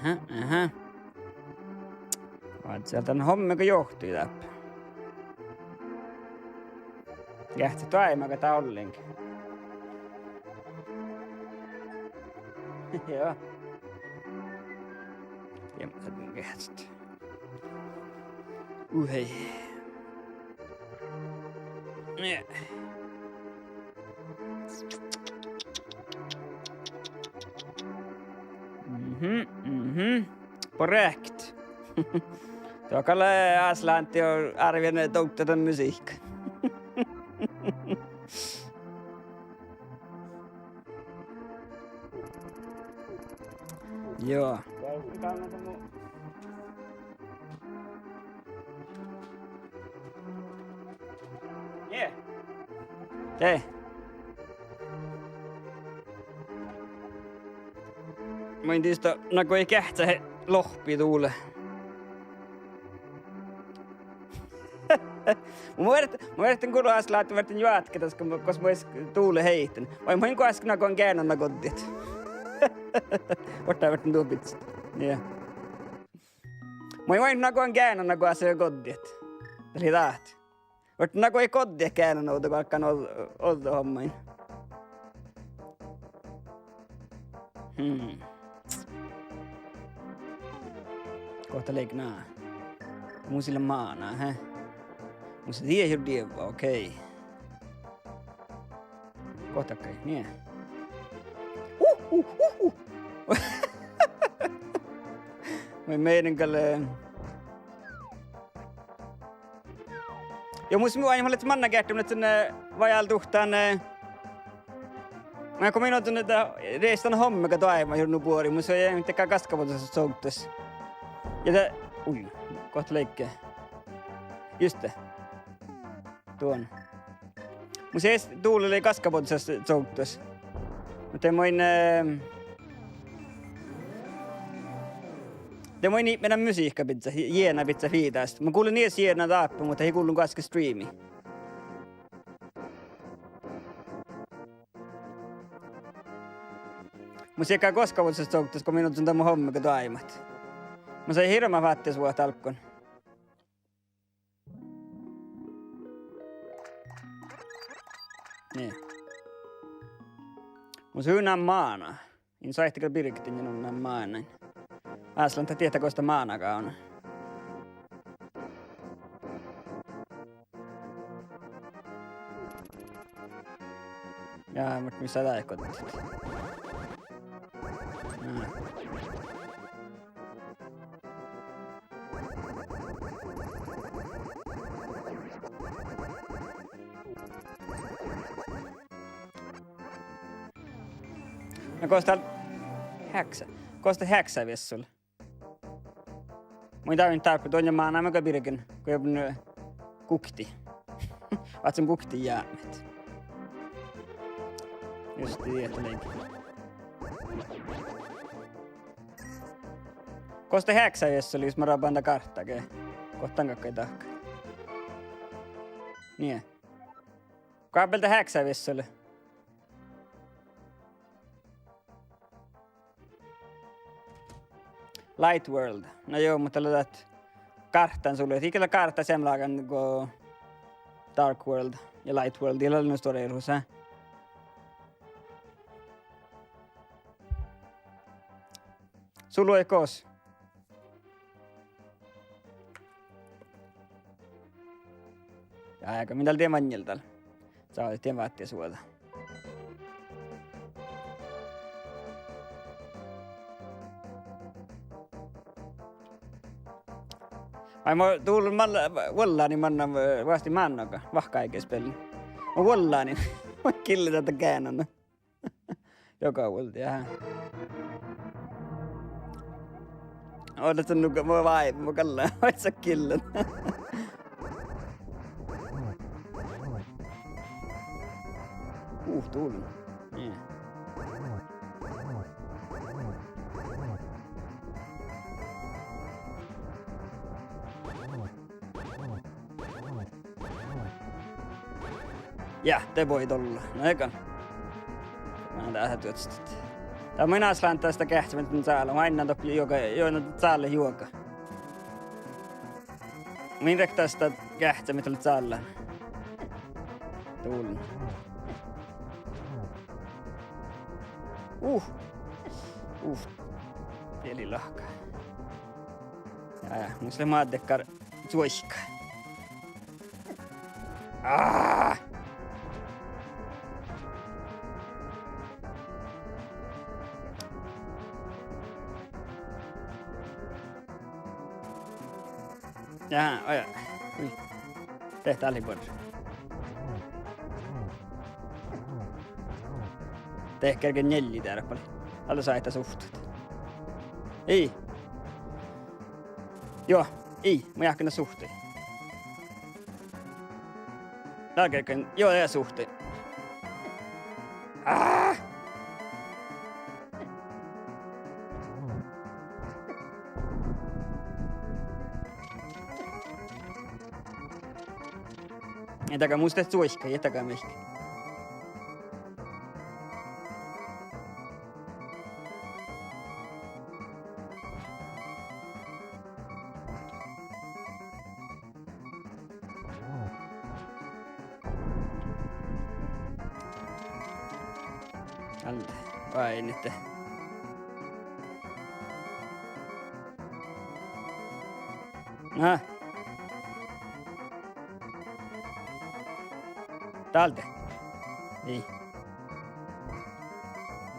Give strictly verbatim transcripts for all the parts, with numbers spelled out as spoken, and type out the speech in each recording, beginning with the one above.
Aha, aha. Oažžu dan hommiga johtui dáppe. Geahččat doaibmagat dál ollen. Joo. Ja mun geahččat. Uhei. Nie. Mhm, mhm. Korrekt. Dohko lea ásálahti ja árven dovddat dan musihkka. Joo. Deh. Mun in dieđe, nugo ii geahčča lohpi dule. Mun muittán, mun muittán gullu ásálahti, muittán joatke das, gos mun, gos mun dulen heiten. Vai mun goassege nugo geainna goddiid. Vuortán, vuortán duobbiččat. Nie. Mun, mun nugo geainna goassege goddiid. Dat lei dát. Vuortán nugo ii goddiid geainna ovdal galggan o-, ovdal hommain. Hmm. Gohta lei ná? Mus ii lean máná, he? Mus ii lean jur dievva, okei. Gohta gal, nie. Uh, uh, uh, uh. Mun meinán gal, eh, ja mus, mu, ai, mun lean mannan geardde, mun lean, eh, vajálduhtán, eh, mun go mii ožžon, eh, riestan hommiga doaibmat jur nu buori, mus ii, eh, dego gaskabođasat sovddas. Ja de, ui, gohta leigga. Juste. Duon. Mus ii dule lei gaskabođasat sovddas. Muhto de mun, eh, de mun ipmirdan musihkka biddjat, jiena biddjat viidásit. Mun gullen ieš jiena dáppe, muhto ii gullen goaske streami. Mus ii leat gaskabođasat sovddas go mii ožžon dan hommiga doaibmat. Mus lei hirbmat váttisvuohta álggus. Nie. Mus ii lean máná. In sáhte gal birget dan, ja nu lean mánáin. Ásálahti diehtá gos dat máná gávdná. Ja, muhto mis sa dáid goddiid? Ná. Na gos dat heaksá, gos dat heaksá viessu lea? Mun in dávdnit dáppe, duon ja mánámin go birgen, go jobban gukti. Váccán gukti jápmet. Juste diehtá leigga. Gos dat heaksá viessu lea, jus mun rabbahan dan gárttaa ge? Gos dan galggai dahkat? Nie. Goappal dat heaksá viessu lea? Light World. Na jo, muhto lea dat gárttan sulu. Ii gal gárttan seammalágan go Dark World ja Light World. Ii lean nu stuorra erohus. Sulu eai gos. Ja, ja go mii dal dien maŋŋel dal. Sá dien váttisvuođa. Ai, mun dul-, mun vuollánin mannan, eh, vuostti mánnoga, vahkkáigespealit. Mun vuollánin. Mun gillen dat geainna. Joga vuolde, aha. Oažžut nugo, mun vai, mun galle, oažžut gillen. Uh, dul. Nie. Ja, de boi dolla. Na ega. Mun dá dat duoččat. Dat mun ásahit dasa geahččamin dan cállán, oainnán doppe juoga, juo-, dan cállán juoga. Min rek dasa geahččamit leat cállán. Dullen. Uh. Uh. Diet lei lahka. Ja, ja, mus lea mádde dakkár čuoika. Ah! Ja, oja. Hui. De dá lei buorre. De gerge njeallje dearpali. Dál sáhttá suhtet. Ii. Juo, ii, mun jáhkán suhte. Dál gergen, juo, ja suhte. Ah! Ja dakkár mus lea čuoika, ja dakkár mihkke. Alde, oaidnit. Na. Dálde. Ii.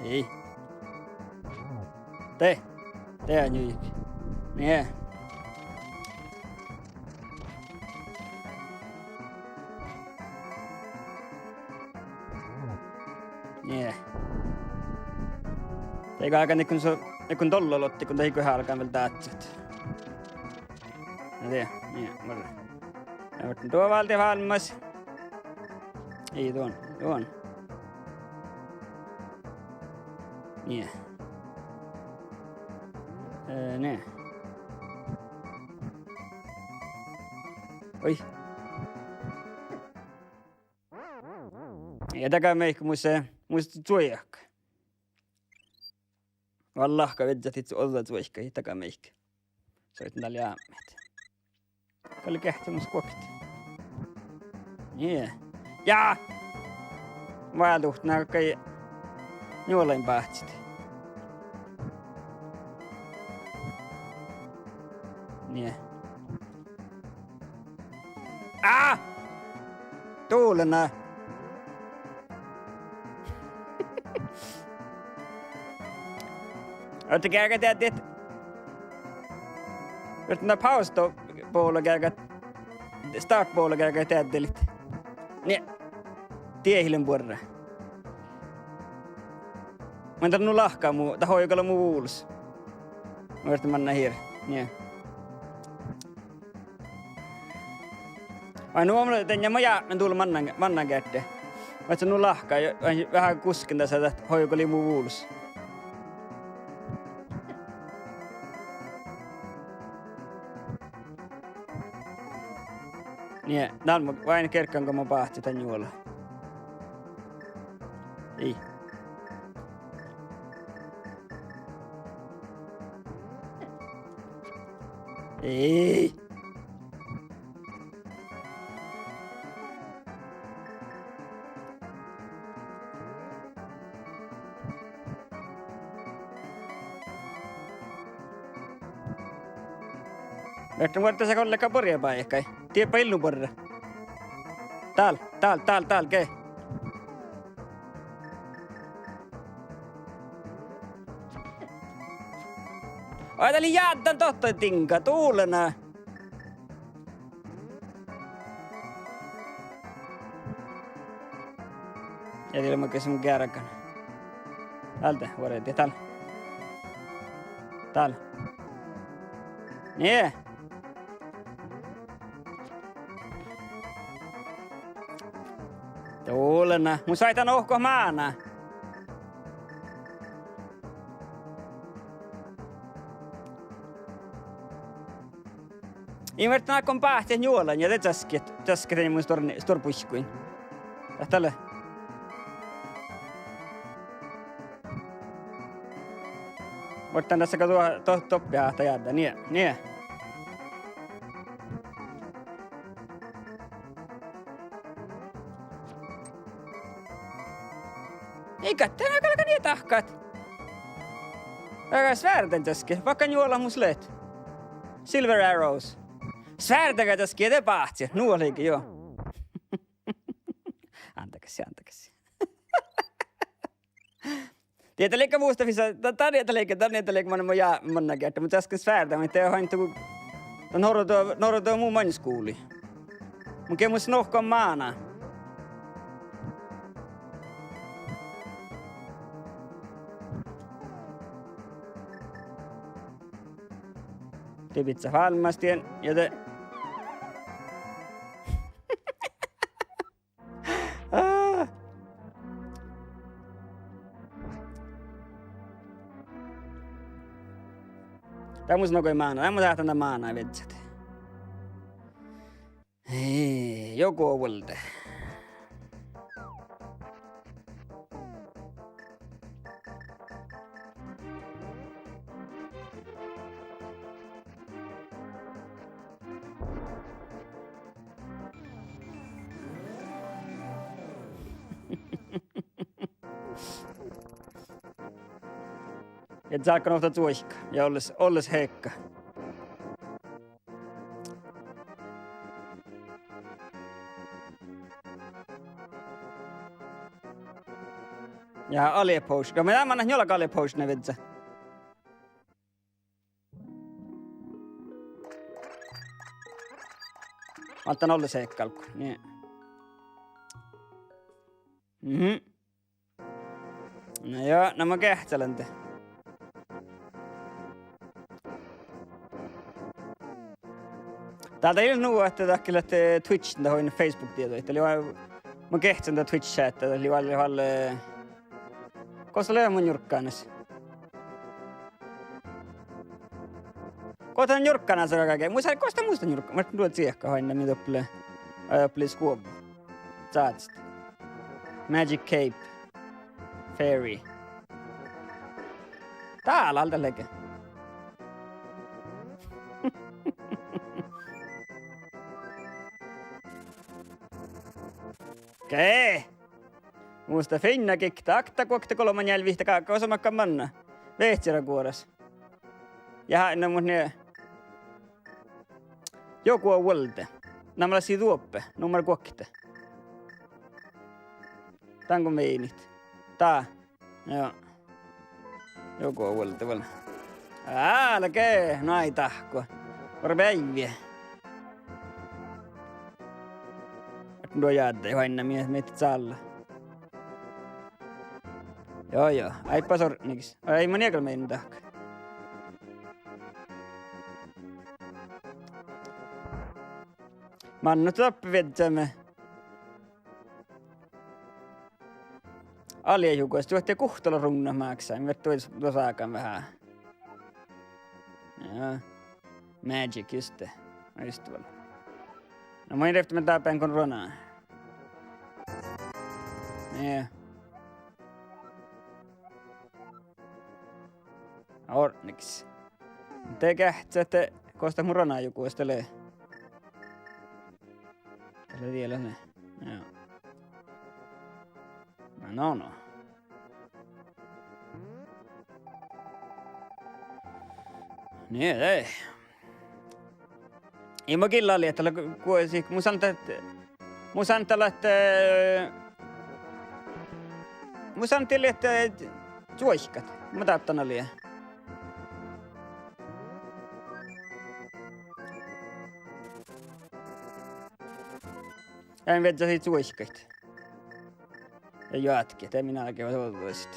Ii. De. De njuiket. Nie. Nie. Dego álgán, nikon so, nikon dolloluotta, go dat ii goit álgán vel dážat. Na de, nie, várra. Ja várra, duo válde vállá. Ii, duon, duon. Nie. Eh, nie. Oi. Ja dakkár mihkke mus, mus čuojahii. Vel lahka vižžat ii ođđa čuoikkaid dakkár mihkke. Soittán dál jápmit. Gal geahččamin mus guokte. Nie. Ja! Váldit, na gal njuolain báhcit. Nie. Á! Dullen. Oltte geargat eaddit? Oltte na pausebolla geargat, startbolla geargat eaddelit? Nie. Diehilin buorre. Mun dat nu lahka mu, dat oažžu gal mu vulos. Mun vierten mannan hir-, nie. Ai, nu mun, dan ja mun ja, mun dullen mannan, mannan geardde. Vaikko nu lahka, ja, ja veahá gusken dasa, dat oažžu gal mu vulos. Nie, dan mun, vai gerggan go mun báhcen dan njuola. Ii. Ii. Vierten vuordáse gollege buorre bajái. Diet ii nu buorre. Dál, dál, dál, dál, ge. Ai, dat lei jáddan dohko diŋga, dullen. Ja dieđe makkár mun geargan. Dálde, vuordáse, dál. Dál. Nie. Dullen. Mun sáhtán ohko máná. Ii vierten áiggun báhcet njuolain ja de časket, časket dan mun stuor-, stuorra buikkuin. Dat lea. Muhto dasa go duo-, do-, doppe ahte jádde. Nie, nie. Iige, de galgá nie dahkat. Aga svirddain gaskka, vaikko njuola mus leat. Silver arrows. Svirddain gaskka, de báhcci. Nu lei ge, juo. Ándagassii, ándagassii. Diet lei ge musta fisa, da-, dan diet lei ge, dan diet lei ge man, man ja-, mannan geardde, mun gasken svirddain, muhto de han tu-, dan orro, orro mu maŋŋel skuvlii. Mun ge mus nohkan máná. De bidjat fálmmástien ja de Á. Dat mus nugo máná, dat mus áhčči máná viežžat. Ei, juo go vuolde. Ja de álgán ovtta cuoika ja olles, olles heakka. Ja ale potion. Ja mun lean mannan njuolga ale potion viežžat. Válddán olles heakka álggus. Nie. Mhm. Na jo, na mun geahččalan de. Dál dat ii lean nu ahte dat ge leat, eh, Twitch-in dat oidnen Facebook dieđu. Dat lei, mun geahččalan dat Twitch-čátta, dat lei vel, vel, eh, Gos lea mu njurggánas? Gos dat njurggánas lea? Mus lei, gos dat mus lea njurggánas? Mun duon ciehkat oaidná mii doppe lea, eh, doppe lea skuovva. Čáđa. Magic Cape. Fairy. Dál, dál dat lea ge. Ge? Mus lea fiinna gikta, okta, guokte, golbma, njeallje, vihtta, gáhčat, gos mun galggan mannan? Vehčera guoras. Ja háidno, mut nie. Jogo vuolde. Na mun lean duoppe, nummer guokte. Dan go minet. Dá. Joo. Jogo vuolde vel. Álge, nai dahkku. Orbe eivve. Ahte duo jádde, oaidná mii, mii čálle. Joo, joo. Áibbas ortnegis. Ai, mun ii gal minet dahkat. Manne doppe viežžaime. Ale jugo, ahte guhttalogi ruŋŋat máksá, mii fertet duo, duo ságan veahá. Ja. Magic, just det. Ja, just det vel. Na mun in rievtti mii dábehán go ruona. Ja. Ortnegis. De geahččá ahte gos dat mu ruonajugo lea. Dat lea diela ne. Joo. Na, no, no. Nie, dai. Ii mun gilla lea ahte lea gu-, gu-, sii, mun sáhtán, mun sáhtán ahte, mun sáhtán ahte cuoikkat. Mun dábehán lea. Eai viežža sii cuoikkaid. Ja joatke, de min álgeva ođđa.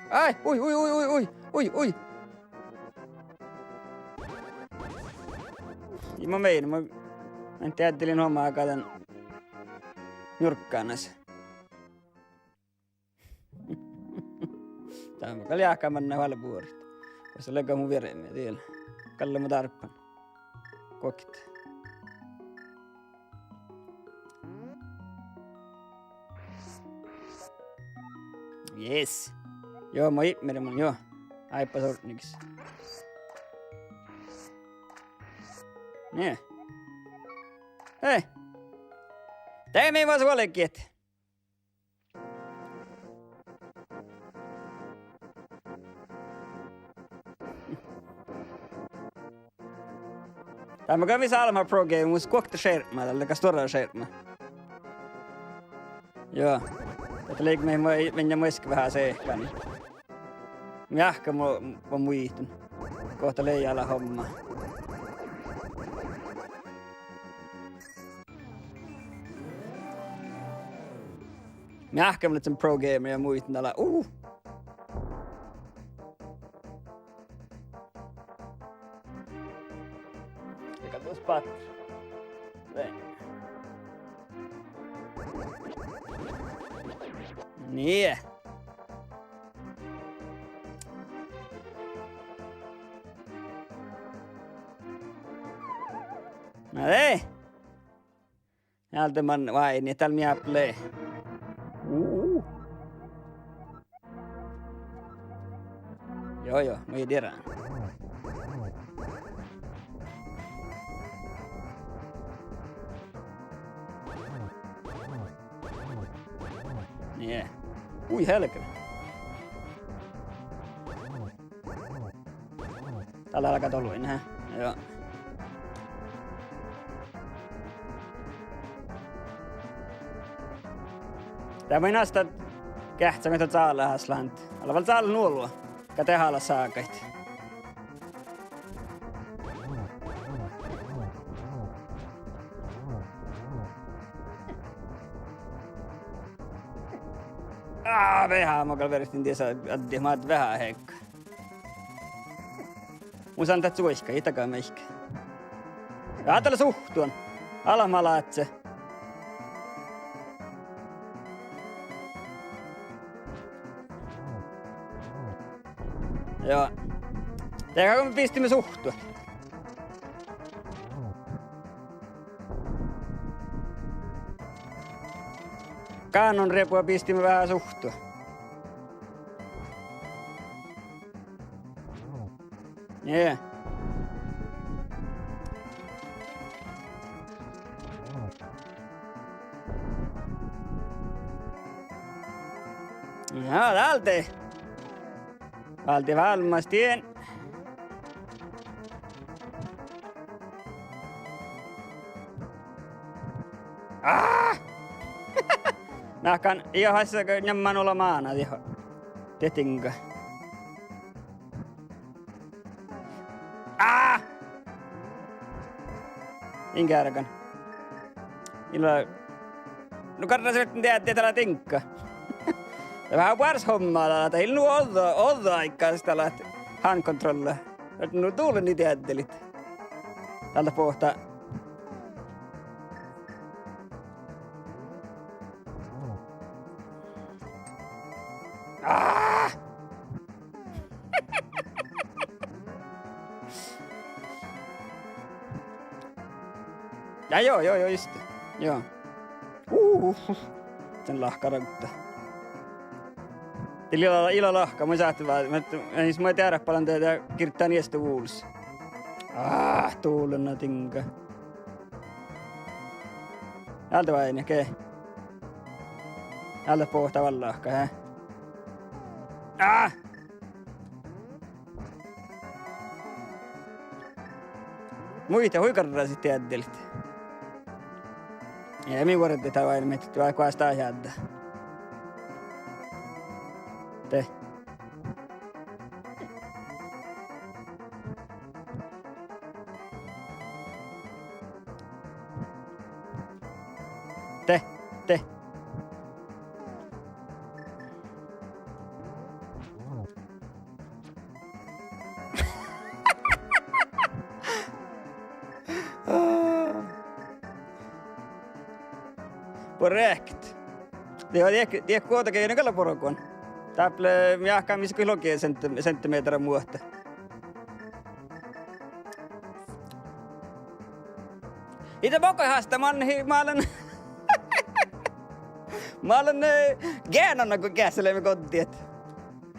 Ai, ui, ui, ui. Ii mun meinán, mun in dieđe, dii lean omága dan njurggánas. Dá mun gal jáhkán mannan váldit buorit. Gos leat mu vieremii, dii gal mun dárbbašan. Guokte. Yes. Juo, mo ipmiri mun, juo. Áibbas ortnigis. Nie. Hei. De mii vuos vuolgit. Dá mun gal vis álbmot pro game, mus guokte šerpma, dalle gal stuorra šerpma. Juo. Ahte lei mii, mii mennjá muitte veháš sehkani. Mii áhkku mu-, mu-, muitun. Gohta lei ala homma. Mii áhkku leat pro gamer ja muitun ala. Uh. Eikä tuos pat. Vel. Nie. Na de. Álde man váini, dál mii ápple. Uh. Juo, juo, mii dieđán. Nie. Hui helgre. Dál álgá doluin, hä? Juo. Dá maid nasta geahččá, mii dá cálehás láhkit. Ale vel cál nu ollu. Ga dehálaš ságaid. Á, veahá, mo gal verret dies, addi, mo veahá heikko. Mun sáhtán dat suohkit, ii daga mihkke. Ja dál lea suhttuin. Ala ma láhkán. Juo. Dego bistiimet suhttuin. Gánonrepua bistiimet veahá suhttuin. Nie. Ja, dál lea. Válde vállá dien. Á! Meahkan, ii oaze, njeamman ole máná dieid, dieid diŋgga. Á! In geargan. Ii leat. Nu garra ferten dieđe dat lea diŋgga. Dat veahá buoret homma dat, dat ii leat nu ođđa, ođđa áiggi dat leat handkontrolla. Dat nu duvlá nie dieđelit. Dál dat boahtá. Á! Ja, juo, juo, juo, just. Juo. Uh, uh, uh. Son lahka ragda. Dii lea ila, ila lahka, mun sáhtán vá-, mun, mun ii dearppalan de, de girddán ieš vulos. Ah, duvlá na diŋgga. Álde váini, okei. Álde boahtá vel lahka, he. Ah! Muitte hui garrasit dieđelit. Ja mii vuordit dá váimmi, vai goas dá jáddá. De. De, de. Buorre eahket. Dieđe, dieđe, dieđe guovtta ge nu gal lea buorre guon. Dáppe lea, mii áhkku mis go logi sent-, sentimehtera muohta. Ii de mo go hástá manne, mii leat. Mun lean, eh, geanan go geahččaleimmet goddiid.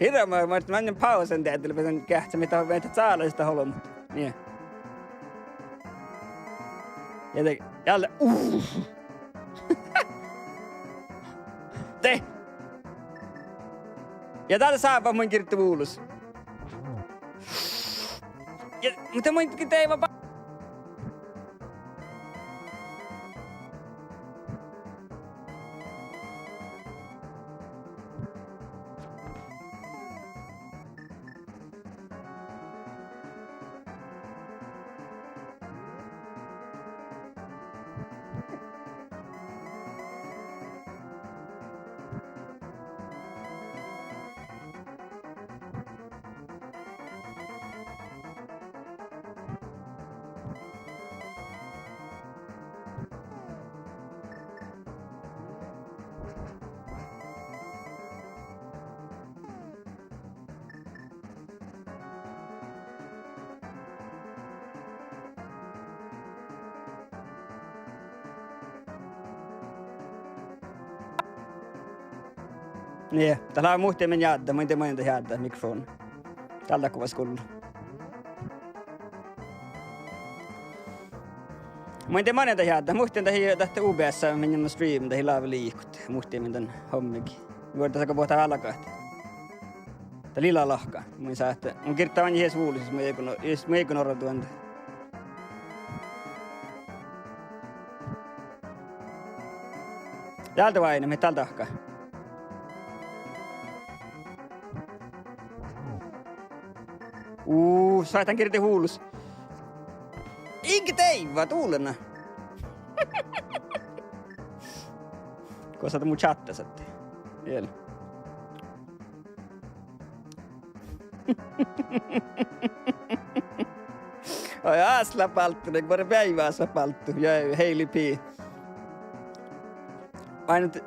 Hirbmat, mun lean pausen deaddel, beasan geahččat, mii dat, mii dat cálašit dat olbmot. Nie. Ja de, ja de, uh. De. Ja dál sávvat mun girde vulos. Ja, muhto mun girde ba- Nie, dat lea muhtimin jáddá, mun in dieđe manin dat jáddá mikrofona. Dál dat guvá skuvlla. Mun in dieđe manin dat jáddá, muhtin dat ii, dat OBS, min stream, dat ii láve liikot, muhtimin dan hommiige. Vuorddásat go bohtá álgát. Dat lea ila lahka, mun sáhtán. Mun girden oaidnit ieš vulos, jus mun ii go no-, jus mun ii go norra duonda. Dál de oaidná, mii dál dahká. Uu, sáhtán girdiid vulos. Iige deaivva, dulena. Gosa dat mu čattas ahte. Iel. Oi, áslá bálttu, buorre beaivvi áslá bálttu. Ja Heili P. Oaidnit,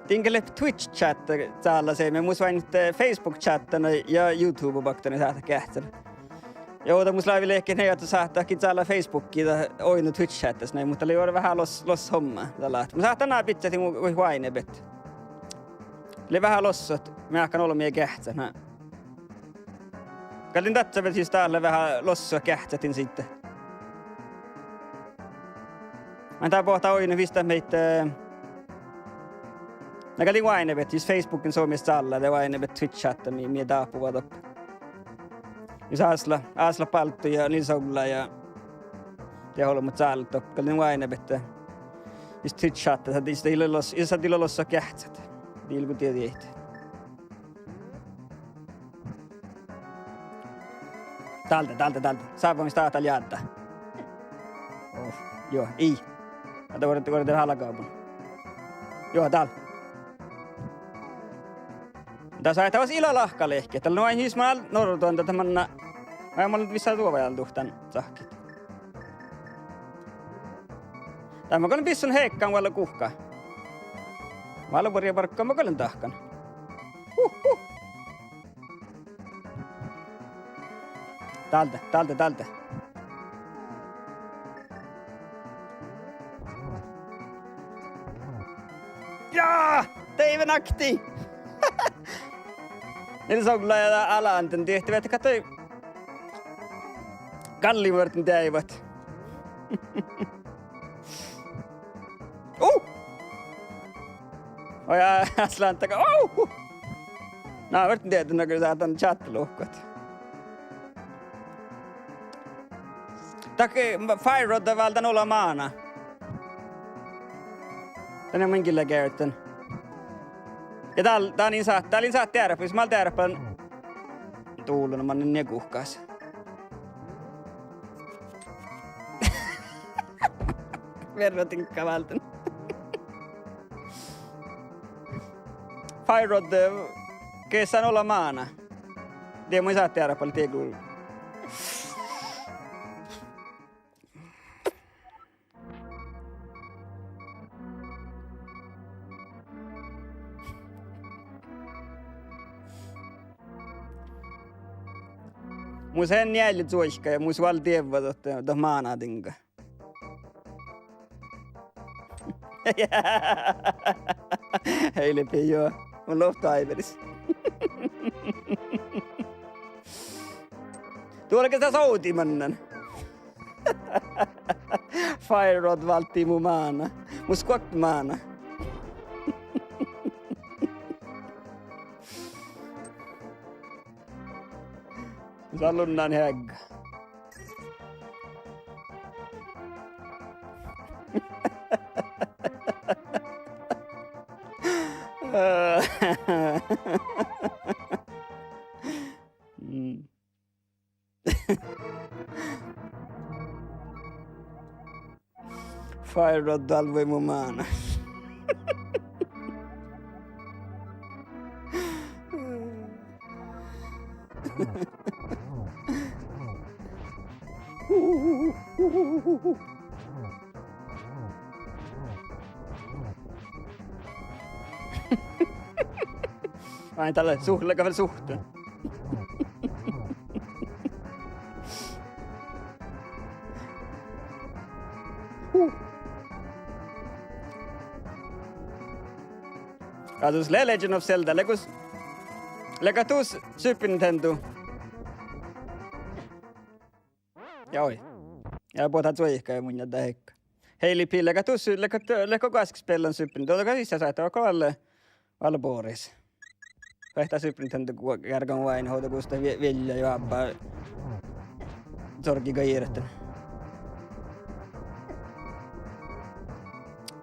din gal lea Twitch-čátta cállašeimmet, mus oaidnit, eh, Facebook-čátta ja YouTube-bakte, nu sáhtát geahččat. Ja ovdal mus lávii leahkit nie ahte sáhtát gii cállá Facebookii dan oidno Twitch-čáttas, nie, muhto lei orre veahá loss-, lossat homma dat láhtte. Mun sáhtán ná bidjat mu oaidnibehtet. Lea veahá lossat, mearkkan olbmot ja geahččat, na. Gal din dadjat vel sis dál lea veahá lossat geahččat din siidda. Mun dá boahtán oidnot vistát maid, eh, na gal din oaidnibehtet, jus Facebookii somás cállá, de oaidnibehtet Twitch-čátta mii, mii dábuvá doppe. Jus áslá, áslá bálttu ja Nils Oglá ja de olbmot cállet doppe, gal din oaidnibehtet. Jus Twitch-čátta, jus dat ii leat los-, jus dat ii leat lossat geahččat. Dii go dieđit. Dál de, dál de, dál de. Sávvamis dat dál jáddá. Ov, juo, ii. Ahte vuorde, vuorde veahá lagabun. Juo, dál. Dat sáhtát ila lahka leahkit. Dat lea nu ain jus mun norra duonda dat manná. Mun, mun vissa duovajal duhtán cahkkit. Dat mun gal bissun heakkan vuolla guhká. Válvori bargga mun gal dahkan. Huh, huh. Dál de, dál de, dál de. Ja! Deaive nakti! Nils Oglá ja Alan, diehttivehtet ahte galliin vuorten deaivat. Uh! Oi, á-, áslán daga. Uh! Na, vuorten dieđe nugo sáhtán čáhtaluhkat. Dat, eh, Fire Rod válddán ola máná. Dan in mun gille gearten. Ja dál, dál in sáhtán, dál in sáhtán dearppa, jus mun dearpan. Dulena mannan nie guhkás. Verra diŋgga váldán. Fire Rod, eh, geassá ola máná. Die mun in sáhtán dearppa, dego. Mus eai njeallje čuohkká ja mus vál dievva dat, dat mánádiŋgga. Eilipii juo, mun lohttu áiberis. Duolgas dat ovdii mannan. Fire Rod válddii mu mána. Mu skuokte mána. Sá lunnán heagga. Mm. Fire Rod dálvvui mu mána. Ai, dalle suh-, leago vel suhte. Gal dus lea Legend of Zelda, leago s-, leago dat dus Super Nintendo. Ja oi. Ja buot dat suohkái munnje dahke. Heili Pil, leago dat dus, leago, leago goaskkas spellan Super Nintendo, dat gal sis sáhttá, go oalle, oalle boris. Ferte Super Nintendo go-, geargan oaidnit ovdal gos dat vie-, viellja jo ábba sorgiga ieret.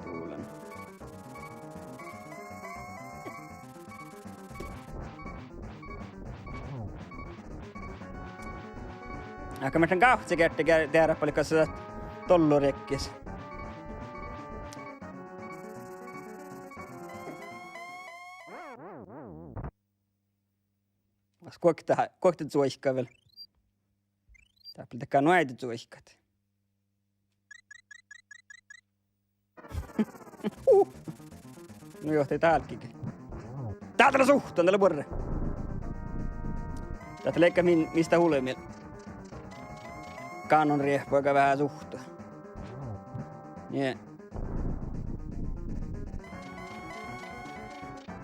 Dulan. Ahte mii leat gávcci gerte ge-, dearpalkasa dat dollorikkis. Vas guokte, guokte suohkká vel. Dáppe dego nu áidda suohkkat. Nu johtii dálkki ge. Dál lea suhttan, dál lea buorre. Dat lea leigga min-, mis dat hulbmii. Gánonriehpága veahá suhtto. Nie.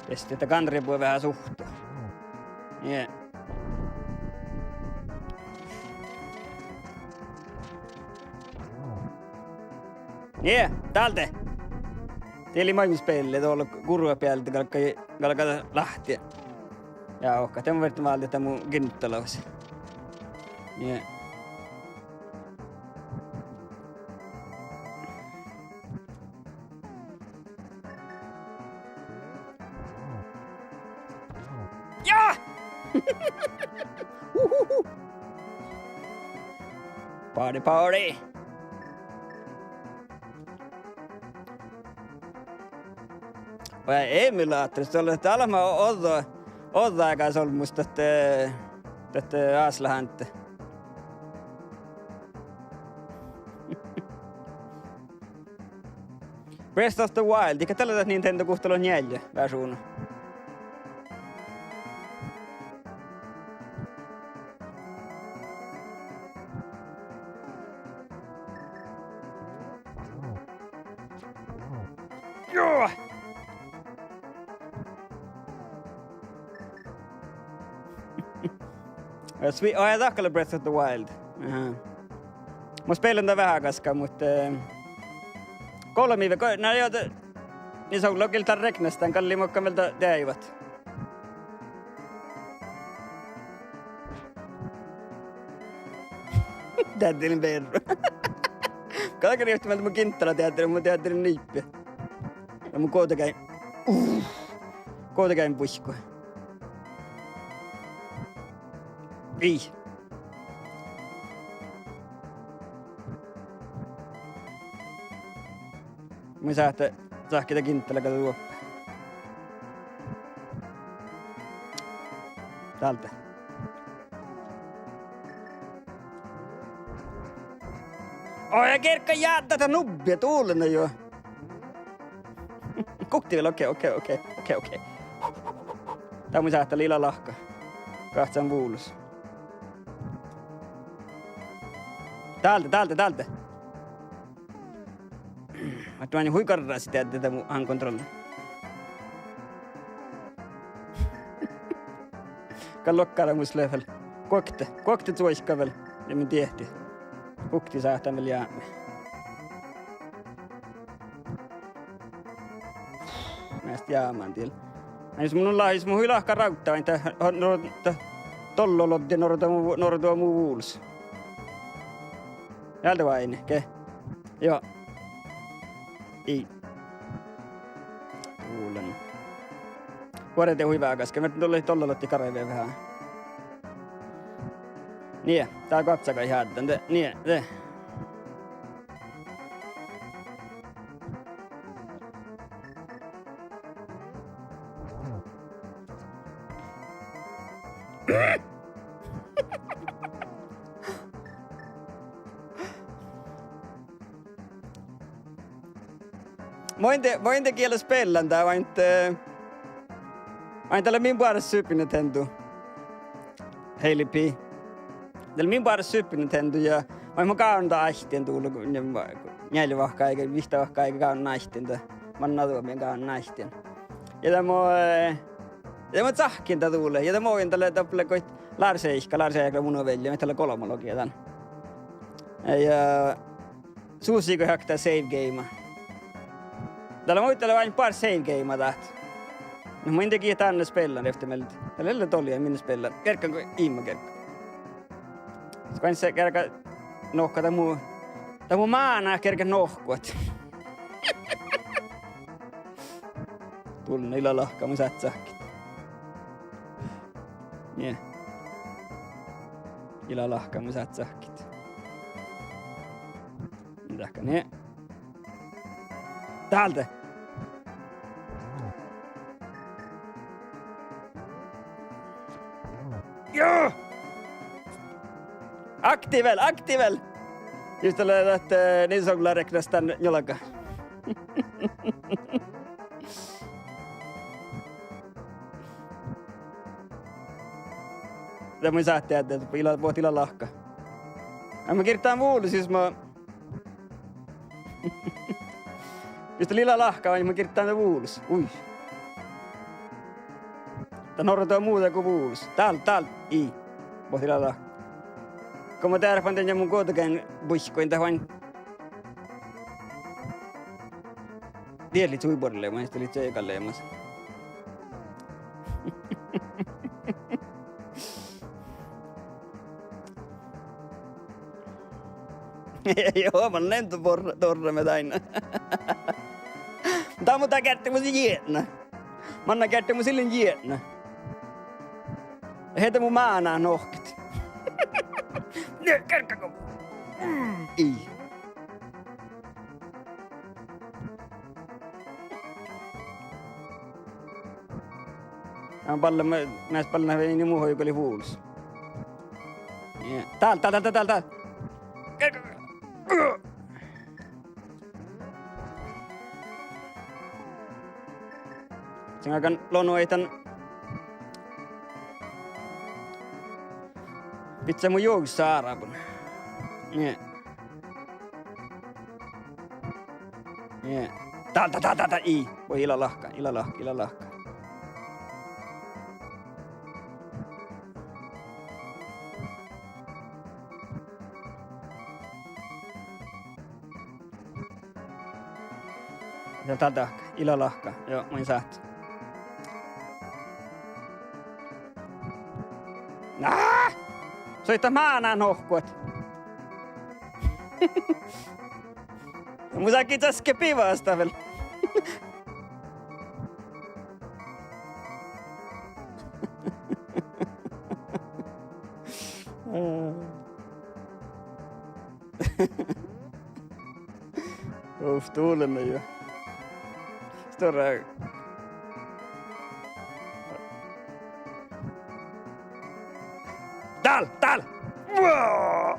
Este dat gánonriehpága veahá suhtto. Nie. Nie, dál de. Dat lei maid mu spealle, doallat gurvabealde galggai, galggai láhtti. Ja okei, de mun verte váldit dan mu ginttalus. Nie. Ja! Uhuhu. Party, party. Vai emulaattoris, dat lea, dat lea ma ođđa, ođđaágás olmmoš dat, dat ásláhánte. Breath of the Wild, dihte dat lea dat Nintendo guhttalogivearjjá veašuvdna. Joo! Ja svi-, aa, ja dat gal lea Breath of the Wild. Aha. Mun spealan dat veahá gaskka, muhto, eh, golbmi ve-, go-, na jo, de, ii son logil dál reknastán, gal lei muhtin vel dat deaivat. Deaddelen berru. Galgá rievtti mielde mu ginttala deaddelen, mun deaddelen niibbi. Ja mun guovdageain. Uu. Guovdageain buiku. Ii. Mun sáhtán, sáhtán ginttalaga doppe. Dál de. Oi, ja gerga jáddá dat nubbi, dullan jo. Guhtii vel, okei, okei, okei, okei, okei. Dá mun sáhtán lea lahka. Gahcen vulos. Dál de, dál de, dál de. Ahte mun hui garrasin deadde dat mu hand control. Gal lokkara mus lea vel. Guokte, guokte cuoikká vel. Ja min diehtit. Bukti sáhtán vel jápmi. Measta jámán diel. Jus mun lea, jus mun hui láhkán rávdda, ain dat, no, dat dollolodde, no, dat mu, no, dat mu vulos. Ja de oaidne, ge. Juo. Ii. Vulen. Vuorre de hui veagaske, ma dolle-, dollolodde garvve veahá. Nie, dál goassege hádden, de, nie, de. Moai de, moai de gii lea spellan dát, oaidne, eh, oaidne dat lea min boares Super Nintendo. Heili Pi. Dat lea min boares Super Nintendo ja moai mun gávdnon áitin dula, njeallje vahku áigge, vihtta vahku áigge gávdnon áitin dat. Manná duomi gávdnon áitin. Ja dat mo, eh, ja mo cahkken dat dule. Ja dat mo, dat lea, dat lea goit Lárseika, Lárseika lea mu velje, mii dat lea golbmalogi dan. Ja Susi go hakta save game. Dat lea, muittán, dat lea oaidne boares save game dát. No, mun in dieđe gii dán spellan rievtti mielde. Dat lea dollii min spellan. Gearggan go iimma geargga. Skuoncce geargga nohkkat, dat mu, dat mu máná gearggat nohkkat. Dullen ila lahka, mun sáhtán cahkket. Nie. Ila lahka, mun sáhtán cahkket. Dahká, nie. Dál de. Joo! Aktivel, aktivel! Jus dat lea dat, eh, Nils Olaf reknas dan njolga. Dat mun sáhtán, dat ila, bohte ila lahka. Ai, mun girddán vulos, jus mun Jus dat lea ila lahka, vai mun girddán dat vulos. Ui. Dat norra dat mu dego vulos. Dál, dál. Ii. Bohte ila lahka. Go mun dearpan dan ja mun guovdageain buikkuin dat oaidne. Diet lei hui buorre leamaš, dat lei čiegan leamaš. Joo, mannan de bor-, dorramin dainna. Dá mun dá geardde mus jietna. Mannan geardde mus illen jietna. Heda mu máná nohkkat. Ii. Aa, balle, ma-, measta balle vel in mu hoigu lei vulos. Ja. Dál, dál, dál, dál, dál. Sin galggan lonuhit dan. Bidjat mu juvssa árabun. Nie. Nie. Dál, dál, dál, dál, dál, ii. Bohte ila lahka, ila lahka, ila lahka. Ja dál dahká, ila lahka. Joo, mun sáhtán. Ná! Soitá máná nohkkat. Mun sáhkán časke bivas dat vel. Uf, dullen jo. Stora. Dál, dál! Vuo!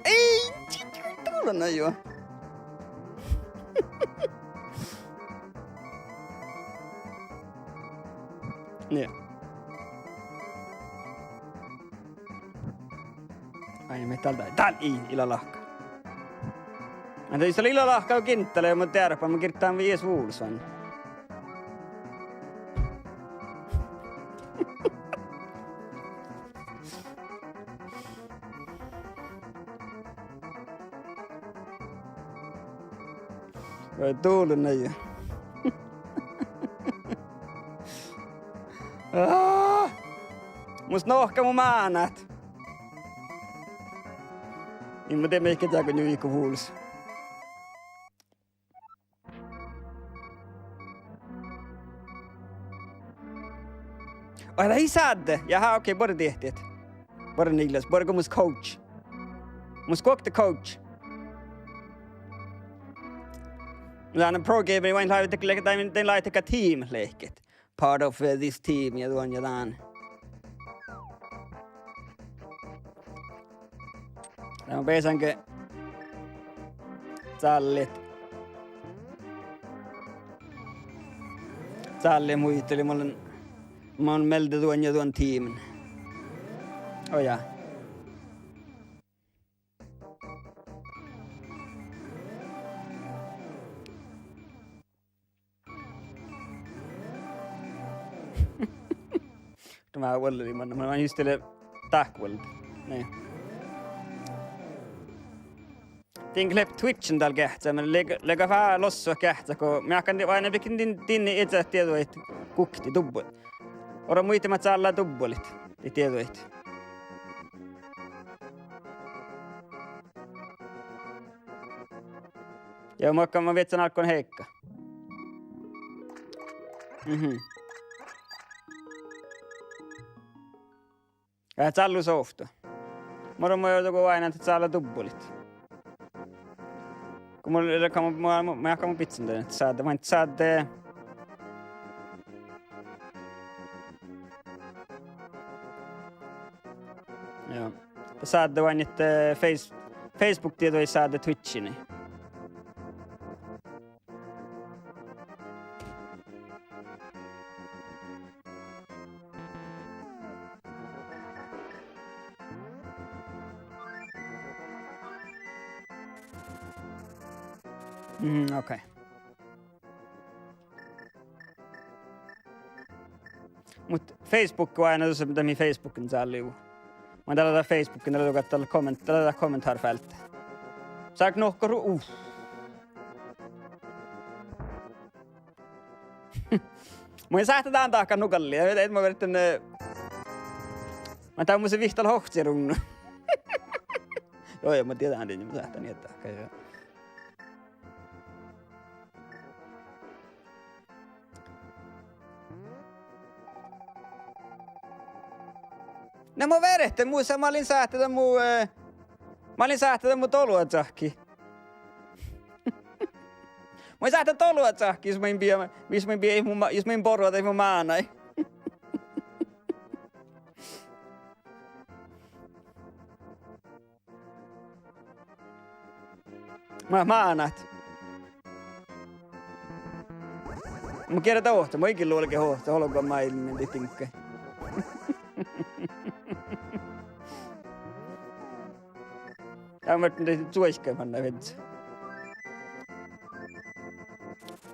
Ei, dullen jo. Nie. Ai, mii dál, dál, dál, ii, ila lahka. Ahte jus dat lea ila lahka, gitta lea, mun dearpan, mun girddán vieš vulos oaidne. Vai dulnna ja. Ah! Mus nohká mu mánát. In mun dieđe mihkke dego njuiku vulos. Oi, dat ii sádde. Jaha, okei, buorre diehttiid. Buorre Niklas, buorre go mus coach. Mus guokte coach. Dán pro gamer, vai lávii, dán, dán lávii team lehket. Part of, eh, this team ja duon ja dán. Dán beassánge cállit. Cállit muitalii, mun lean, mun mielde duon ja duon tiimen. Ojá. Dá vuollii, man, man, man just lea dahkvuold. Nee. Din gal lea Twitch-in dal geahččá, man lea, lea gal fas lossot geahččat go, mearkkahan dii, vai, na, bikin din, din iežat dieđuid guokte dubbo-, orru muitalii mat cálá dubbolit, dieđuid. Ja mun, mun viežžan álggus heikka. Mhm. Ja cállu sovtta. Muhto mun gal go oaidnán ahte cálá dubbolit. Go mun, mun, mun, mun, mun, mun bidjen dan ahte sádde, mun sádde. Joo. Sádde oainnit, eh, Face-, Facebook dieđuid sádde Twitch-ii. Mhm, okei. Muhto Facebook oaidná dušše, dat mii Facebookin cálliigu. Mun dal lea Facebookin, dal lea dat komment-, dal lea dat kommentárfeltte. Sáhtát nohkkat ru-, uh. Mun in sáhte dán dahkat nu gal lea, ii, ii, mun vierren, eh, mun dán mus vihttala hohcci ruvdno. Joo, joo, mun dieđán din, mun sáhtán nie dahkat, joo. Na mun vierren, mus, mun lean sáhte dan mu, eh, mun lean sáhte dan mu doložahkii. Mun lean sáhte doložahkii, jus mun in bie-, jus mun in bie-, jus mun in borudii mu mánáid. Má-, mánát. Mun gierre dat ohcan, mun ii gii luolge ohcan olgos máilmmiin diŋgga. Ja mun dihte čuoikkain mannan viežžan.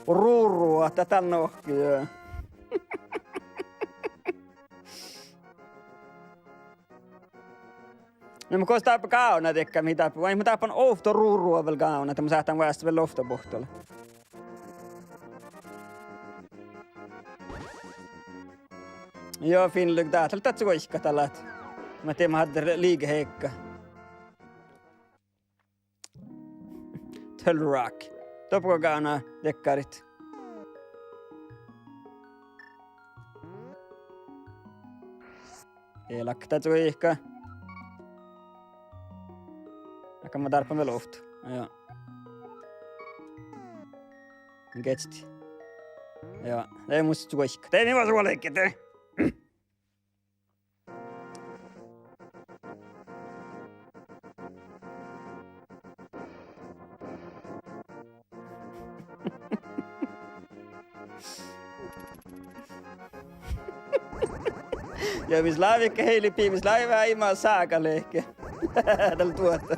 Ruru, dat dal nohkii, joo. Na mun gos dáppe gávdná diekká, mii dáppe, vai mun dáppe ovtta ruru vel gávdná, ahte mun sáhtán vástá vel ovtta bohttola. Joo, Finnlug, dat lea dat čuoikkat dal ahte. Mun dieđán mat hadde liige heikka. Turtle Rock. Doppe go gávdná diekkáriid. Ii lean dat čuoikka. Ahte mun dárbbašin vel ovtta. Joo. Gečti. Joo. Dii mus čuoikka. Dii mus čuoikka, dii. Ja mis lávii heilipii, mis lávii veahá imaš ságat lehket. Dal duohta.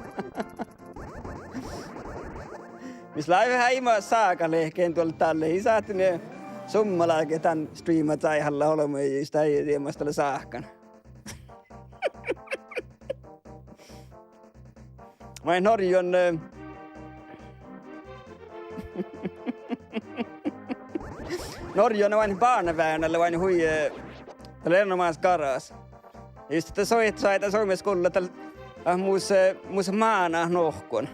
Mis lávii veahá imaš ságat lehket, duol dalle ii sáhte nie summaláget dan striima čájehallá olbmuid, jus dat ii dieđe mas dat lea sáhkan. Maid Norggi on, eh, Norjján lea oaidnit banevernet, lea oaidnit hui, eh, dat lea erenoamážit garras. Jus dat soai-, soai-, soaime skuvlla dat, ah, mus, eh, mus mánát nohkan.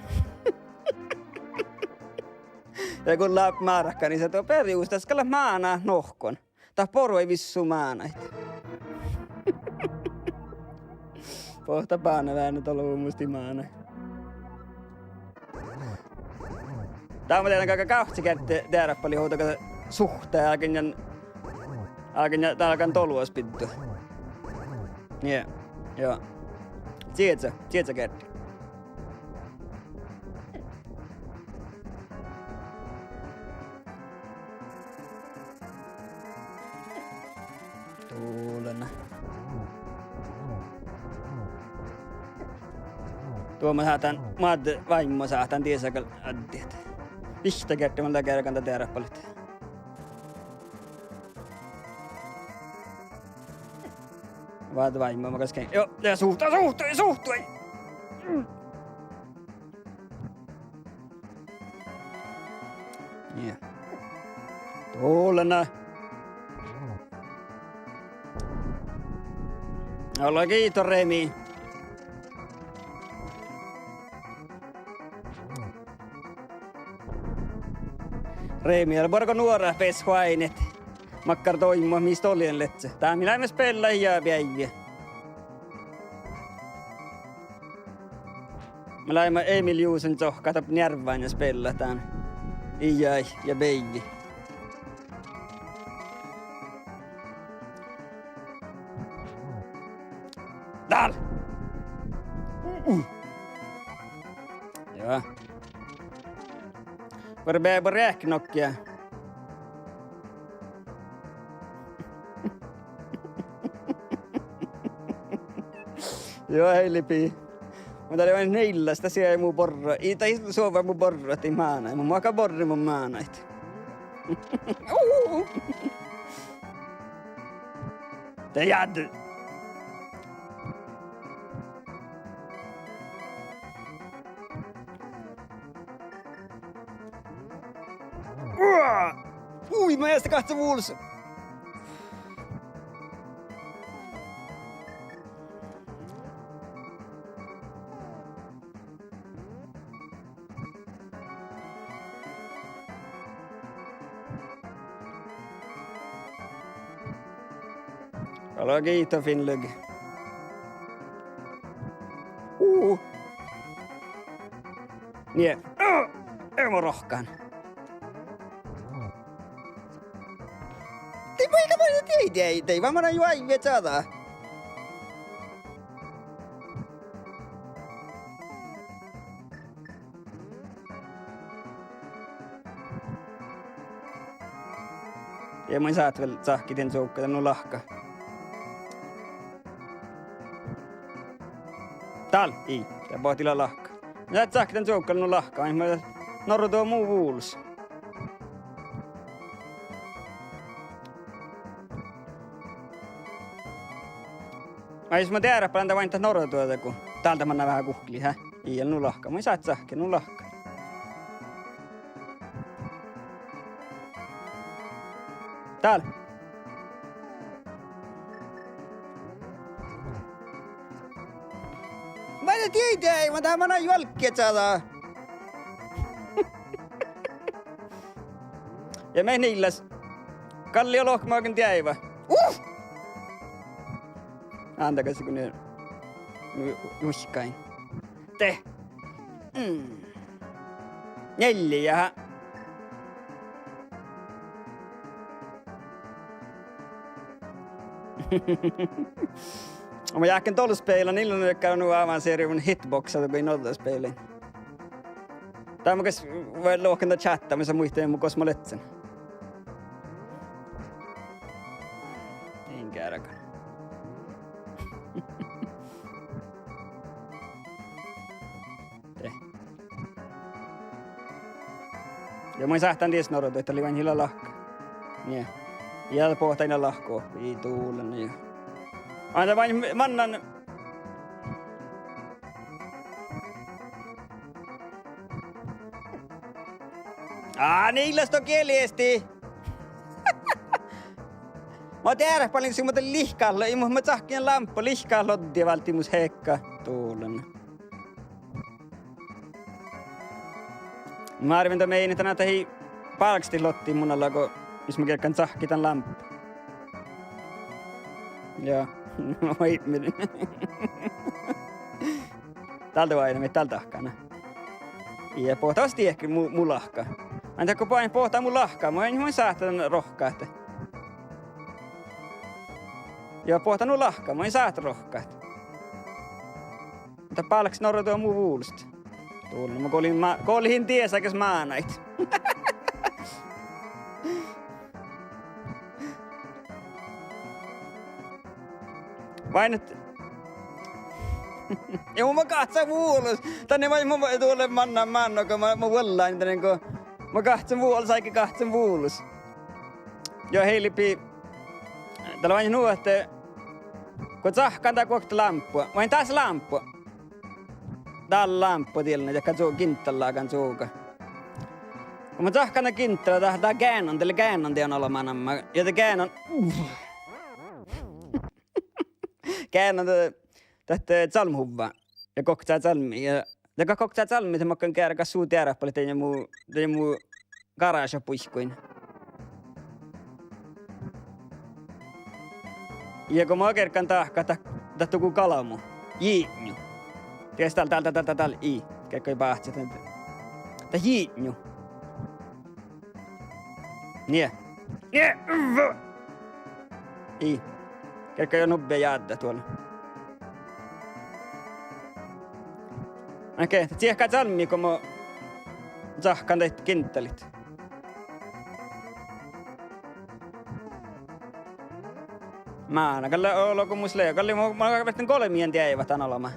Ja go lea márkanis ahte, beare jus, dat skal leat mánát nohkan. Dat boahtá visot mánáid. Boahtá banevernet olbmustiid mánáid. Dá mun dieđán galgá gávcci geardde dearpalihii ovdal suhte, álgen, álgen, álgen dološ biddu. Nie, juo. Cieža, cieža geardde. Dulana. Duo mun sáhtán, moadde váimmu sáhtán diesa gal addit. Vihtta geardde mun lean geargan dat dearpalit. Moadde váimmu ma gaskán. Juo, ja suhtu, suhtu, suhtu! Nie. Dulana. Ole giitu, Remi. Remi, ale buorre go nuorat bes oaidnit. Makkár doaimmu mis doallan ledje. Dá mii leimmet speallai ja beaivvi. Mii leimmet Emil Jusen čohkkát, dat njearvvá ja speallat dán. Ii, ja beaivvi. Dál! Juo. Buorre, buorre eahkenohká. Juo, eai lei pi-. Mun dal lei nillas, dat ii mu borra. Ii, dat ii suovva mu borra, dat ii mánáid. Mun makkán borren mu mánáid. Tead. Ui, mun eastin gahččat vulos. Ole giitu, Finnløg. Uu. Nie. Aa! Eai mu rohkkan. Dii, vaikko mun dieđán, dieđán, dieđán, vai mun juo aivve čađa. Ja mun sáhtán vel cahkkin dien čuovgga, dat nu lahka. Dál, ii, dat boahtá lea lahka. Ja cahkkin dien čuovgga, dat nu lahka, maid mun norron mu vulos. Ai, jus mun dearpálan, dat oaidná nordodagu. Dál dat manná veahá guhklit, hää? Ii, nu lahka. Mun sáhtán cahkkin, nu lahka. Dál. Maid dieđán, dieđán, vai dat manná juolggi čađa. Ja mii nillas. Galli lohkama go deaiva. Uf! Ándagas go nu, nu juhkain. De. Mm. Njeallje, jahá. Mun jáhkán dološ spealan, illon dakkár nu avansere mun hitboxa go in ođđa spealan. Dá mun gal lohken dan čátta, mis muitte mu gos mun ledjen. In geargan. De. Ja mun sáhtán dies nordodaga, dat lei oaidnit ii leat lahka. Nie. Ja boahtá ii leat lahka, ii dullan, nie. Ain dat mannan. Á, Niilas, do gieliesti! Mo dearpalin su, mo dat lihkkat lea, ii, mo, mo cahkken lámppu lihkkat loddii válddit mus hekka. Duolan. Mun árven dan mii, dat ná dat ii bálkestit loddit mu ala go, mis mo gergan cahkket dan lámppu. Ja. Oi, min-, dál de oaidná mii dál dahkat. Ja boahtá diehtit mu, mu lahka. Ain dat go boahtá mu lahka, mun in, mun in sáhte dan rohkkat. Ja boahtá nu lahka, mun in sáhte rohkkat. Dat bálkes norra duo mu vulos. Duolan, ma gollen, ma gollen dies áiggis mánáid. Oaidná. Ja mun, ma gahcen vulos. Danne ma, ma, ma duolan mannan mánno go ma, ma vuollájin danne go. Ma gahcen vulos, áigge gahcen vulos. Ja helbi. Dat lea nu ahte go cahkkan dan guokte lámppu. Oaidná dás lámppu. Dál lámppu dielna, ja ka su-, ginttalágan suoga. Go mun cahkkan dan ginttala, dat, dat geanan, dat lea geanan dan olbmá namma. Ja dat geanan, geanan dat, dat, eh, calmehuvvá. Ja gokte calmmi, ja, ja go gokte calmmi, de makkán geargat su dearppalit dan mu, dan mu garáša buikuin. Ja go mun gergan dahkat, dat, dat dugo galmu. Jidnju. Dies dál, dál, dál, dál, dál, ii. Gerggai báhcet. Dat jidnju. Nie. Nie. Ii. Gerggai nubbi jáddat duolla. Okei, dat cihká calmmi go mun cahkkan daid ginttalit. Máná, gal lea olu go mus lea, gal lea, mun, mun ferten golbma deaivat dan olbmá.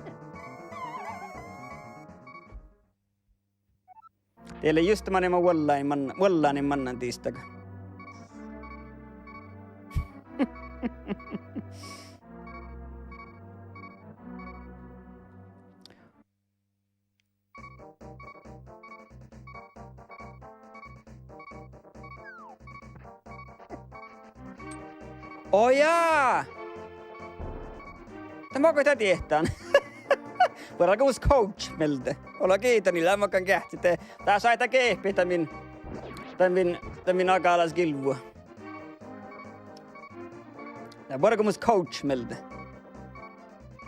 Dat lea just manne mun vuollájin man-, vuollájin mannan distaga. Ojá! Dat makkár dat diehtán. Buorre mus coach mielde. Olu giđđa, Niilas, makkár geahččat. Dat sáhttá gehpet dan min, dan min, dan min agálas gilvvu. Ja buorre mus coach mielde.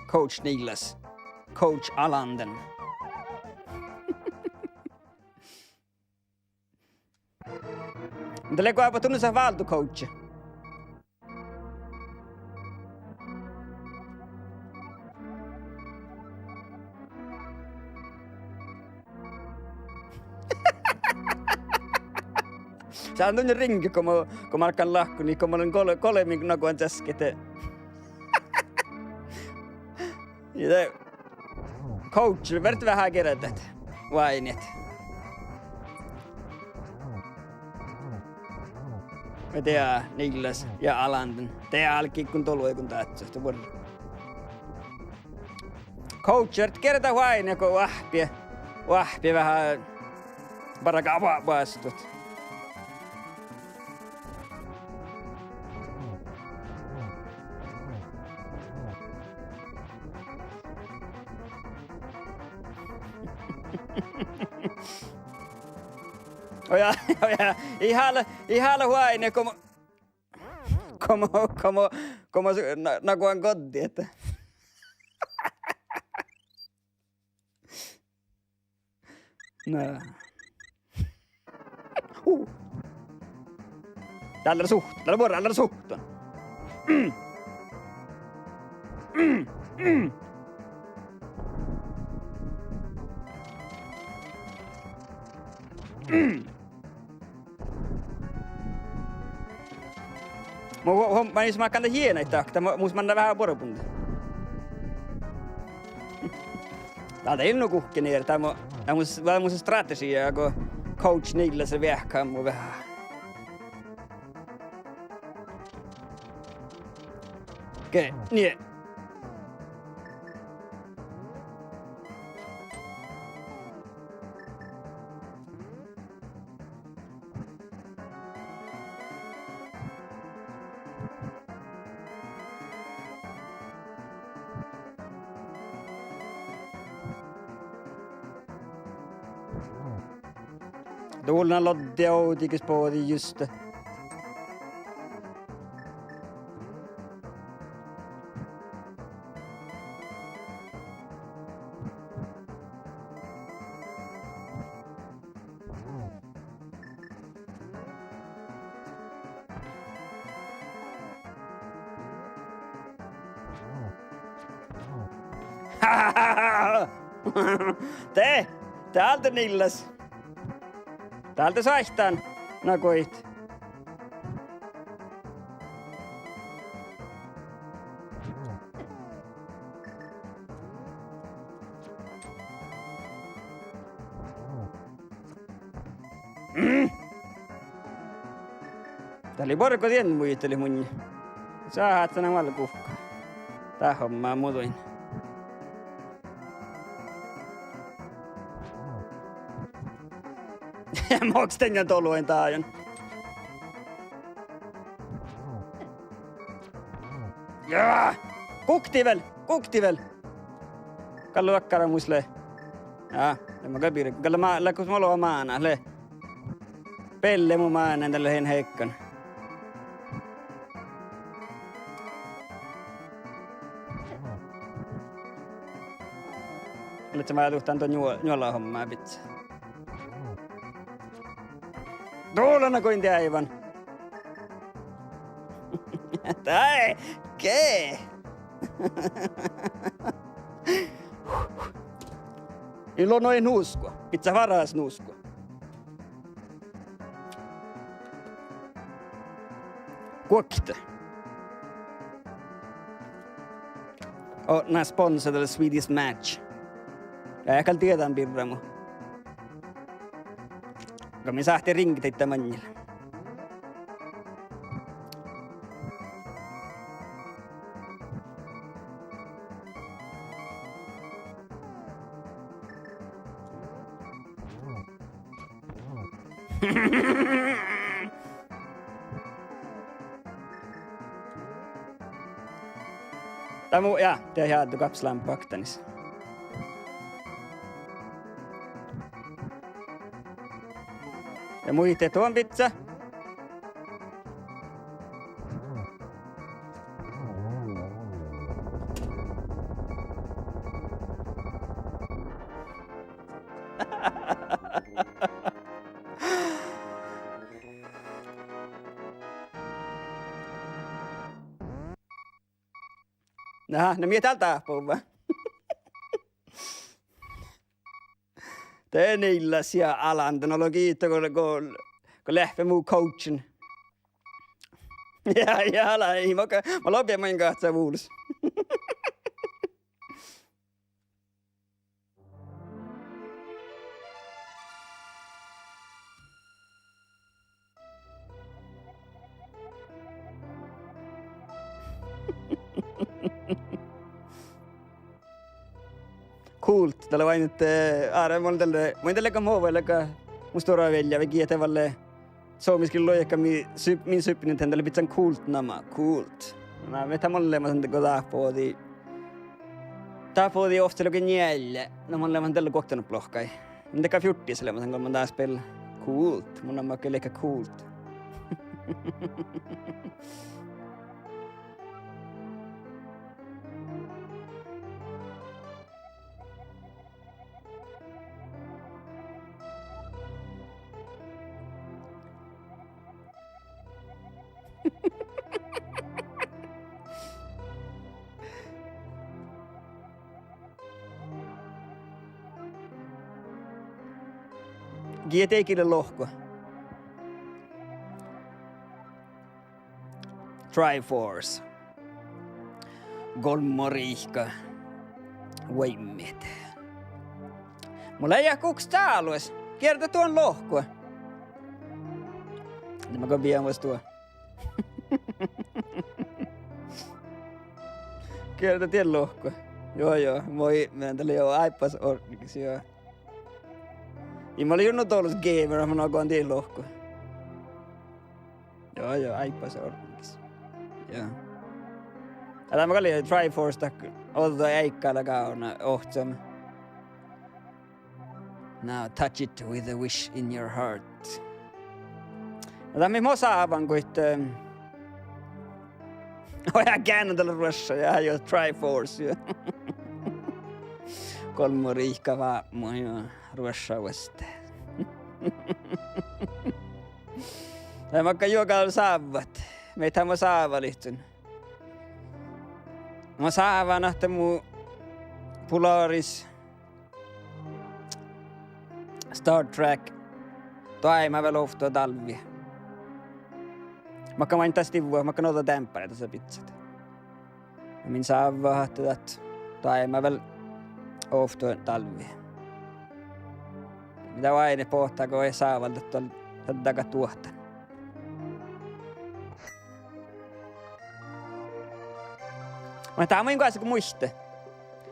Coach Niilas. Coach Alanden. Muhto lea goabbát unnosat váldocoachi. Sáhtán dunnje riŋgget go mo, go mo álggán lahkoniid, go mo leat gol-, golbmá nagohan časket. Ja de coach, verte veahá gierdat. Oaidnit. Ja de Niilas ja Alanden. De álgit go doluiguin dáhte, de buorre. Coach, verte gierdat oaidnit go oahppi, oahppi veahá bargá ba-, bastut. Ojá, ojá, ii hále, ii hále oaidnit go mo, go mo, go mo, go mo su-, na-, nagohan goddit ahte. Na. Hu. Dál lea suht-, dál lea buorre, dál lea suhttan. Mm. Mm. Mm. Mm. Mu hu-, hu-, ma-, mus máhkkán dat jiena ahte, dat mu-, mus manná veahá buorbunde. Dál dat ii lean guhkkin eret, dat mu-, dat mus-, dat mus strategiija go coach Niilas lea veahkehan mu veahá. Ge-, nie. Dullan lodde ovdal ges bođii juste. De, de álddán illas. De álddán sáittán. Na goit. Mm. Dat lei buorre go dien muitalit munnje. Sáhttá na vel guhká. Dat homma muđui. Mo gal dan dologiin dáján. Ja! Gukte vel, gukte vel. Gal lea dakkár mus lea. Ja, de ma gal birgen. Gal lea ma-, lea gos mo lea mánát, lea. Belle mu mánáin dalle hen heikkan. Lea ma duhtán duo njuo-, njuolahomma bidjat. Dullan go in deaivan. Dai, ge. In lea nu in nusko. Bidjat várra nusko. Guokte. Odne sponsor dalle Swedish Match. Ja gal dieđán birra mu. Go mii sáhttit ringgadit maŋŋil. Dat mu-, ja, de headdut gapslan baktanis. Ja muitit duon bidjat. Na, na mii dál dáhpáhuvvá. De nillas ja alán, de no lea gitta go, go, go leahppi mu coachin. Ja, ja, ala, ii, ma ka-, ma logan maŋŋá gahca vulos. Cult, dat lea oaidnit, eh, áre, mun dalle, mun dalle go mo vuoi leaga mu stuorra viellja vai giehte valle. Somás gal lojká min Sup-, min Super Nintendo lea bidjan Cult namma, Cult. Na, mii dat mun leimmet dan go dáhpáhii. Dáhpáhii ovccilogi njeallje. Na mun leimmet dalle guoktenuppelot lohkat. Mun dego fjorttis leimmet dan go mun dá spellan. Cult. Mu namma gal lea Cult. G T A gal lea lohku. Triforce. Golmmo riikka. Vuoiŋŋet. Mun lean guhkes dál. Gierda duon lohku. Ii, ma go biemus duo. Gierda dien lohku. Juo, juo. Moi, mun dalle jo áibbas ordnigis, juo. Ii, mun lean nu dološ gamer, mun goan dien lohku. Juo, juo, áibbas ordnigis. Juo. Ja dat gal lei Triforce dat ođđa eaikkálaga ovcci. Now touch it with a wish in your heart. Na dat mii mo sávan goit, eh, ojá, geain dat lea ruošša, ja jo Triforce, jo. Golmmo riikka vápmu, jo, Ruošša vuostte. Ja makkár juoga sávvat, mii dat mo sávalihttun. Mo sávan ahte mu Polaris Star Trek doaibmá vel ovtta dálvvi. Makkár maid dat divvo, makkár ođđa deamppareid dasa bidjat. Ja min sávva ahte dat doaibmá vel ovtta dálvvi. Mii dat oaidnit bohte go ii sávaldat dal-, dat dagat duohtan. Muhto mun goassege muitte.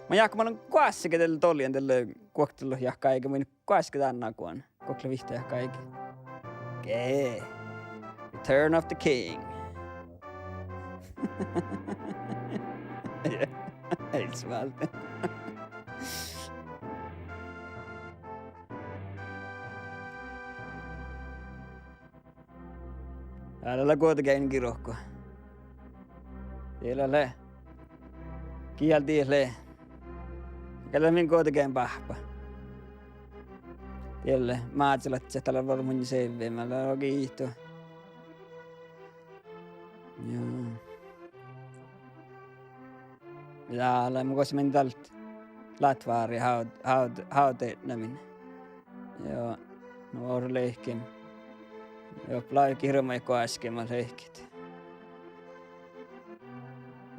Mun jáhkán, mun goassege dalle doallan dalle guoktelogi jahkáige, mun goassege dan nagoan. Guoktelot vihtta jahkáige. Ge. Return of the King. Ei sválde. Dál lea guovdageainnu girko. Diet lea, gial diet lea. Gal lea min guovdageainnu báhpa. Diet lea Mázeladja, dál lea vuorre munnje sevve, ma lea giitu. Joo. Ja lea mun gos min dál latvári háv-, háv-, hávdeidnamin. Joo, nu orru lehken. Joo, lávii hirbmat goaske mat lehket.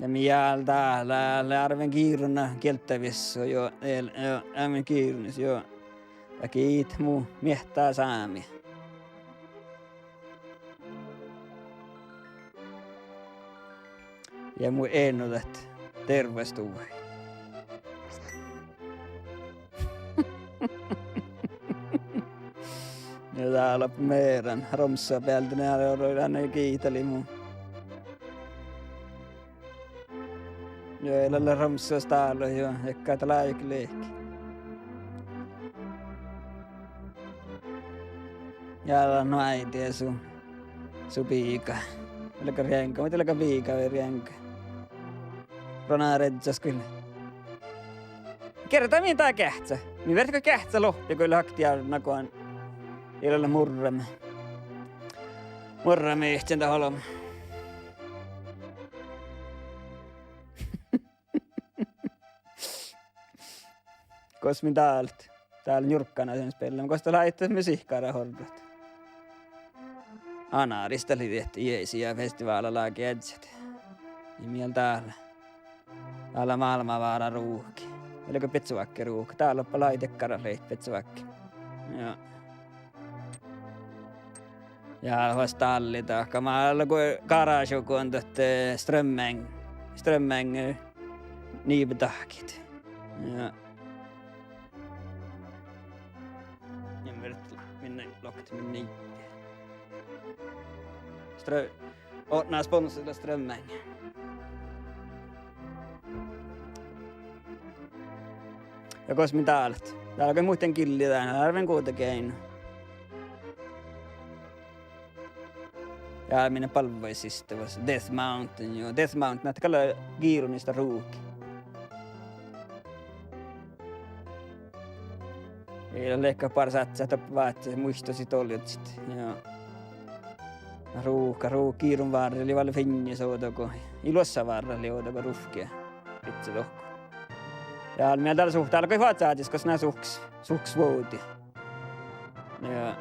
Ja mii dál, dál lea árven giiruna gielddaviessui, joo, el-, joo, árven giirunis, joo. Ja giitet mu miehtá sámi. Ja mu ennadit dervastuvai. Ja dál lea mearán romssa bealde, ne orru dan giidalii mu. Joo, ii leat romssas dál, joo, ekká dat lávii lehket. Ja dál lea nu áidit ja su, su biigá. Ii leago rienga, muhto ii leago biigá vai rienga. Ronarejjas gal. Geargga mii dá geahččá. Mii fertet geahččat lohpi go ii leat aktiivna go ii leat murrame. Murrame iežan dat olbmá. Gos mii dál leat? Dál njurkkanat dan spellan. Gos dat lea ahte musiikkara horrut? Anaris dat lei diehtit jeaisi ja festivála lágejeaddjit. Ja mii dál. Dál lea málmávara ruhki. Ii leago beassevahki ruhki. Dál doppe lei dakkár lei beassevahki. Joo. Ja fas dállit dahká. Mat leat go garáža go dat, eh, strømmen-, strømmen-, eh, niibedahkit. Ja. Ja mii fertet minne loktet min niibbi. Strø-, odne sponsora strømmen. Ja gos mii dál leat? Dál lea muhtin gilli dán, árven guovdageainnu. Ja mii balvvašit siste vuos. Death Mountain, joo. Death Mountain, dat gal lea giirunis dat ruhki. Ii leat leat bargit sáhttá doppe vázze muittusit oljažit. Joo. Ruhka, ruhka, giirun várra lei vel fiinnis ovdal go, ii luossa várra lei ovdal go ruhki. Bidje dohko. Ja mii dál suhte, dál lea gal vázzážis gos lea suhkas, suhkas vuovdit. Ja.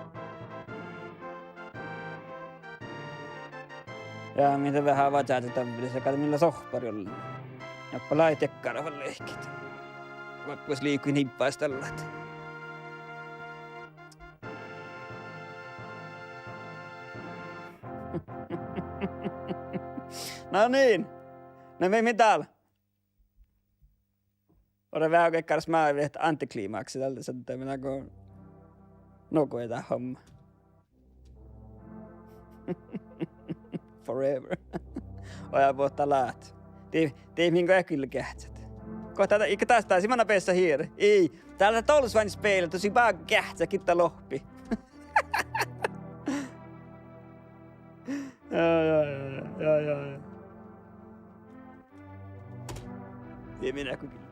Ja mii de veahá vázzážit davvelis, gal mii lea sohpar ollen. Doppe lei dakkár fal lehket. Vaikko liikui niibbaš dallat. No niin. No mii, mii dál? Ore veahá gakkár smávehtet antiklimaksi dalle, sahttá mii go nugo dat homma. Forever. Ojá, bohte lát. Dii, dii min go eat gal geahččat. Go dat, ii ge das, das ii manná beassat hiere. Ii. Dat lea dološ oažžut spela, dat sii ba geahččá gitta lohpi. Ja, ja, ja, ja, ja, ja. Ii mii go gil-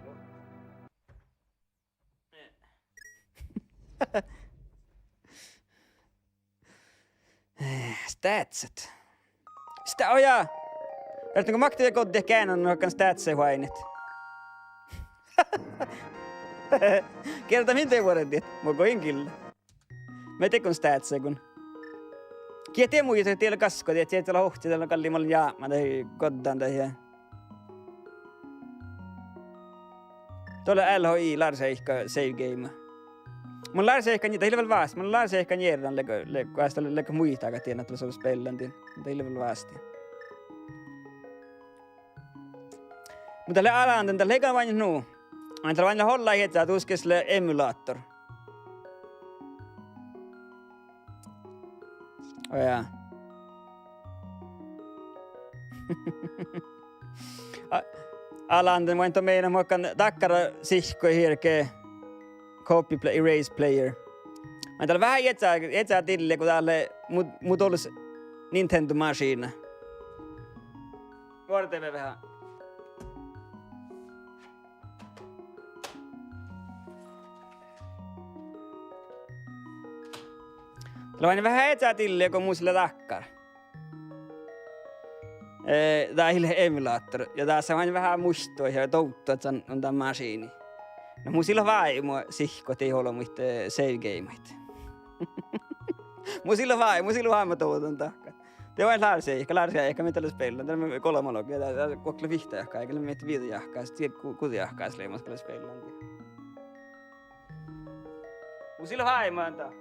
Eh, státsat. Sta-, oh jaa. Ertnogii makte go de geanan nohkan státsat oaidnit. Gierda min de vuordit, mo go in gil- Mii dego státsat go. Gitta muittán, dat lea gaskko, dat lea ohcci, dat lea galli, mun jápmán dahje, goddán dahje. Dolle L H I Lars Eika save game. Mun Lars Eika ni-, dat ii leat vel vástá, mun Lars Eika njearran, leago, leago, leago muittán, dat dien, dat lea son spellan dien. Dat ii leat vel vástá. Muhto dat lea alanden, dat lea gal oaidnit nu. Muhto dat lea oaidnit hollá ieža, dus ges lea emulator. Oh jaa. A-, alanden, mun don meinat, mun gal dakkár sihkku hierge copy pla-, erase player. Mun dat lea veahá ieža, ieža dille go dat lea mu, mu dološ Nintendo mašiidna. Vuordeme veahá. Dat lea veahá ieža dille go mus lea dakkár. Eh, dat ii leat emulator. Ja dasa oaidnit veahá muittuid ja dovdduid dan, dan mašiinnii. Na mus ii leat váimu sihkku ahte olbmuid, eh, save gameit. Mus ii leat váimu, mus ii leat váimu dovdan dahkat. De oaidná Lársi Eika, Lársi Eika, mii dat lea spellan, dat lea golbma logi, dat, dat, guoktelihttá jahkái, gal mii viđa jahkái, sii gu-, guđa jahkái, leamaš gal spellan. Mus ii leat váimu dan dahkat.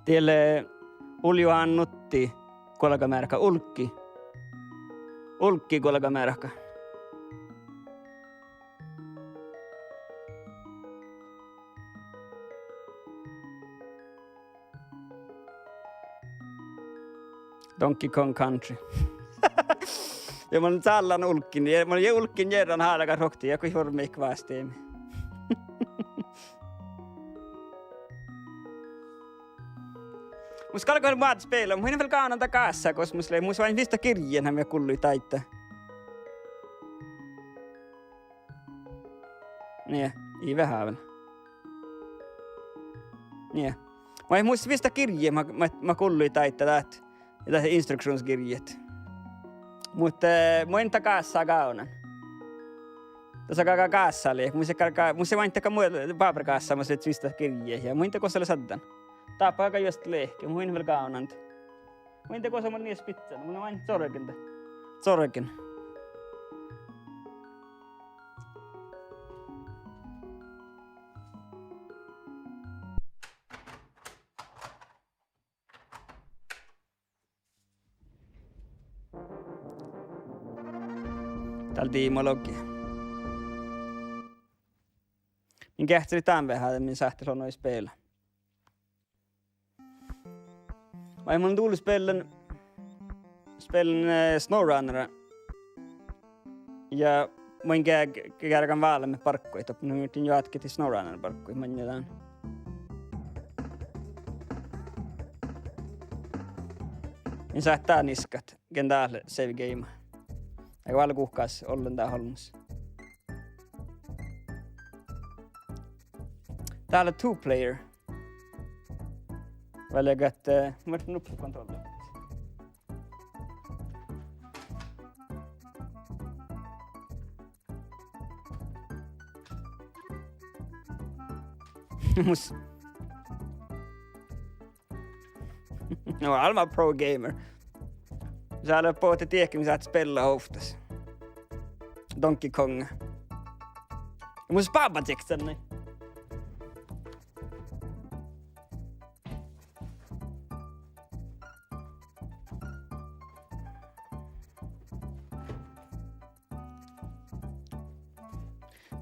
Diet lea uljohan nutti guolgamearka, ulggi. Ulggi guolgamearka. Donkey Kong Country. Ja mun sállán ulggiin, ja mun ja ulggiin njearran hálagat rohkti, ja go formii vásteme. Mus galgá vel moadde spela, mun in vel gánan dan gássa, gos mus lea, mus oaidnen vissa girjji han mii gulluid dáidda. Nie, ii veahá vel. Nie. Vai mus vissa girjji, ma, ma, ma gulluid dáidda dat, dat instruksjonsgirjjet. Muhto, eh, mun in dan gássa gávdnan. Dasa gal, gal gássa lea, mus gal, gal, mus lea oaidnit gal mu-, bábáragássa, mus lea vissa girjji, ja mun in dego lea saddan. Dáppe gal juosta lehket, mun in vel gávdnan. Mun in dego, mun nie spizzan, mun oaidnen corgen dat. Corgen. Dál diimma logi. Min geahččalit dán veahá, de min sáhttit leat nu spela. Vai mun dul spellan, spellan, eh, SnowRunnera. Ja mun ge-, ge-, geargan vállá bargguid, doppe mun írten joatke SnowRunner bargguid, mun dán. Min sáhtán iskat, gien dát lea save game. Eiga vállá guhkás ollen dát olmmoš. Dát lea two player. Vállá ahte, eh, mun nuppi kontrolli. Mus. No, I'm a pro gamer. Sál lea bohte diehke mii sáhttet spella ovttas. Donkey Kong. Mun spábbačiekčan.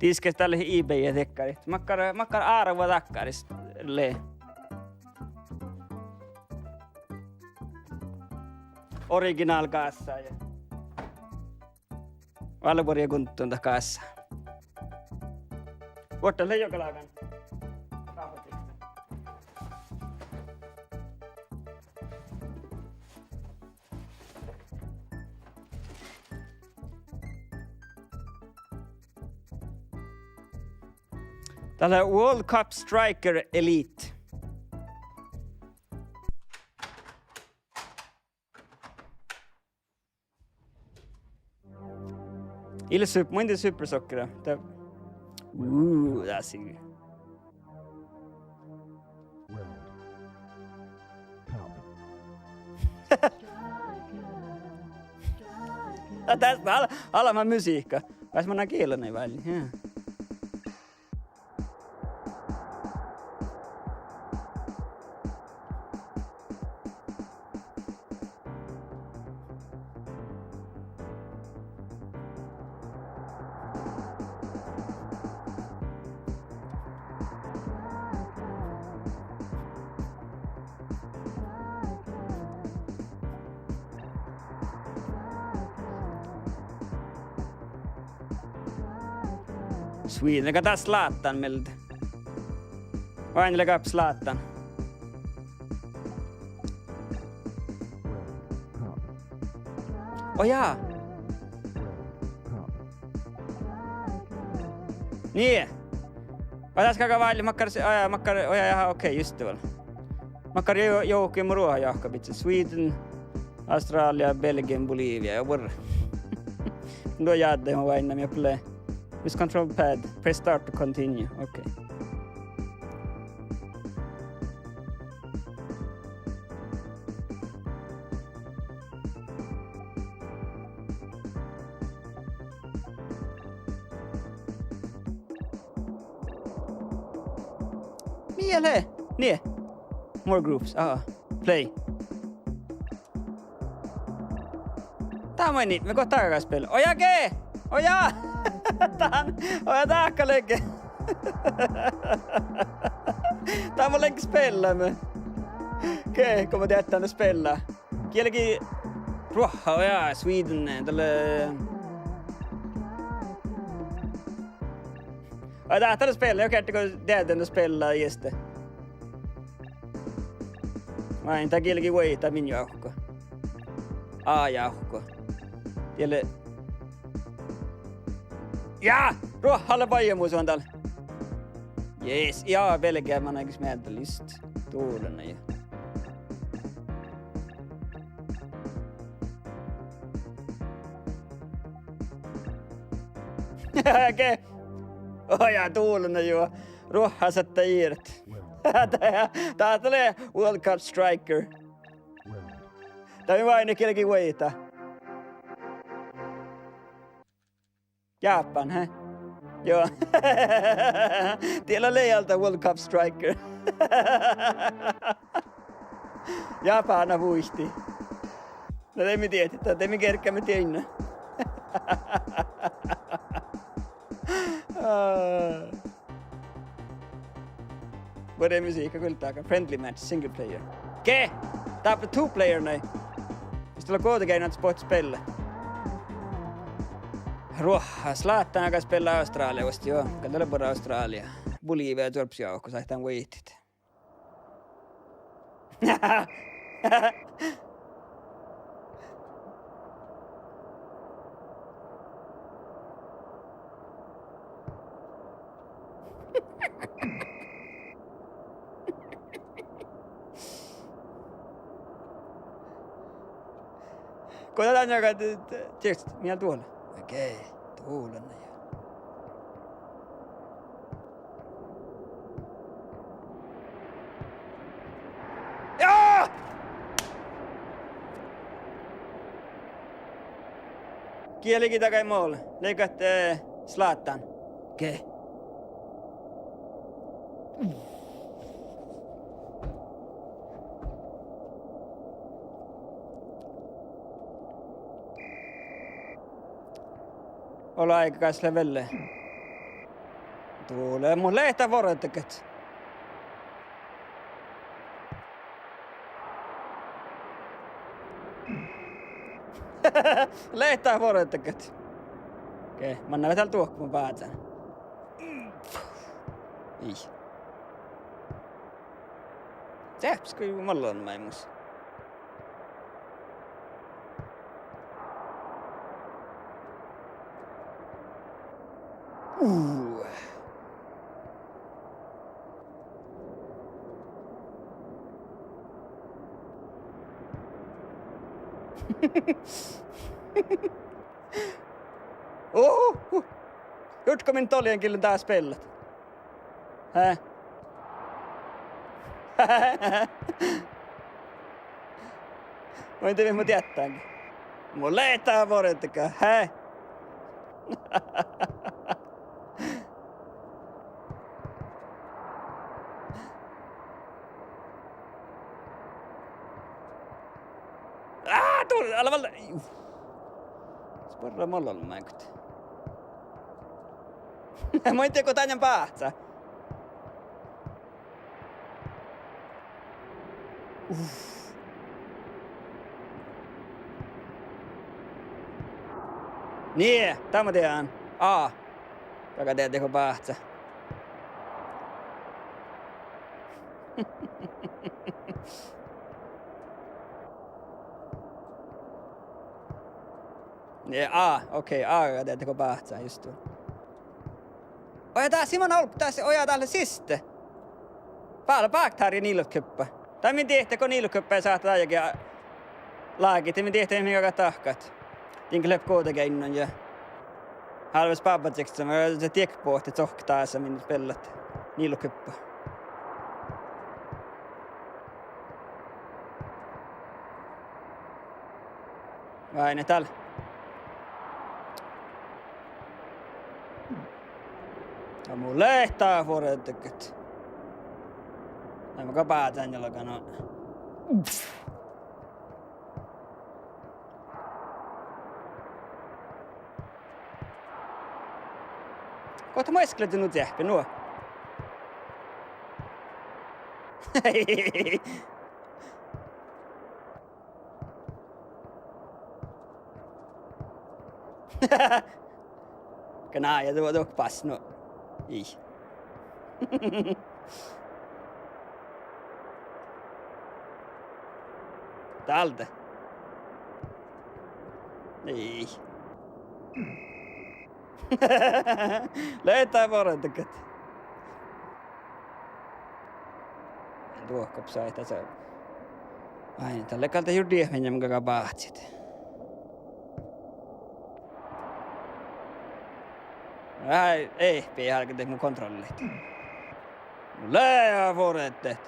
Diskes dalle eBay-e dikkarit. Makkár, makkár árvu dakkaris lea? Original gássa ja. Válle buorre guntton dat gássa. Vuorddát lea juogalágan. Dat lea World Cup Striker Elite. Ii leat sup-, mun in dieđe Super Soccer. Dat, uu, dat sii. Ja das lea al-, albma musiikka. Vas manná giellain vállje, ja. Sweden, leago dat Zlatan mielde? Oaidne leago Zlatan. Oh jaa. Nie. Vai das galgá válljet makkár, ah, makkár, oh jaa, jaa, okei, just det vel. Makkár jo-, joavkka mu ruohtajahka bidjat. Sweden, Australia, Belgium, Bolivia, ja buorre. Duo jáddá, mun váinnán mii play. Use control pad. Press start to continue. Okei. Mii lea? Nie. More groups. Aha. Play. Dat maid nipmi go dat gal spela. Oh jaa, ge! Oh jaa! Dan, oh jaa, dat gal ledje. Dat mun ledjen spellamin. Ge, go mun dieđán dat spella. Gii lea ruohta, oh jaa, Sweden, dat lea. Ai, dat, dat lea spella, okei, go dieđán dat spella, just det. Maid, dat gii lea vuoigat min joavkko. A joavkko. Die lea. Jaa! Ruohta lea bajjemus dal. Yes, ja, Belgia manaigas miehtedal just. Dološ ja. Ge-, oh jaa, dološ juo. Ruohta sáhttá ieret. Dat, dat lea World Cup Striker. Dat mii váinnet gii lea vuoigat. Japan, he? Juo. Die lea leat dat World Cup Striker. Japan vuittii. Na de mii dieđát, de mii gerggaime dieinna. Buorre musiikka guovllus dakkár. Friendly match, single player. Ge! Dáppe two player nai. Mis dat lea goađi geainna ahte bohtet spellat. Ruohta, Zlatan galgá spellat Austrálii vuostá, juo. Gal dat lea buorre Austrálii. Bolívia duolbbašjoavku, sáhtán vuoitit. Go dat dan jagade, de, de, čieža, mii duolle. Okei, duolle ja. Jaa! Gii lei dagai mål? Lei dat, eh, Zlatan? Ge. Ole áiga gal lea vel. Dole, mun lean dat vuordágat. Lean dat vuordágat. Okei, manná dál duohkama bázán. Ii. Ceahpes go mallan máilmmis. Uu. Oho! Jurddago min dolljen gillen dá spellat. Hää? Mun in dieđe, mu dieđán. Mun lean dat vuordágat, hää? Á, du, ale vel. Sparra mallan máigut. Mun in dieđe go dan báhcá. Uf. Nie, dan mun dieđán. Á. Daga dieđe go báhcá. Nie, á, okei, á, dieđe go báhcá, just. Ojá, dás ii manan olbmot, dás, ojá, dát lea siste. Bála báktári nilotkuppá. Dan min diehtán go nilotkuppái sáhttá dajahit lágit, de min diehtán min galggat dahkat. Din gal lea Guovdageainnus ja hálvas bábbadiksen, ma dieđen boahtit sohkkat dasa min spellat nilotkuppá. Vai ne dál. Ja mun lean dat vuordágat. Ai, mun gal bázán jalgán. Gohte muitalii nu ceahppi, nu. Ganá, ja du, du bas, nu. Ii. Dál de. Ii. Lean dat vuordágat. Duohkabehtet dasa. Ai, dalle gal dat jurddašii, mii galggat báhcit. Ai, eh, pea álgá de mu kontrollit. Lean vuordágat.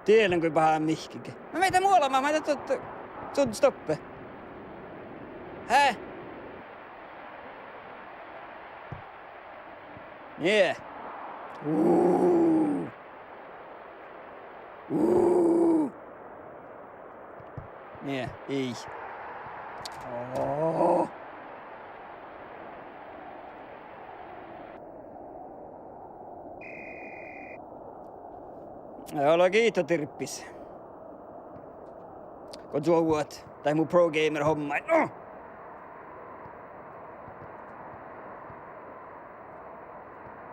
Dielen go bahá mihkkege. Ma mearkkašin mu olbmot, ma dat, dat, dat stoppe. Hää? Nie. Uu. Uu. Nie, ii. Oo. Ei ole giitta dirpis. Go čuovvut, dat mu pro gamer hommái. No!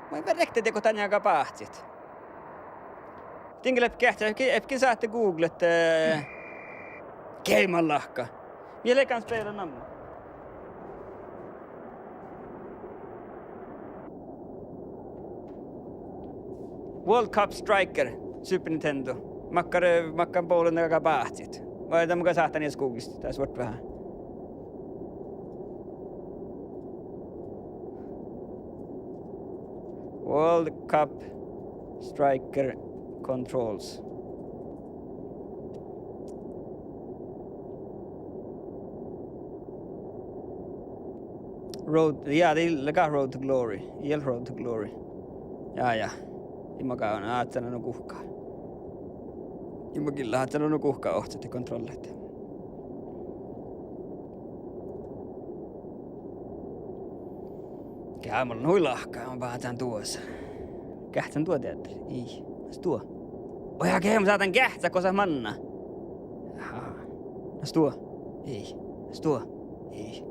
Mun in vel rehte dieđe go dan galggat báhcit. Din gal lea geahččat, ii ge sáhte googlet, eh, geimmalahka. Mii leat spela namma. World Cup Striker, Super Nintendo. Makkár, makkár bođii galggat báhcit. Vai dan mun gal sáhtán eas googlista, dás vuortán veahá. World Cup Striker controls. Road, ja, dii leat Road to Glory. Ii leat Road to Glory. Ja, ja. Ii maga, ádsen nu guhká. Ii maga gillet ádsen nu guhká ohcat ja kontrollat. Geat mun hui lahka, mun báhcán duosa. Geahcen duo dieđusge. Ii. Stuo. Oi, ja geat mun sáhtán geahččat gos manná. Aha. Stuo. Ii. Stuo. Ii.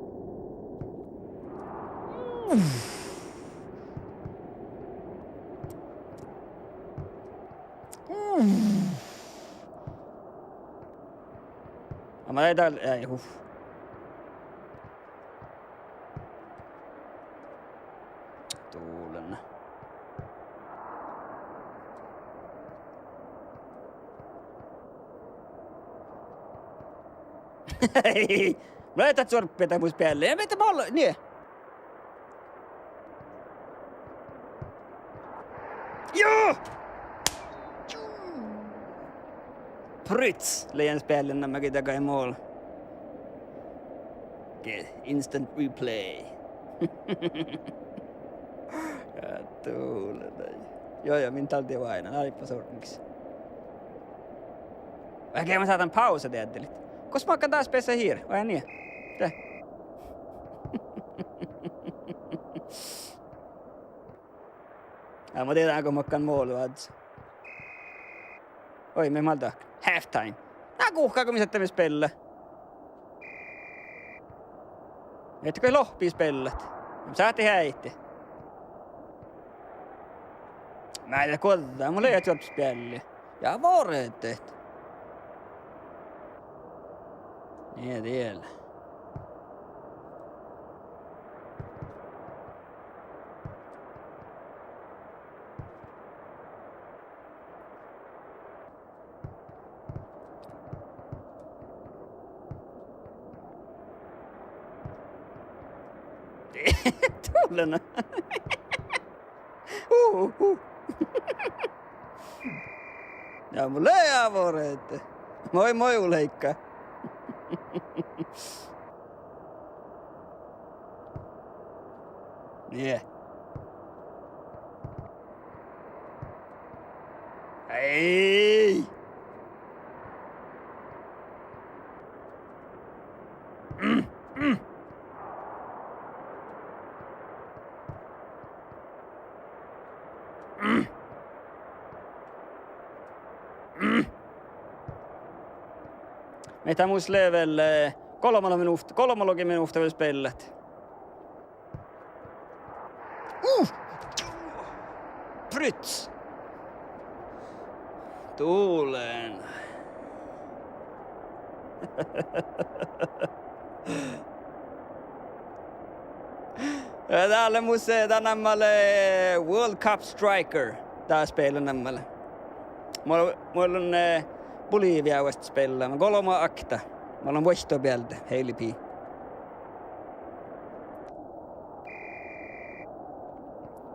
Amma dal, ei, uf. Tulen. Ei, mun lean dat suorppi dat mus bealli. Ei, mii dat mol-, nie. Joo! Pryts, lean beallin namma gii dagai mol. Ge-, instant replay. Ja tulen. Joo, joo, min dal dii váinan, áibbas ortnegis. Vai geat mun sáhtán pausa dieđusge. Gos mun galggan dás beassat hit? Vai nie? De. Ja mun dieđán go mun galggan molu oažžut. Oi, mii mál dat. Halftime. Na guhká go mii sáhttit spiella. Ette go lohpi spiellat. Sáhttit heaiti. Mii eat guođđa, mun lean čuorpes bealli. Ja vuordet. Nie diela. Tulen. Uh, uh. Ja mun lean vuordet. Moi, moi, Ulrikka. Nie. Ei! Mm, mm. Mm. Mm. Mii dat mus lea vel, eh, golbmalogi minuvt-, golbmalogi minuvtta vel spiellat. Uh! Pryts! Tulen. Ja dá lea mus, eh, dat namma lea World Cup Striker. Dat spela namma lea. Mun, mun lean, eh, Bolivia vuosttaš spelláman. Golbma akta. Mun lean vuoittubealde, heilipii.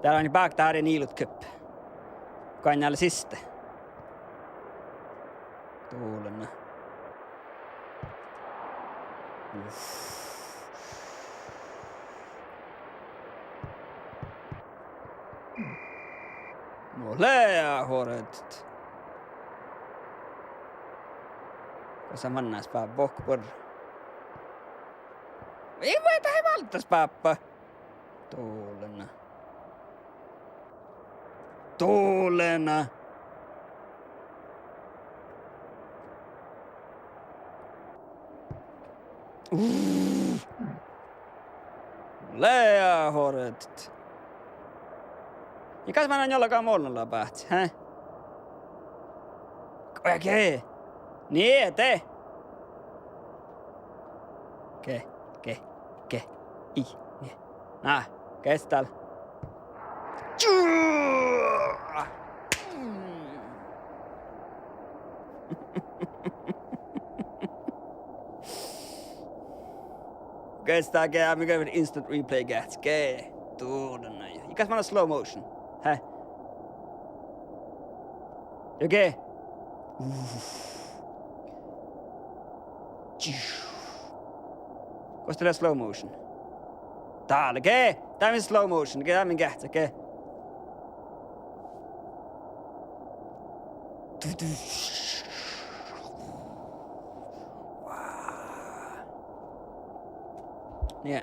Dál lea bákta áre niilut köppe. Go lea siste. Tulen. Uf. Mun lean vuordet. Gos manná spábba, bok, bor. Ii vuoi, dat ii válddás spábba. Tulen. Tulen. Uf. Lean vuordet. Ja kas manná njoalgá mollan báhcet, he? Ge-, ge-, nie, de. Ge-, ge-, ge-, ii, nie. Na, ges dal. Ges dal, ge-, mii gal instant replay geahččat, ge-, tulen. Ja kas manná slow motion, he? Ja ge-, Gos dat lea slow motion? Dál ge, dá min slow motion, ge dá min geahččat ge. Nie.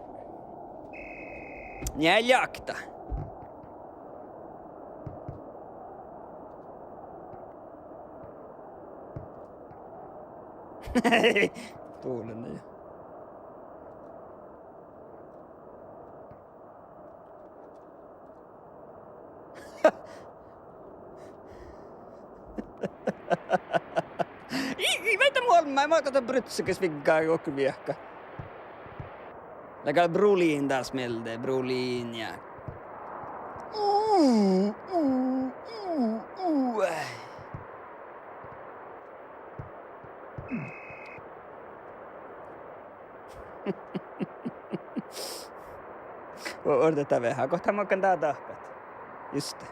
Nie, ljakta. Tulen jo. Ii, ii, maid muolmma, ma gohčodin brutsagas vigga gohčodit viehka. Leaga Brolin das mielde, Brolin ja. Uu, uu, uu, uu. Vuo-, vuorddá veahá, gohčodit makkár dahkat. Juste.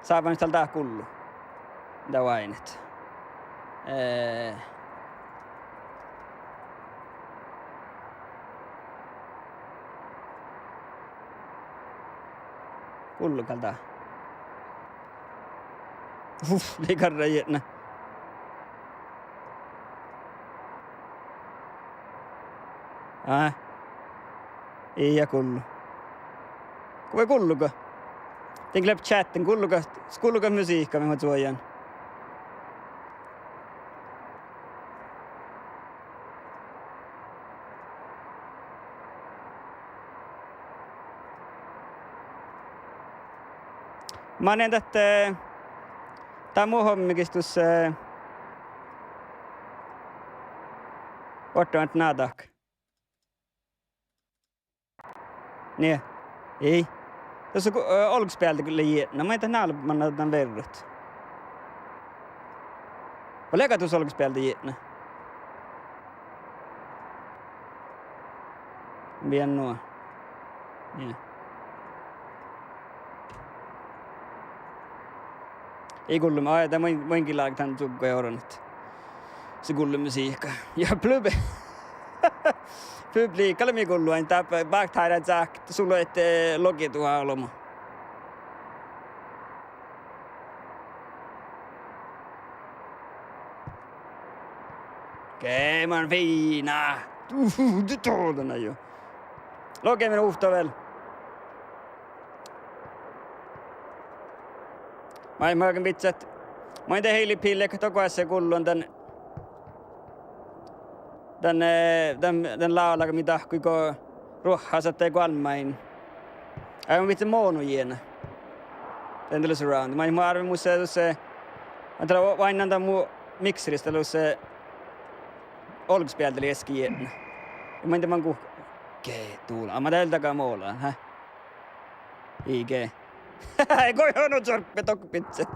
Sávan dál dát gullu. Dát váinet. Eh. Gullu gal dát. Uf, lei garra jietna. Aa. Ii, ja gullu. Gullu, gullu go. Din gleppet chatten, gullu go, gullu go musihka, mii ma čuojan. Manin dat, eh, dat mu hommegis dus, eh, ortaván nádahka. Nie. Ii. Tuossa ku, eh, olggospielde lea jietna, maid dat nál manná dan verret. Vai leago dat olggospielde jietna? Vien nu. Nie. Ii gullu, aa, dat main, mainge lágan dan čuggo ja orret. Se gullu musihka. Ja plube. Publiikka lea mii gullu, ain dáppe báktára čákte, sulle et, eh, logi duhá olbmo. Ge, man fiinna. Uhu, du tolna jo. Logi min uvtta vel. Maid magan bidjat. Maid de heili pille, ka dohko asset gullu dan, dan, eh, dan, dan lálaga mii dahkkui go ruohhasat de goalmmái. Ai, mun bidjen mono jiena. Dan de lea surround. Maid mun árven mus, eh, dus, eh, dan lea oainnán dan mu mikseris, dat lea dus, eh, olggospielde lea easka jietna. Ja maid de man guh-, ge, dula. Amma dál daga mola, hä? Ii ge. Go jo nu čorppi dohko bidjat.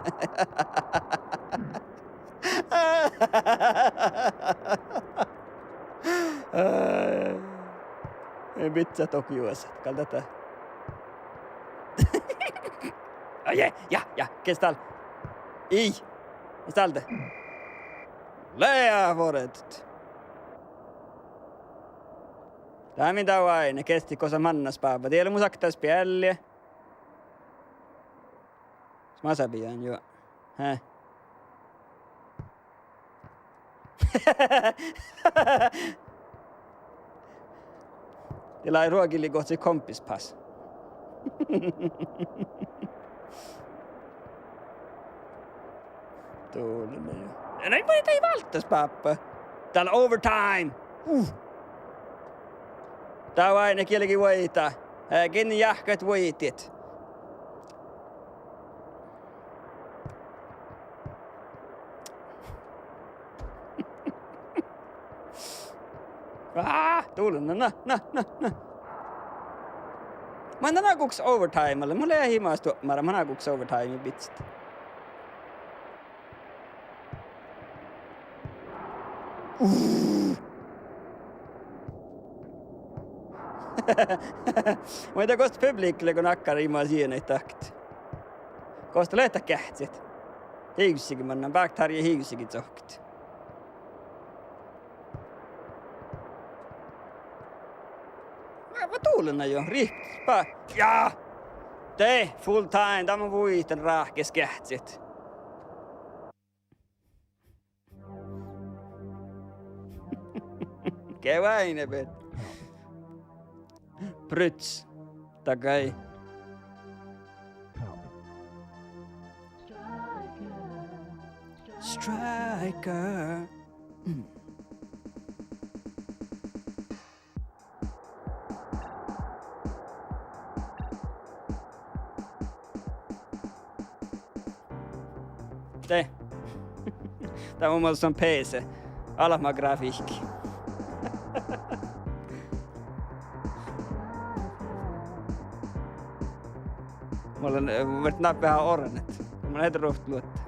Ai. Bidjat dohko juosat, gal dat. Ai, ja, ja, ja, ge dál. Ii. Mis dál de? Lea vuordet. Dá min dá oaidne, gesti gosa manná spáva. Die lea mus okta spielli. Smasabiján, juo. Hä? Die lei ruogilii gohčodit kompis pas. Dulme. Ja nai, maid dii válddá spáppa. Dál overtime. Uh. Dá oaidne, gii lea vuoidá. Eh, gii jáhkát vuoidit. Á, dula, na, na, na, na, na. Manan guhkes overtime ale, mun lean himas duommara, manan guhkes overtime bidjat. Muhto gos publiikka lea go nakkár imaš jienat dahkat? Gos dat leat geahččat? Hivssege mannan, báktára hivssege čohkkát. Ba, ba dulena jo, rihppat ba. Ja! De, full time, dan mun vuiten ráhkes geahččat. Ge váinebet. Pruts. Dagai. Striker. De. Dat mun son P C. Almma grafihkka. Mun lean, eh, mun verddán veahá ornet. Mun lean ruovttoluotta.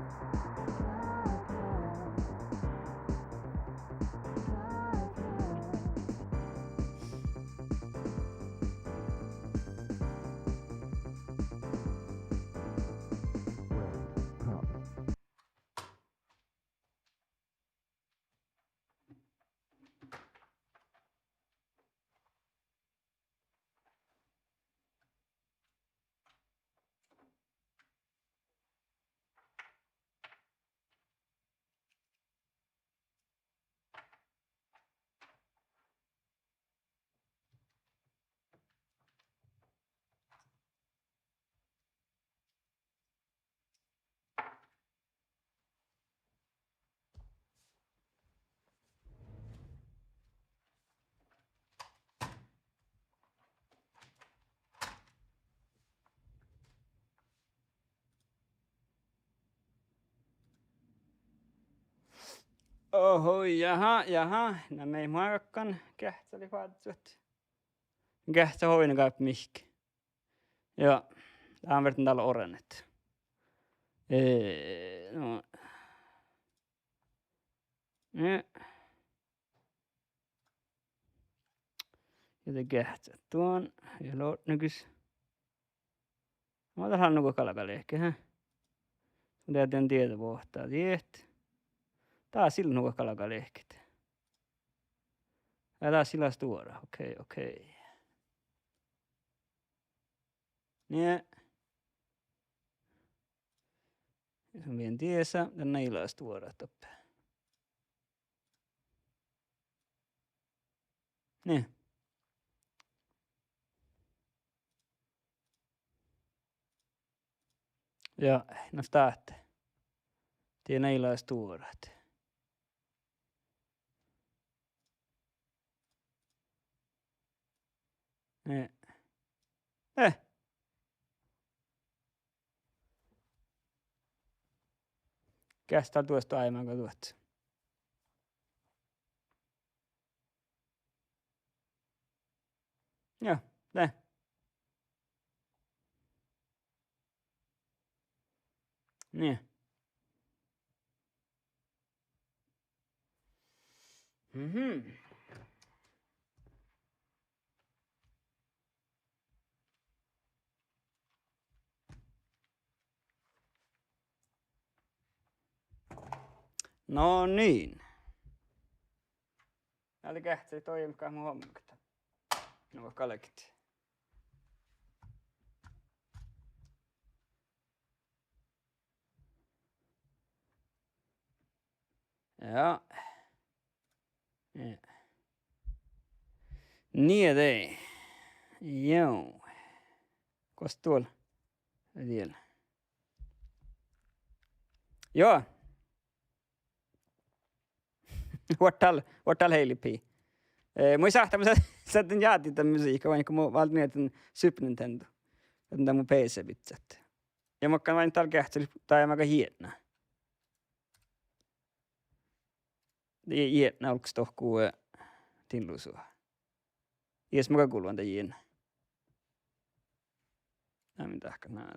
Oho, jaha, jaha. Na mii muakkán geahččalit vázzut. Geahččat oaidnagáppe mihkke. Ja, dán verddán dál ornet. Eh, no. Eh. Ja de geahččat duon, ja lotnagus. Mun dál han nugo galgá lehket, hä? Mun dieđán dieđe vuohta diet. Dás ii leat nugo galgá lehket. Ja dás ii leat stuora. Okei, okei. Nie. Ja son vien diesa, dan ii leat stuora doppe. Nie. Ja, na stáhte. Die ii leat stuorat. Nie. Eh. Geahččat duos doaimma go duot. Ja, de. Nie. Mhm. No niin. Ale geahččalit doaimma go mun hommán. No galget. Ja. Ja. Nie de. Joo. Gos duol? Diel. Joo. Vuođal, vuođal heilipii. Eh, mun sáhtán, mun sa-, sáhtán jáddidan musiikka, vaikko mun válden dan Super Nintendo. Ahte dan mu P C bidjat. Ja mun galggan dál geahččalit doaimma go jietna. Ji-, jietna olggos dohko, eh, din lusa. Ieš mun gal gulvan dan jietna. Na min dahkat na.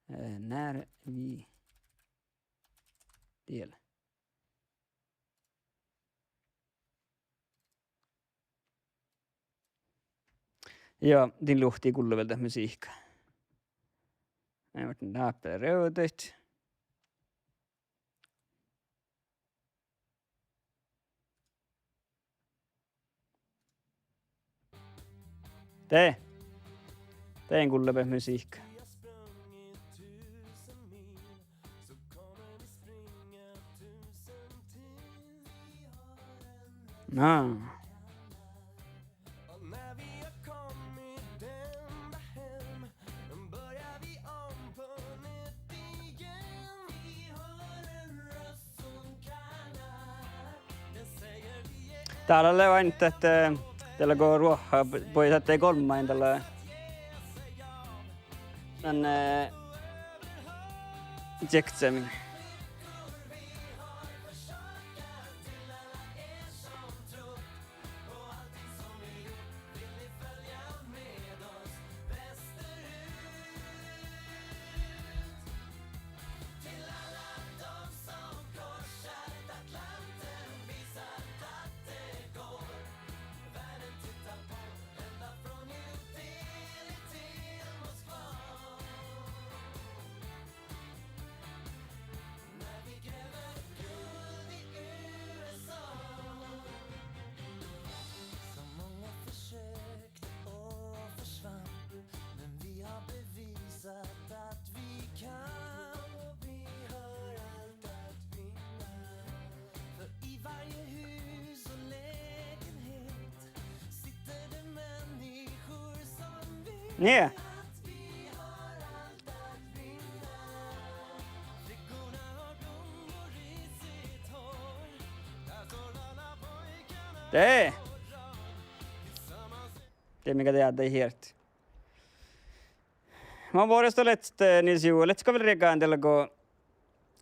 Eh, nár ji-, diel. Ja din luhtii gullo vel dat musiikka. Mun dáppe rievdit. De. De gullabehtet musihka. Na. Dál lea ain ahte, eh, dego ruohta, bođii sáhttá golmmain dalle. Dan, eh, čekcemin. Nie. De. De mii gal deaddit hiert. Man vuorjá leat, eh, Nils Juho, leat go vel riegádan dego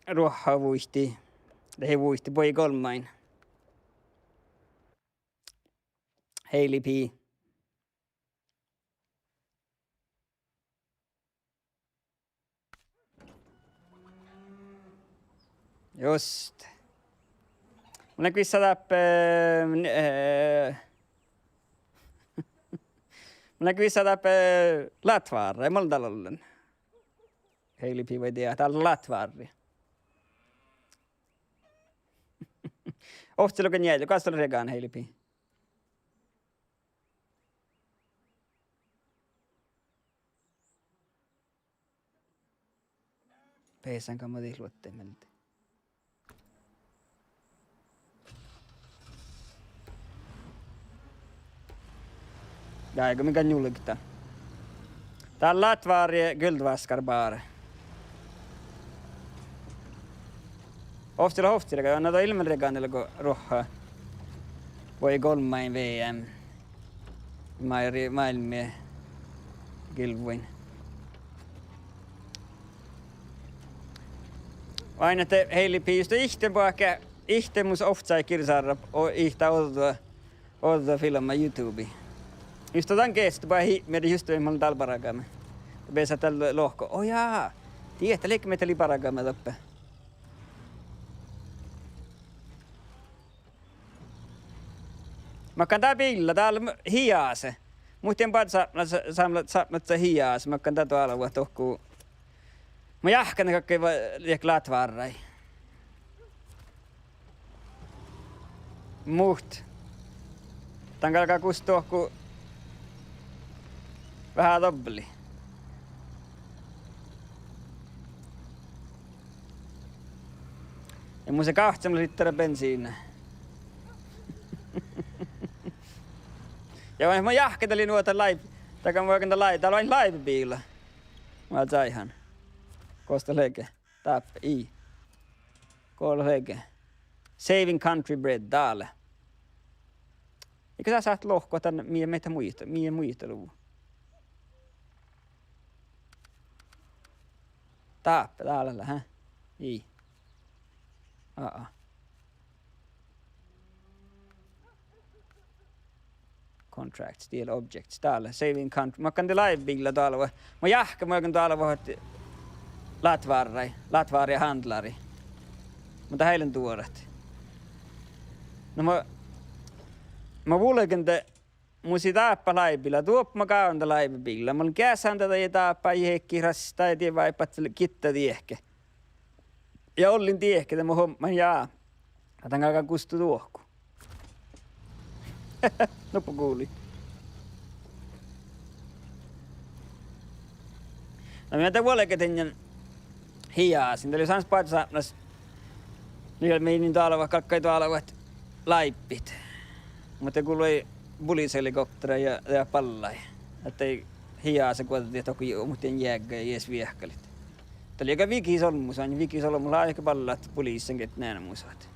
ruohta vuittii. Dahje vuittii, bođii golmmain. Heili Pi. Just. Mun lean vissa dáppe, eh, mun lean vissa dáppe látvárra, mun dal ollen. Heili Pi vai dieđát dál látvárra. Ovcci loga njeallje, goas dat lea riegádan, Heili Pi? Beasan gal mo dat luotte mielde. Ja, ego mii gal njulgit. Dál látvárra guldvaskar bare. Ovcci lea ovcci riegádan, na, dat ii lean riegádan dego ruohta. Bođii golmmain V M. Maiddái máilmmi gilvvuin. Vai ahte Heili Pi, just ihte boahke, ihte mus ovcci girsára, o-, ihte ođđa, ođđa filbma YouTubei. Just dan geahččat boahit mii, just mii dál bargame. Beasat dál lohkat. O jaa. Dieđát dál mii lei bargame doppe. Makkár dá biilla, dál lea hiasa. Muhtin báhci sápmelaččat, sápmelaččat hiasa, makkár dá doaluvvá dohko. Mun jáhkán galggai va-, diekkár látvárra. Muhto dan galgá gustat dohko veahá dobbeli. Ja mus lea gávccimas littera bensiinna. Ja mun jáhkán dalle nu ahte live, dego mun galggan live, dál lea ain live-biila. Mun čájehen. Gos dat lea ge? Dáppe, ii. Go lea ge? Saving Country Bread, dál lea. Iige dat sáhttá lohkat dan mii, mii muita-, mii muitaluvvui. Dáppe, dál lea, hä? Ii. Aa. Contracts, deal objects, dál lea, saving country. Makkár dii live-biilla doaluvvá. Mun jáhkán mun galggan doaluvvat látvárra, látvárra handlari. Muhto dat ii lean duorat. Na mun, mun vulgen de mus lei dáppe live-biilla, doppe mun gávdden live-biilla. Mun lean geasán dan ja dáppe, jehkit rastá ja die váipat gitta diehke. Ja ollin diehke de mun huom-, ja. Dan galgá gustat dohko. Nuppe gulii. Ja mii de vuolgit dainna hijasin, dat lei sáhtán báhčis sápmelaš. Lei mii doalvvat, galggai doalvvat láibbiid. Muhto gulai pulisshelikoptera ja, ja ballai ahte hijasa guođđit dohko, muhto jeaggai ja ieš viehkalit. Dat lei ge vigis olmmoš, vigis olmmoš lávejit ballat pulissán gii neanemušat.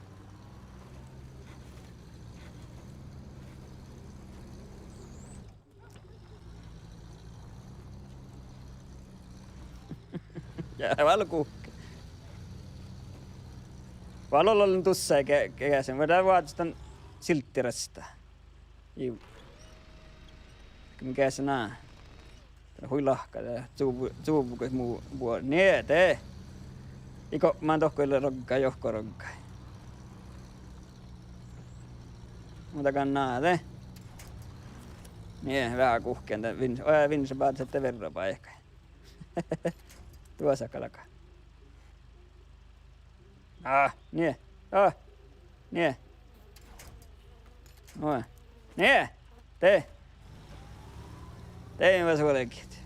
Ja, vállá guhkes. Vállá ollen dussá ge-, geasen, muhto dál vázzit dan siltti rastá. Ii. Ge-, geasen ná. Dat hui lahka, dat cuvvo-, cuvvo goit mu-, buo-, nie, de. Ii gobmán dohko, ii leat roggat, johko roggat. Muhto gal ná de. Nie, veahá guhkes dan vin-, oja vinšabáđas de verra báikái. Duosa galgá. Ah, nie. Ah, nie. Oi. Nie. De. De mii vuolgit.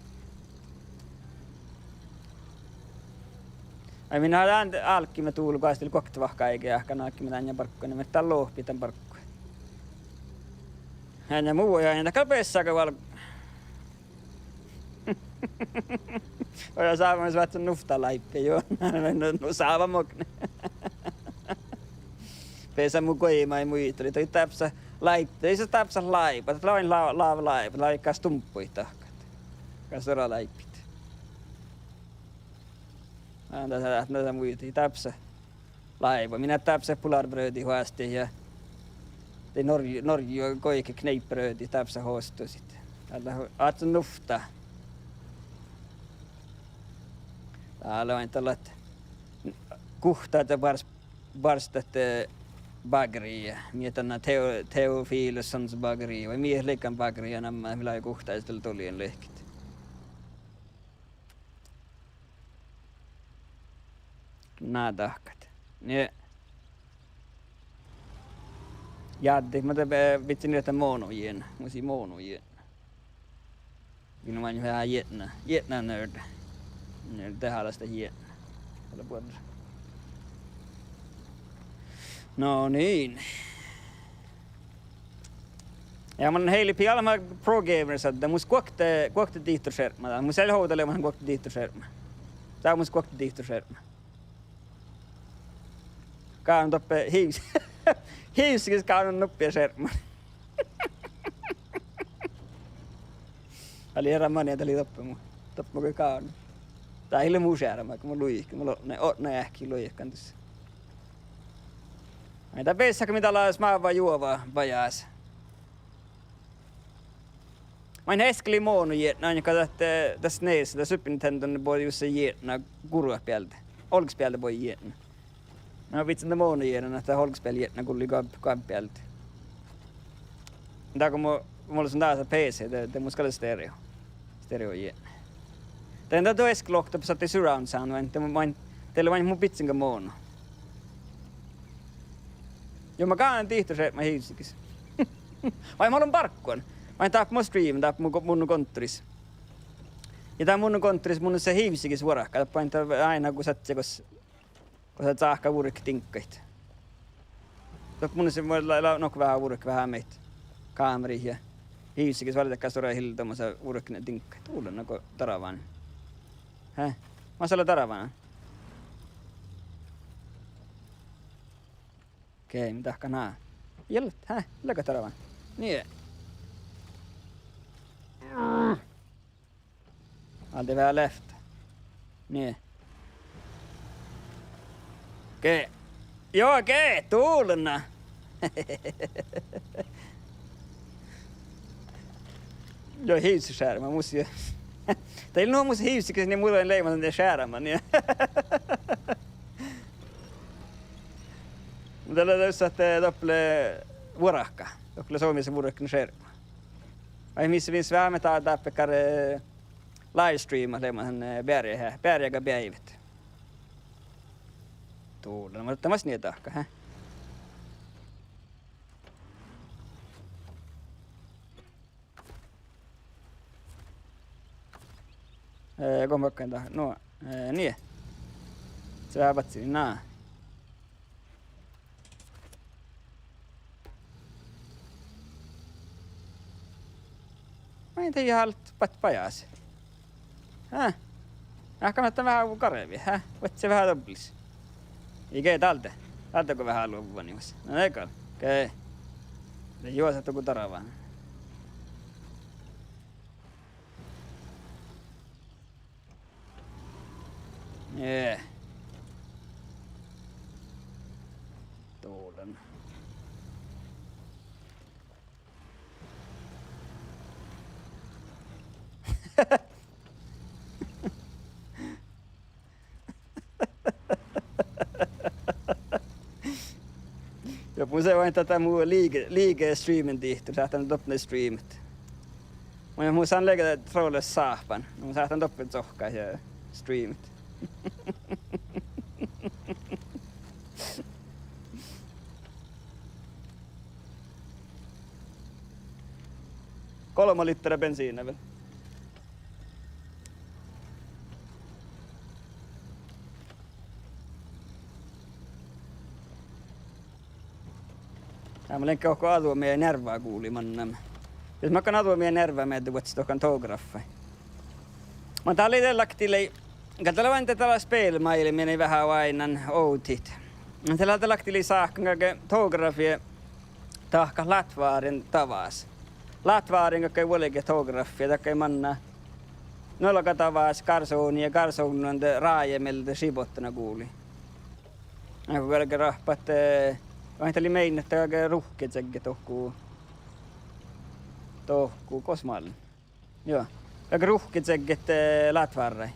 Ai, mii dán álggiime dul goassege guokte vahku áigge, ja álggiime dan bargui, mii dal lohpit dan bargui. Ean mu ja ean dat gal bessege val- Oja sáva, mis vátson nuvtta láibbi, juo. No, no sáva mogne. Besa mu goimai muitalit, dat dárbbaš láib-, ii son dárbbaš láiba, dat lei la-, láva láiba, lei gal stumppuid dahkat. Gal stuorra láibbit. Aa, dat, dat, dat muitalit, dárbbaš láiba. Mii dárbbašit polarbrødit oastit ja de Nor-, Norggi goike kneippbrødit dárbbašit oastit. Dál lea ádjon nuvtta. Dál lea ain dalle guhtta ahte bars-, barstet, eh, bagri. Mii dan Theo-, Theofilussons bagri vai mii leigga bagri ja namma, mii lávejit guhtta ja dalle dolljen lehket. Na dahkat. Nie. Jáddit, muhto, eh, bidjen dieđe mono jietna, mus lei mono jietna. Mii main veahá jietna, jietna nörda. Nörda dehálaš dat jietna. Ale buorre. No niin. Ja mun heilli pia leama pro gamer, ahte mus guokte, guokte dihtošerpma, dat mus eai leat ovdal leamahan guokte dihtošerpma. Dat mus guokte dihtošerpma. Gávdno doppe hivs-, hivssigis gávdno nuppi šerpman. Ale eará mani, dat lei doppe mu. Doppe mu gávdno. Dat ii leat mu šerpma, go mun luiken, mun odnen, odnen eahkes luiken dus. Ai, dat beassá go mii dal lea smávva juova bajás. Main easka lei mono jietna, ain go dat, eh, dat nes-, dat Super Nintendo bođii juste jietna gurut bealde. Olggos bealde bođii jietna. Na bidjen de mono jietna, dat olggos bealde jietna gulii goađ-, goađi bealde. Dego mo-, mo lean son dasa P C, de, de mus gal lea stereo. Stereo jietna. Dego dat easka lohká, ahte surround sound, vai de main, de lea vai mu bidjenga mono. Juo, mun gávdnon dihtošerpma hivssigis. Vai mun lean bargguin. Vai dáppe mo stream, dáppe mu go-, mun kontoris. Ja dá mun kontoris, mun lea hivssigis vuorkka, dáppe vai ain go sadjá gos Gos lea cáhká vurket diŋggaid. Doppe mun lea, lea, lea nokko veahá vurket, veahá maid kámerii ja hivssigis váldit gal stuorra hilda, mas vurket diŋggaid. Dullen go darván. He? Mas lea darván. Okei, mii dahkat ná? Ii leat, he? Ii leat darván. Nie. Alde veahá left. Nie. Ge-, juo, ge-, dullen. Juo, hivssesearvma mus lei. Dat ii leat nu mus hivssigis, nie mun lean leiman dan searvman, nie. Muhto dat lea dušše ahte doppe lea vuorká. Doppe lea somás vurkena searvma. Vai mis, mis veahá mii dá-, dáppe gal, eh, livestreamat leamahan, eh, bearjá, bearjága beaivvet. Dullen, muhto mas nie dahkat, he? Eh, go makkár dat? No, eh, nie. Se veahá badjin, na. Maid dii hálit bajás? Hä? Áhkku ahte veahá garvi, hä? Vuodse veahá dobblis. Ii ge dálde. Dálde go veahá luovvonimus. Na de gal. Ge. De juo sáhttet go darvan. Eh. Dolan. Ja mun se vain dahká mu liike, liike streamen dihte, sáhtán doppe streamet. Mun, mun sáhtán leage troles sáhpán, mun sáhtán doppe sohkkat ja streamet. Golbma litra bensiinna vel. Dá mun lean go oažžut ađa mii nearvva guvlii mannan. Jus makkár ađa mii nearvva, mii dohko vuosttaš dohko tográffii. Mun dál lei de lakti lei, gal dat lea ain dat dal spelmailimii veahá oaidnán ovddit. Dat lea, dat lakti lei sáhkan galge tográffii dahkat Látvárren davás. Látvárren galggai vuolgit tográffii, dahká manná nuolgga davás Gársovdnii ja Gársovdnii de ráje mielde Šibottana guvlii. Áhkku galge rahpat, eh, oaidná lei meinnat galge ruhkečeagget dohko, dohko, gos mun lean. Juo. Galge ruhkečeagget, eh, Látvárái.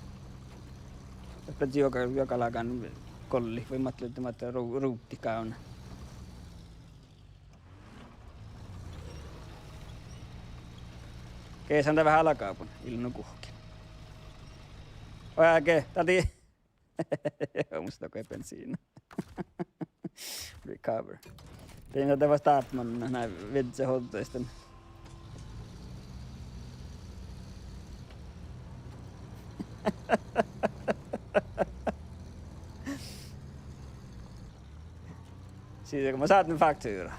Doppe juoga, juoga lágan golli, vai mat leat, mat ru-, ruđđit gávdnat. Ge, san dat veahá lagabun, illu guhkkin. Oažžu ge, dat lei Mus dohko bensiinna. Recover. Dien dat vas dárbman, na, viežžat ođđain. Sii, mun sádden faktura.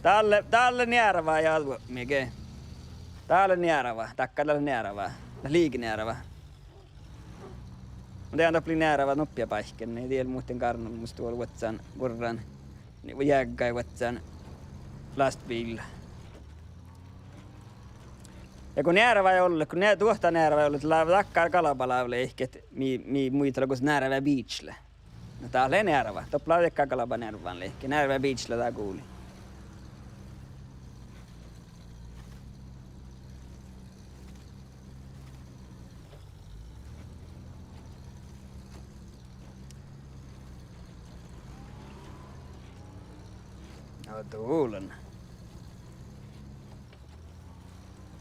Dalle, dalle nearvá ja algo, mii ge. Dalle nearvá, dakka dalle nearvá. Liike nearvá. Mun dieđán doppe lei nearvá nuppi báikái, nie dieđán muhtin Gárvvas mus duol vuossán gurran. Ni-, jeaggai vuossán lastbiilla. Ja go nearvá ollet, go ne-, duohta nearvá ollet, lávii dakkár galbma lávii lehket, mii, mii muitala gos nearvá biičla. Na dat lea nearvá, doppe lávii dakkár galbma nearvván lehket, nearvá biičla dat guvlii. Aa, dulan.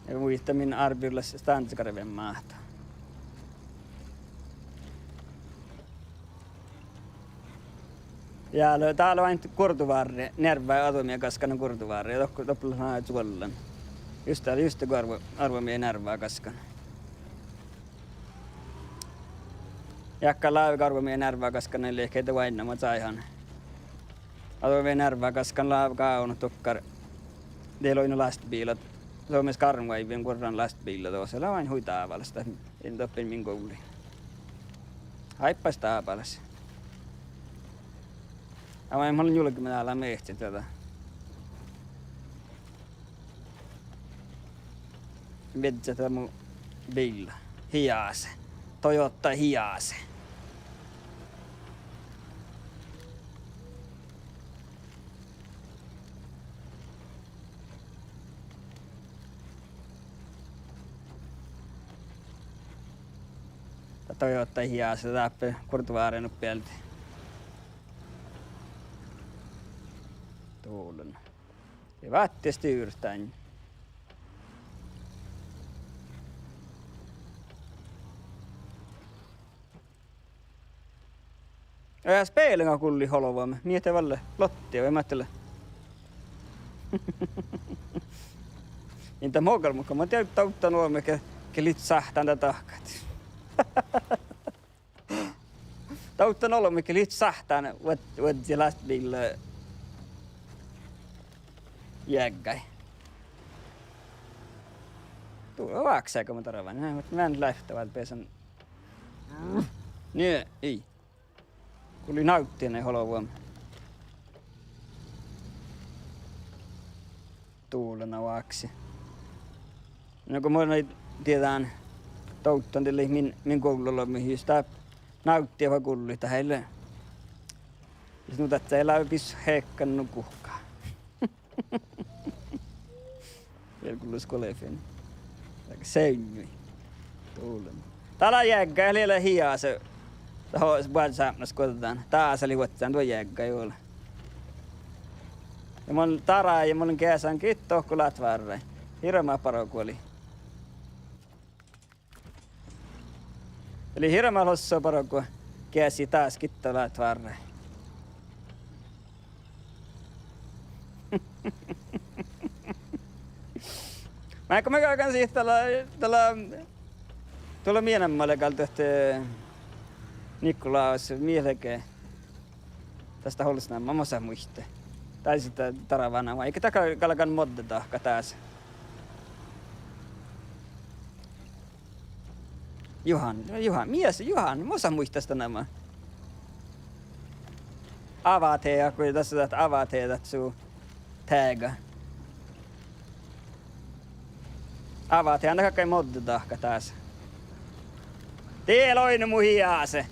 Ja muittán min árbevirolaš stándagareven máhtu. Ja lea, dat lea ain Guovdavárre, nearvvá ađamii gaskana Guovdavárre, ja dohko, doppe lea čuollan. Juste, juste go ađa-, ađamii nearvvá gaskana. Jáhkká lávii ađamii nearvvá gaskana, lehket de oainnama čájehan. Ađamii nearvvá gaskana lávii gávdnat dokkár. De lei oaidnán lastbiila. Somás Gárvváivvin gurran lastbiila, dás lea ain hui dábálaš, in doppe min guvlii. Áibbas dábálaš. Amma, mun lean julgeme dál meahcis dieđát. Viežžat dat mu biilla. Hiase. Toyota Hiase. Dat Toyota Hiase dáppe Guovdavárre nuppe ealde. Dulan. Ja váttis dýrtain. Ja spelinga gullit olbmuin. Mii de valle lottia vai mat dat lea? In dat mo gal, muhto mun dieđán dovddan olbmuin ge, ge lei sáhtán dat dahkat. Dovddan olbmuid ge lihttá sáhttán vuod-, vuodjit lastbiilla jeaggai. Dovddan vákseha go mun darván, ne, muhto mun lean leavtta vel beasan. Nie, ii. Gulli návddiin olbmuin. Dovddan váksii. Na go mun dieđán, dovddan dalle min, min guvlolommit jus dá návddiin gulli dat eai leat. Jus nu dat eai leat bissu heakkan nu guhká. Vel gullo skolefin. Dá seŋŋui. Dovddan. Dá lea jeagga, lea, lea hiasa. Dá ho-, boazosápmelaš guođđán. Dása lei vuodján duo jeagga juo lea. Ja mun dara ja mun geasan gitta dohko lát várrái. Hirbmat bargu lei. Dat lei hirbmat lossa bargu geasi dás gitta lát várrái. Makkár mii galggašit dalle, dalle, dalle mii namma lea gal dat, eh, Nikolás, mii lea ge das dat olles namma, mosat muitte. Dás dat darvánama, ii ge dat gal-, galgan moddedahkat dás. Juhán, Juhán, mies Juhán, mosat muitte das namma. Avatea, go das dat avatea dat su teaga. Avatea, dat galggai moddedahkat dás. Die lea oidne mu hiasa.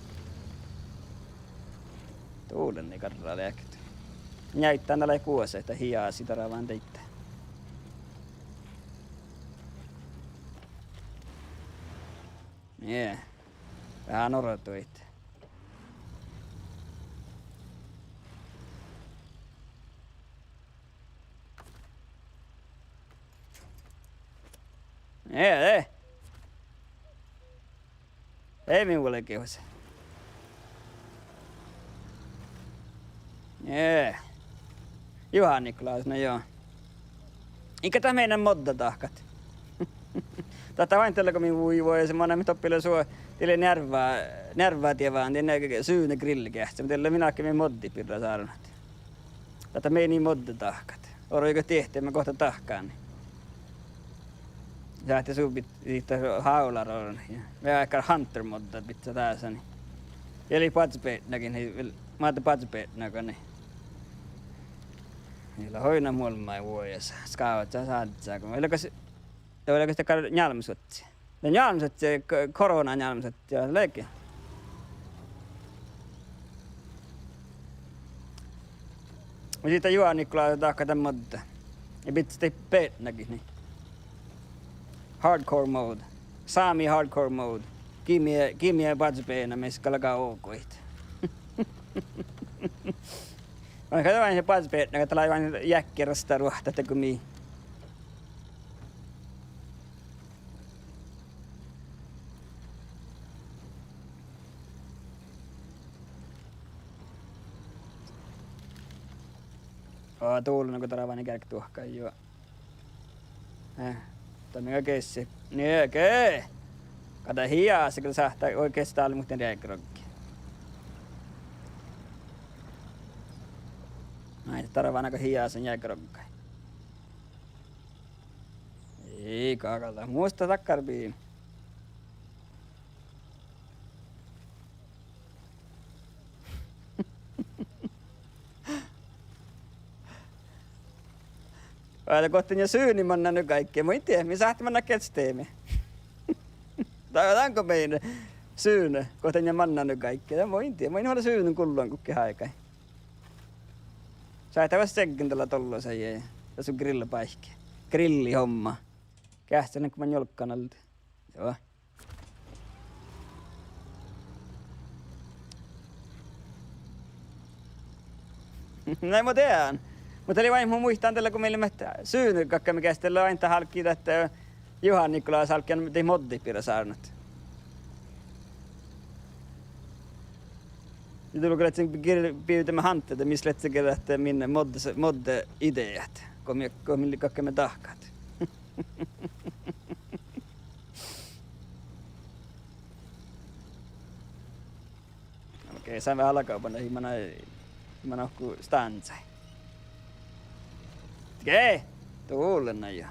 Dovddan ii garra leaget. Njeaidán dat lea guosa, dat hiasa darván daidda. Nie. Veahá norduid. Nie, de. Ei min vuolgihus. Nie. Juhán Nikolás, na jo. Ii ge dat mii moddedahkat. Dat dat oaidná dalle go mii vuoi vuojas, manaimet doppe lea su-, dalle njearvva, njearvva dieđán, dien Sune Grill geahččá, dalle mii nakke mii moddit birra sárvonat. Dat dat mii moddedahkat. Orui go diehteme gohta dahkáni. Sáhtte su bit-, bit-, hávlarođain. Ja veaháš hunter moddat bidjat dása, nie. Ja lei badjebetnagit, nie, vel, mádde badjebetnagat, nie. Ii leat oidne muolmma vuojas. Skávdda sáhttá go. Vel gal s-, vel gal dakkár njálmmosuođđi. Lea njálmmosuođđi, k-, korona njálmmosuođđi, leage. Ja sii dat Juhán Nikolás dahká dan modda. Ja bidjat daid betnagit, nie. Hardcore mode. Sámi hardcore mode. Gii mii, gii mii badjebena mis galgá oažžut. Vaikko dat lei badjebetnagat, dat lei vel jeakkerasta ruohta, dat go mii. Aa, dovddan go darván gearggeduohkái juo. Eh, dat mii gal geassit. Nie ge. Gal dat hiasa gal sáhttá, oi, geassit dál muhtin jeaggaroggi. Ai, darván go hiasa jeaggaroggi. Ii, gal dat mus dat dakkár bii. Vai dat gohten ja Sune mannán nu gáigge? Mun in dieđe, mii sáhttit mannat geahččat deme. Dat, dat go mii Sune, gohten ja mannán nu gáigge. Dat mun in dieđe, mun in ole Sune gullan guhkes áigái. Sáhttit vas čeggen dalle dollosai ja, ja su grillabáikki. Grillihomma. Geahččat lean go man juolggan alde. Joo. Na, mun dieđán. Muhto lei oaidná, mun muittán dalle go mii leimmet Sune galggaime geahččat, dalle oaidná dat álggii dat, eh, Juhán Nikolás álggii daid moddit birra sárvonat. Ja dál go ledjen gir-, bivdeme hánttet, mis ledje ge dat min modde-, modde-ideat. Go mii, go mii galggaime dahkat. Same algá bane, ii mana, ii mana go stansa. Ge, duollen ja.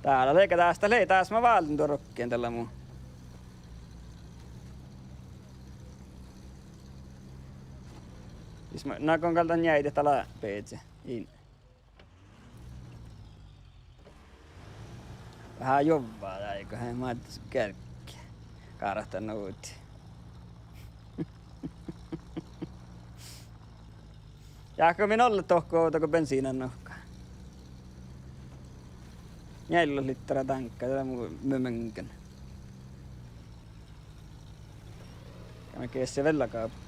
Dál lea ge, das dat lea, das ma válden duon rokkii dalle mu. Sis ma, na go gal dan njeaidit dal beaze in. Veahá juovvá dál go, he, Máddes gerge. Gárta nuđđi. Ja go min ollet dohko, dohko bensiinnanuhka. Njealljelit lihttera dáŋgga, dat lea mu, mu meŋggen. Ge, ma geassi vel lagabehtet.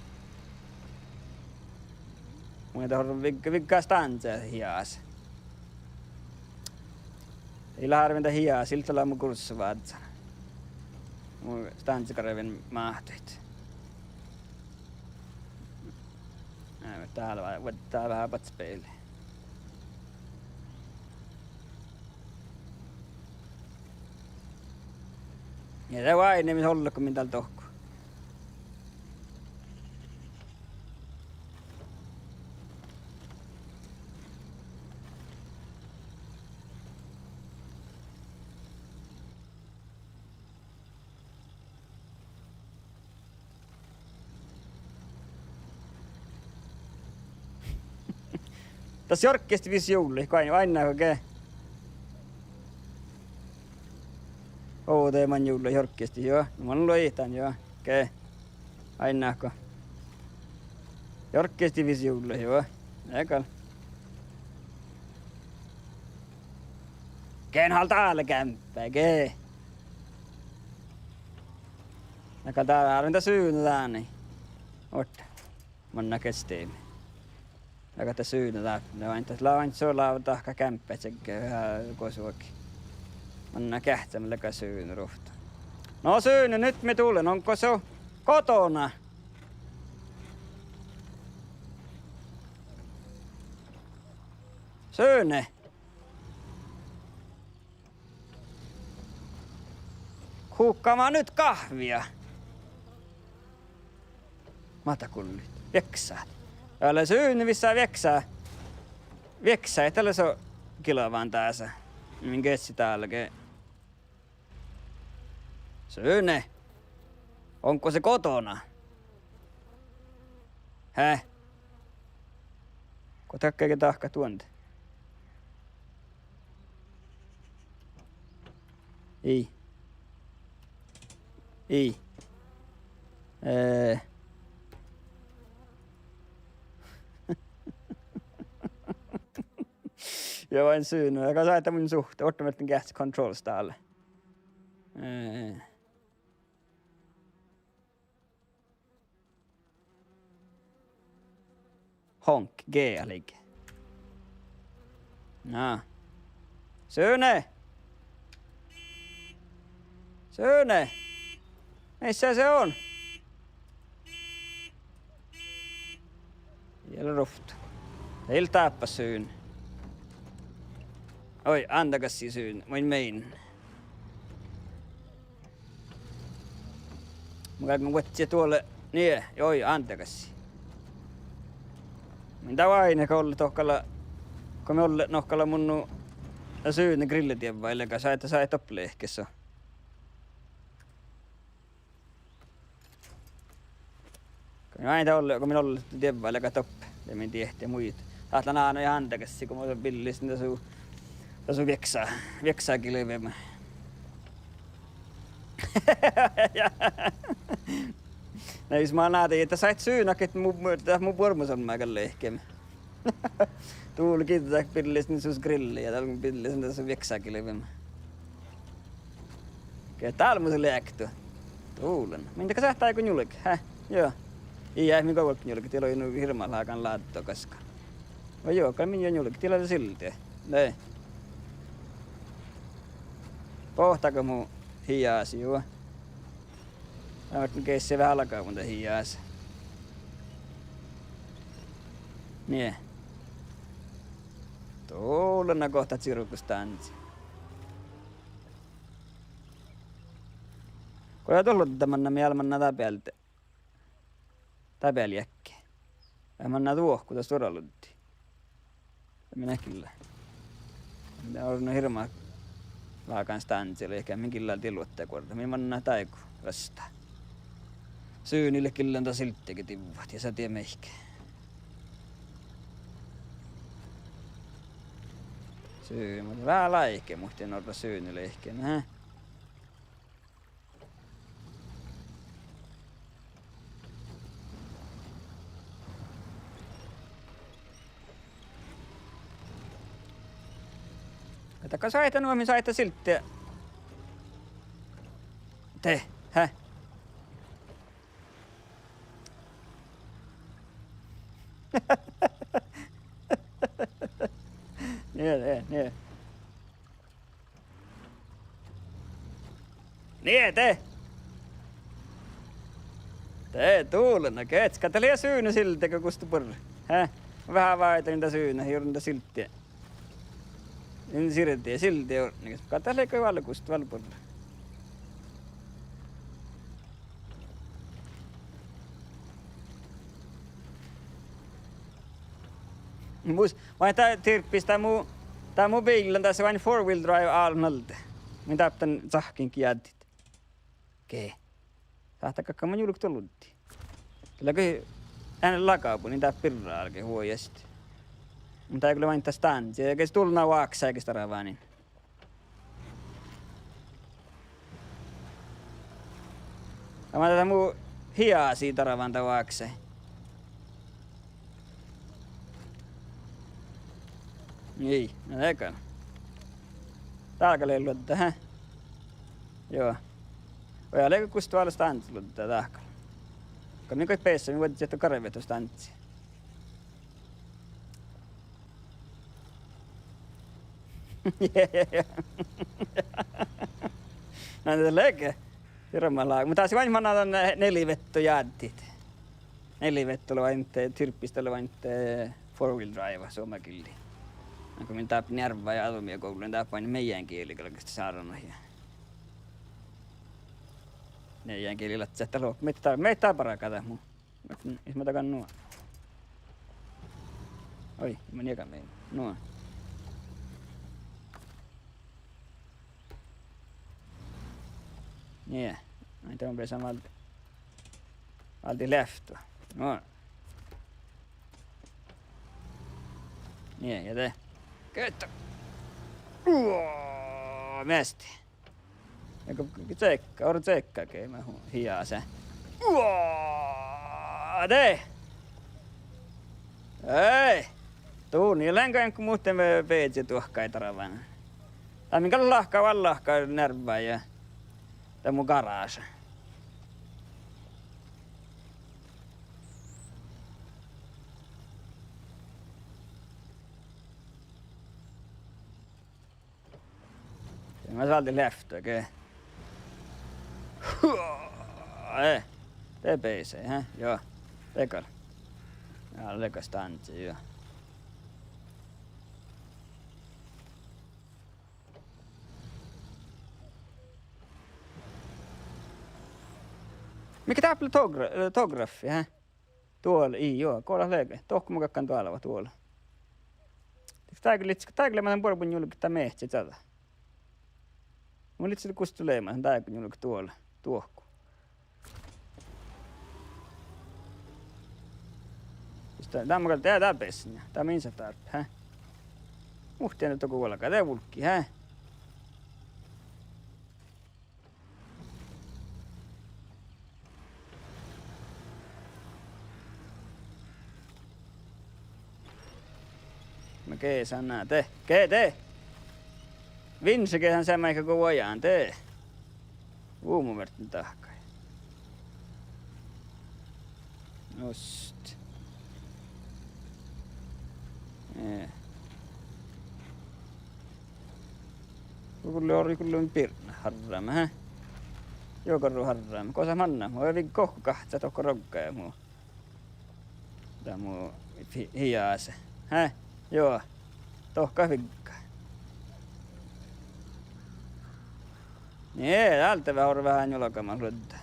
Mun dat orun vig-, vigga stansa hiás. Ii leat árven dat hiás, ii leat dal mu kurssa vázzán. Mun stansagarven máhtuhit. Ná, dál va-, va-, dál veahá baccipeali. Ja de oaidná mis ollet go min dal dohko. Das jorggestit vis juollui, go oaidná, oaidná go ge-, ovdal man juollui jorggestit, juo. Na mun luotan, juo. Ge-, oaidná go. Jorggestit vis juollui, juo. Na gal. Ge han dál geaŋgga ge. Na gal dál árven dat sudno dáni. Orte. Manná gestemi. Dál gal dat sudno dáppe. Na oaidná dat lea, oaidná dat su-, lea dahkat geaŋgga čegge, veahá gosuhit. Manná geahččá, mun lean gal sudno ruovtta. No Sune, nyt mii tullaan, onko su kotona? Sune. Kuhká man nyt gávvá? Máhtát gullit? Vieksát. Ale Sune, vissa vieksá. Vieksá, dat lea su gilvan dása. Min geassi dál ge. Sune, onko se kotona? Hää? Go dat ge dahkat duonde? Ii. Ii. Eh. Ja oaidná Sune, aga sáhttá mun suhte, orte mielas geahččá controls dál. Eh. Honk, ge ligger. Na. Sune! Sune! Missä se on? Ii leat ruovtta. Ii leat dáppe, Sune. Oi, ándagassii, Sune, mun mein. Mun galgen vuodjit duolle, nie, oi, ándagassii. Mun dal oaidnán go ollet dohko, go mii ollet nohkala mun nu, Sune, grilledievvain, leago sáhtát, sáhtát doppe lehket so. Go mii oaidnán ollet, go mii ollet dievvain, leago doppe, de mii diehtit muitit. Dat lea nu ándagassii go mun billisin dat su, dat su vieksá, viekságilvema. Ja. Na jus mun addin ahte sáhtát, Sune, ahte mu, dat mu buoremus lea gal lehket. Dál giđđat billisin sus grilli ja dál billisin dat su viekságilvema. Ge dál mus leat go. Dál. Min dal gal sáhtát go njulget, hää? Juo. Ii, ii, min gal vuolgit njulget, dii lei nu hirbmat lágan láddo gaskka. Vai juo, gal min juo njulget, dii lei sildi. Dai. Bohtágo mu hiás, juo. Dál mun geassi veahá lagabehtet hiás. Nie. Dál lea gohta cirkus dánci. Go dat luodda manná, mii eat manná dábealde. Dábealde jagi. Ja manná duohku dat stuorra luoddi. Mii gilla. Mii orui hirbmat lágan stánssi, lei ge mii gilla die luodda guorra. Mii manná dáigu rastá. Suni lea gillan dat silddege divvat ja sa die mihkke. Suni, muhto veahá láikke, muhto in orra suni lei ge, ne. Ahte gal sáhttá nu, mii sáhttá silddit. De, hää? Nie, nie, nie. Nie, de. De, dulana, gečče. Gal dat lea suni silddege gustte bures. Hää? Veahá váidan dat suni, jurdan dat silddii. In sirdii, silddii jurdan. Gal dat lea gal gustte vel bures. Mus, vai dat tirpis dat mu, dat mu biilla, dat lea vain four wheel drive álbmot alde. Min dáppe dan cahkkin jáddit. Ge. Sáhttá galggamin julge luoddi. Gal ge, ean lagabun, in dáppe birra álge vuojast. Muhto dat lea vain dat stánssi, ja ges dulná vákse ges darvánin. Amma dat mu hiasi darván dat vákse. Ii, na dego. Dál gal lea luodda, hää? Juo. Oi, ale gustte vel stándda luodda dahká. Gal mii goit beassat, mii vuodjit ahte garvet stándda. Na dat lea ge. Hirbmat lága. Muhto dasa lea vain manná dan, eh, neljevettu jáddit. Neljevettu lea vain de, tirpis dat lea vain de four wheel drive, suomagillii. Nugo min dáppe njearvvá ja adomia guvlui, dáppe vain meidángieli galggašii sárnat ja meidángieli ladjat dat loahpu. Mii dal, mii dal bargat dat mu. Mat, is ma dagan nu. Oi, ma niegan mii. Nu. Nie. Ai, de mun beasan váldit. Váldit leavttu. Nu. Nie, ja de. Getta. Uo, measti. Ja go, go cekka, orru cekka ge, ma hu-, hiasa. Uo, de. Ei. Dutnje lean go muhtin ve-, veažžu duohkái darván. Dat min gal lahka, vel lahka nervvá ja dat mu garáša. Ja ma váldit leavttu ge. Eh, de beasai, hää? Juo, de gal. Ja, de gal stándda, juo. Mii ge dáppe lea togra-, eh, tograffi, hää? Duola, ii, juo, go lea ge. Dohko mun galggan doalvat duola. Dego lei, dego lei man buorebun julget dat meahča čađa. Mun lei gustot leamaš, dego julget duola, duohku. Sis dat, dat mun gal, dat, dat beassan, dat min sa dáppe, hää? Muhtin dat dohko vuolgá, de vulggii, hää? Ma ge sanná, de, ge de. Vinše ge han seamma go vuojan, de. Vuomåbertne dahkai. Just. Eh. Gulle orui gulle birra harrama, hää? Juo, garru harrama. Gosa manná, mu ei vii gohko gahččat dohko rogga ja mu. Dat mu fi-, hiasa. Hää? Juo. Dohko vigga. Nie, dál de veahá orru veahá njuolgamat luodde.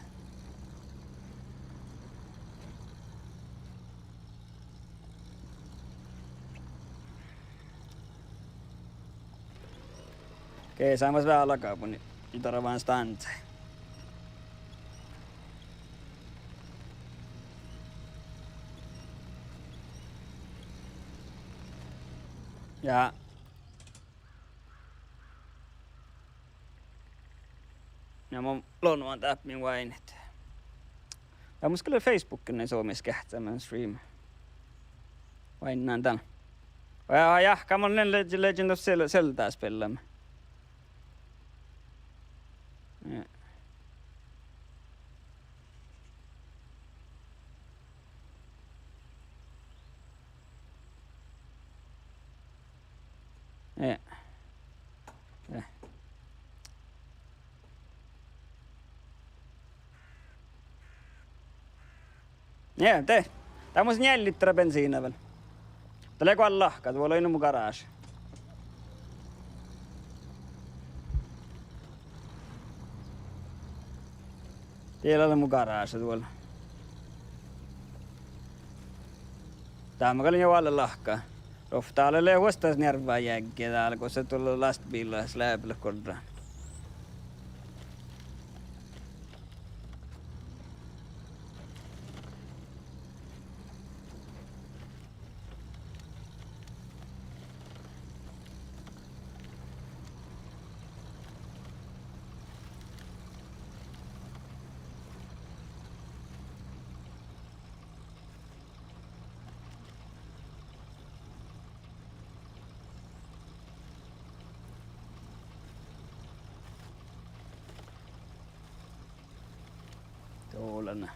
Geasemus veahá lagabun, ii darvan stánsái. Ja. Ja mun logan dáppe min váinit. Ja mun skal Facebookii somás geahččamin stream. Váinnán dan. Ja, ja, ka mun lean Leg-, Legend of Zel-, Zelda spillámin. Ja. Ja. Ja. Ja, de. Dá mus njeallje litra bensiinna vel. Dat lea go lahka, dat lea nu mu garáša. Diet lea mu garáša duolla. Dá maa gal lea nu oalle lahka. Ruovttal lea vuosttaš njearvva jagi dál, gos dá lea lastbiila leabelet gorra. Dolan.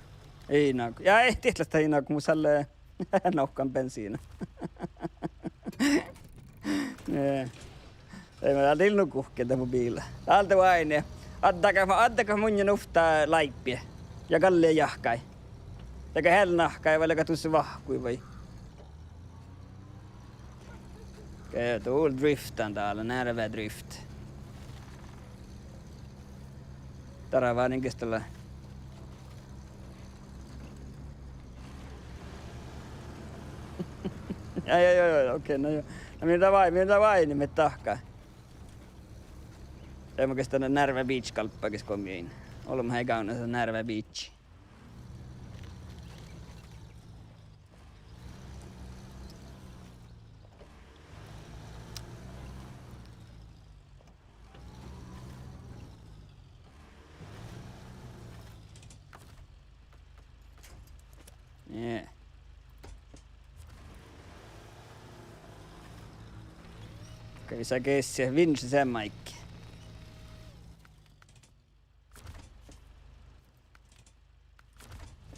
Ii, na, ja ii, diet leat ii, na, mus ale nohkan bensiinna. Nie. Ei, ma dál dil nu guhkkin dat mu biila. Dál de oaidná. Addagat, addagat munnje nuvtta láibbi. Ja galle jahkái. Dego healnahkái vai leago dušše vahkui vai. Ge-, dál driftán dál, nearvva drift. Darvá nin gis dat lea. Ja, ja, ja, ja, okei, na jo. Na mii dá vai-, mii dá váinniimet dahká. Dego gis dat nearvva beach galbba gis go mii. Olbmot ii gávdnasa nearvva beach. Nie. Okei, sa gis, vinš se maid.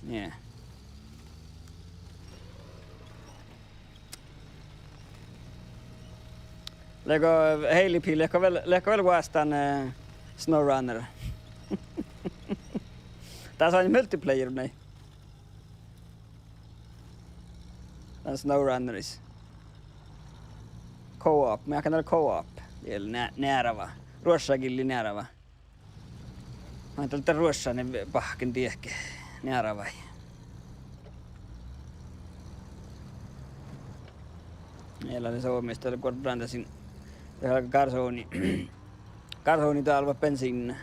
Nie. Leago Heili Pi, leago vel, leago vel vuosttán, eh, SnowRunner. Dás lea multiplayer, nei. Dán SnowRunneris. Co-op, mun jáhkán dat lea co-op. Diet lea ne-, nearvva. Ruoššagillii nearvva. Mun dal de ruoššanen báhken diehke nearvvái. Ii leat Suomi, dat lea gorran dat sin, dat lea garsovni. Garsovni dálvet bensiinnat.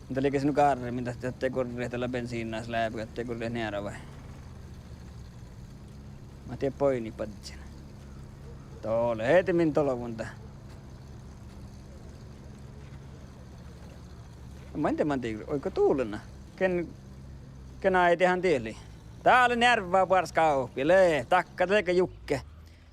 Dat lea ges nu gárremmin, dat, dat de gorret dat lea bensiinnat leabe, dat de gorret nearvvái. Mat dieđe boinii badjin. Dole, ii de min dolvon dat. Main de, main de, oidno dulena. Gean, gean ai dehan diehke. Dá lea nearvva boares gávppi, lea, dakka, dat lea ge Jukke.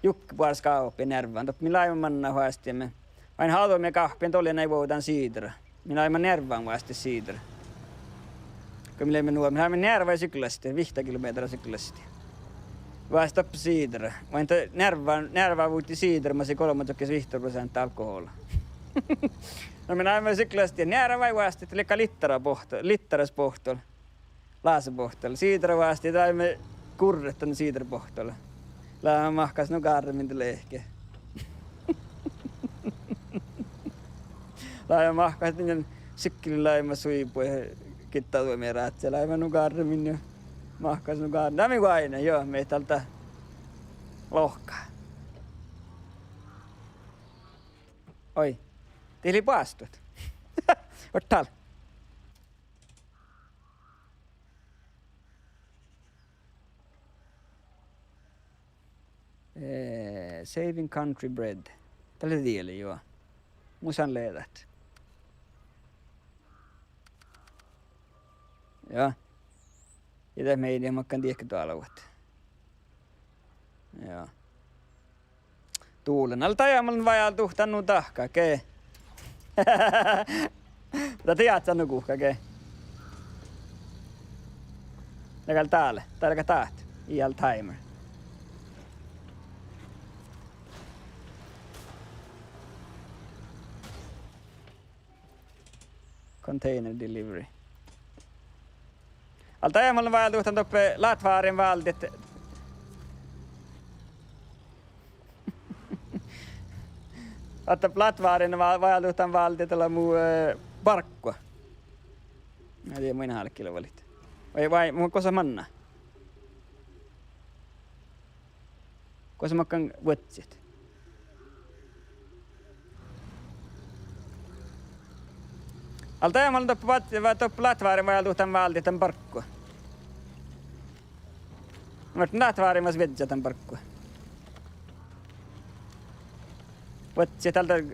Jukke boares gávppi nearvvan. Doppe mii láviimet manná fas diemme. Oaidná ađume gávppiin dolle nai vuovdan siidra. Mii láviimet nearvvan vuostit siidra. Go mii leimmet nu, mii láviimet nearvvái syklastit, vihtta kilomehtera syklastit. Vuostit doppe siidra. Oaidná nearvva, nearvva vuittii siidra, mas lei golbma čohkkis vihttara proseantta alkohola. No mii láviimet syklastit nearvvái vuostit, lei littara bohto-, littaras bohtol. Láse bohtol. Siidra vuostit, dá lei gurret dan siidra bohtol. Lea mahkáš nu gárremmin de lehke. Láve mahkáš dan sykkelin láve suibui, gitta duomi rádje, láve nu garramin ja mahkáš nu garramin. Dá mii oaidná, juo, mii dal dat lohká. Oi, dii lei boastut. Oaččut dál. Eh, Saving Country Bread. Dat lea diela, juo. Mus han lea dat. Juo. Ja dat mii makkár diehke doalvvat. Juo. Dovllán, ale dajai, mun vajálduhttán nu dahkat ge. Dat dii áddet nu guhká ge. Dal gal dál, dal gal dát. Ii al timer. Container delivery. Ale dajai, mun vajálduhttán doppe látvárrin váldit. Ahte látvárrin va-, vajálduhttán váldit ale mu, eh, barggu. Na dii, muin álki lea váldit. Vai, vai, mu gosa manná. Gosa makkár vuodjit. Ale dajai, mun doppe vat-, va-, doppe látvárrin vajálduhttán váldit dan barggu. Mun látvárrin vas viežžat dan barggu. Vuodjit dal dal.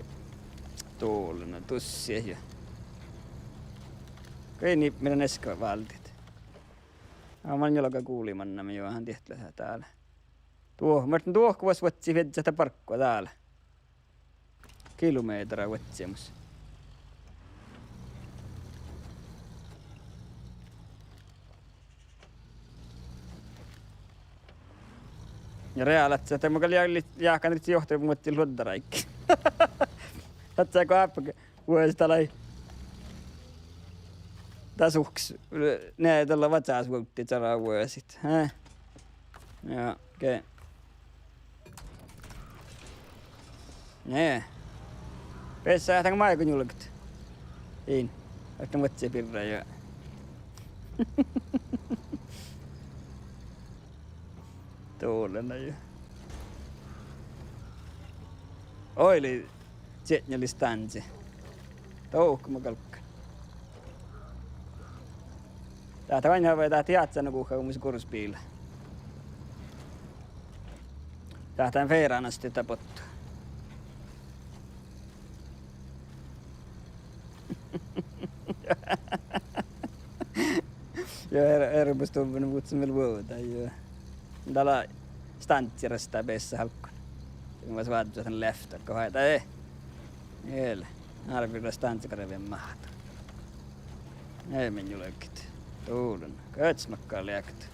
Dovllán, dussii ja. Goit nibmii dan easka váldit. Á, mun in juo galgga gulman, na mii juo han diet lea dál. Duo-, muhto duohko vuos vuodjit viežžat dan barggu dál. Kilomehtera vuodjimus. Ja reállat ahte mun gal ja-, jáhkán dihte johtimuotti luoddaráiggi. Ahte go áppa vuosit dal lei. Dás uhkes, ne dal vaččat vuovdit čađa vuosit, he? Ja, ge. Ne. Beassá dan maid go njulget. In. Ahte vuodjit birra ja. Dovllán ja. Oidne, čiekŋa lei stánddi. Dohko mun galggan. Dat oaidná, dat ii áddet nu guhká go mus gurrus biila. Dat ferran astit dat bottu. Ja er-, earabusduvvon vuhccin vel vuovdái, ja. Dal lea stánddi rastá beassá álggán. Mun vas vázzen dan leavttat go haet, e. Eai. Árvvi lea stánddi garvvi máhtán. Eai, min julget. Dovllán. Goit makkár leat.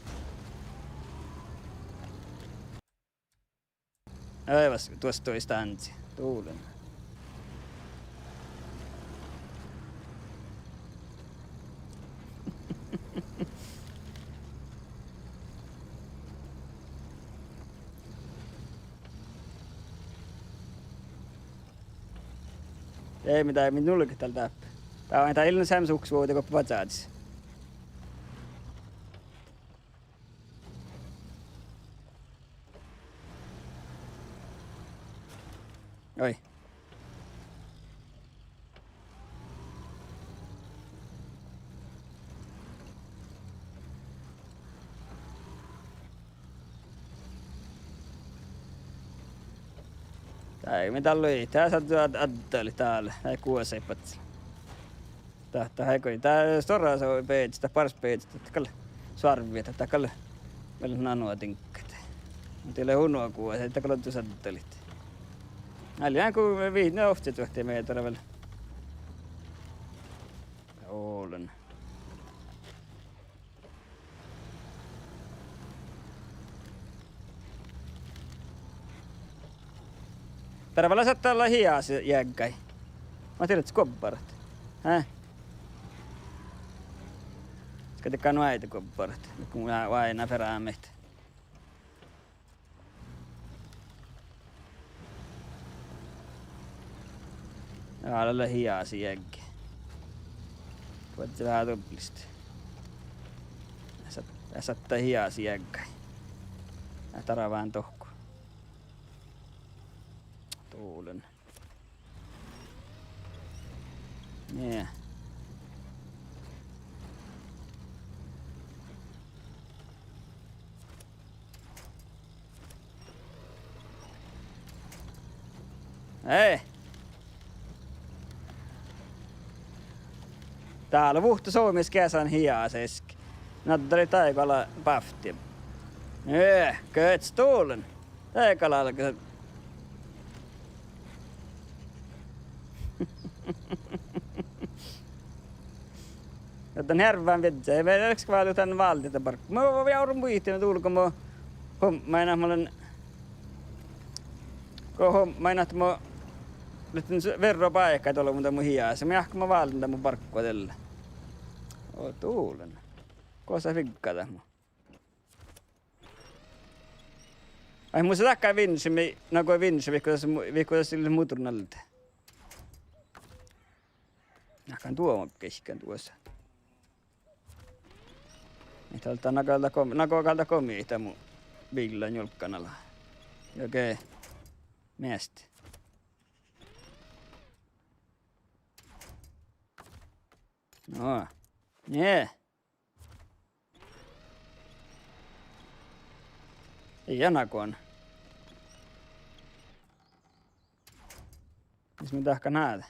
Eai, vas duosttui stánddi. Dovllán. Eai, mii dal, min julget dal dáppe. Dat, dat ii lean seamma suhtes vuovde go oba vázzážis. Oi. Dai, mii dal lei, dás addá-, addá-, addalit dál, dai guosaid badjel. Dat, dat gal, dat stuorra beaža, dat baras beaža, dat gal soarvvi, dat gal vel nano diŋggat. Muhto lea hui guosaid, dat gal ožžo addalit. Ale, ja go viidnje ovcci čuohti mehtera vel. Olen. Beare vel sáhttá dal hias jagi. Mat dieđát, guobbarat. Hä? Skal dego nu áidde guobbarat. Go mun oaidná ferámit. Dál lea hiasat jagi. Vuodje veahá dublista. Sat-, sáhttet hiasat jagi. Ja darván dohko. Dulen. Nie. Ei. Dál lea vuhte somás geasán hiasat easka. Na dat lea daiguhttama bávtti. Nie, gos dulen. Daiguhttama. Ja dan hearvván viežžá, ja vel easka váldit dan váldit barggu. Mun jávron muitit, mun dulggon, mun hommain ahte mun lean, go hommain ahte mun lean verro báikái doalvvu dan mu hiasas. Mun jáhkán, mun váldán dan mu barggu dalle. Oh, dulen. Gosa figga dat mu. Ai, mus lei dakkár vinše, mii, na go vinše, vihkutas mu-, vihkutas ii leat mudrun alde. Jáhkán duomo geahččan duosa. Mii dat, na go gal dat go-, na go gal dat goit mu biilla njuolggan ala. Jagi. Measti. No. Nie. Ii nagon. Mis mun dahkan hádan?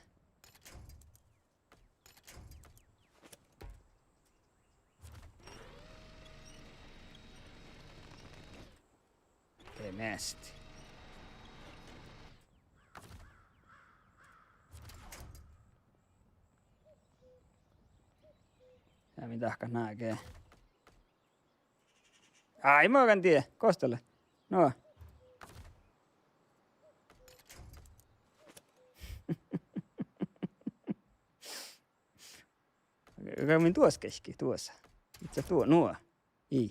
Okei, measti. Ja min dahkat náge. Ai, mun gal dieđán, gos dat lea. No. Gal min duos geahččat, duos. Ii leat duo, no. Ii.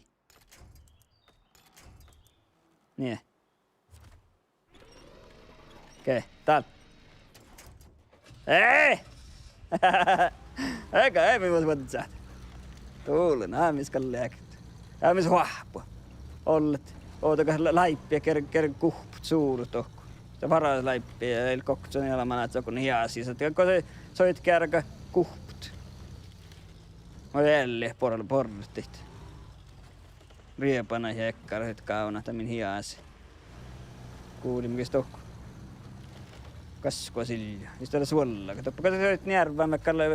Nie. Okei, dál. Ei! Ega, ei mii vuos vuoddit. Dulen, á, mis gal leagat. Ja mis oahppo. Ollet. Ovdal gal láibbi, ger-, ger guhppat suvrut dohko. Dat várra láibbi, ja ii gokko son ealu manat, gokko hiasas. Dat go soit gearga guhppat. Oi, ealli, bor-, borratit. Riebana ja eggara, it gávdnat dan min hiasas. Gulii ges dohko. Gaskko siljjo. Ii dat leat suollagat. Doppe gal soit njearvva, mii gal,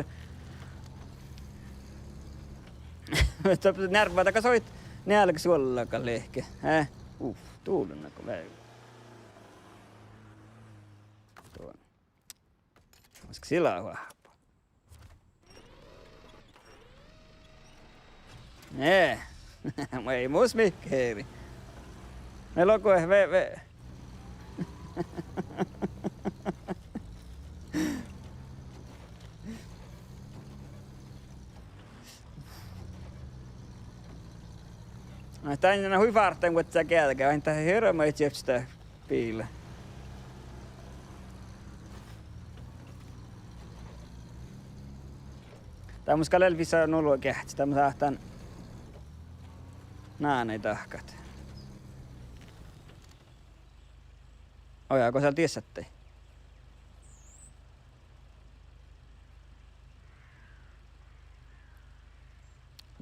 doppe njearvva, dat gal soit njealgasuollagat leahkit. Eh? Uf, dulen go vei. Duon. Maske sila oahpu. Nie. Mun ii mus mihkkege eri. Mii logu ve-, ve-. Ai, dan hui fárttain vuodjá geađge, vai dat hirbmat čiepčitá biila. Dá mus gal lea vissa nu luo geahččat, dá mus sáhtán nane dahkat. Oja, go sál dies sáhttet.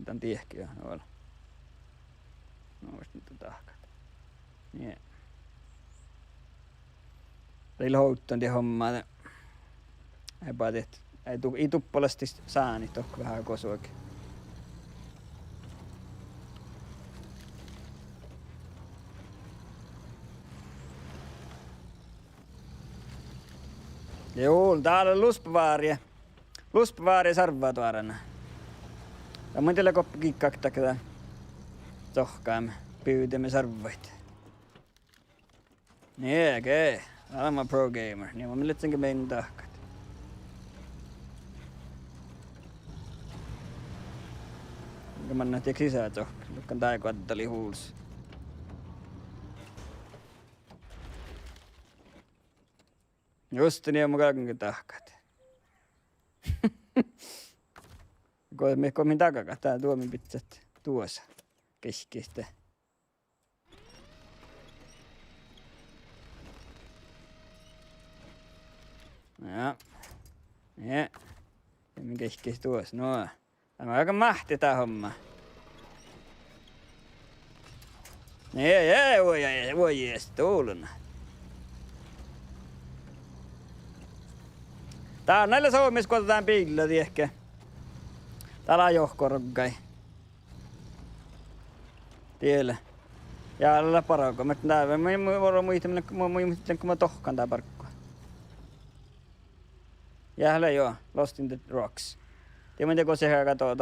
Dan diehki jo, no vel. No, vasta nu dahkat. Nie. Ii leat ovddan dieid hommat. Eai badit. Eai du-, ii duppolastis sánit dohko veahá gosuogi. Juu, dál lea luspavárje. Luspavárje sárvvaduárana. Ja mun dieđán gokko giggakta ge dat. Sohkám, bivdeme sárvvaid. Nie, ge. Dál lea pro gamer. Nie, mun lean ge min dahkat. Ge manná dieid sisa dohko. Lukkan dál go addalii huls. Juste nie mun galgen dahkat. Go mii, go mii dakkár dá duomi bidjat duosa. Geahččá ahte Ja. Ja. Ja mii geahččá duosa. No. Dá lea ain máhttá dá homma. Ja, ja, vuoi, vuoi, vuoi, jes, dulon. Dá nai lea somás go dán biilla diekkár. Dá lea johka roggai. Die lea. Ja lea bargu, muhto dá, mu, mu, mu, mu, mu, mu, mu, mu dohkkan dá barggu. Ja lea jo, Lost in the Rocks. Die mun dego seahka do-,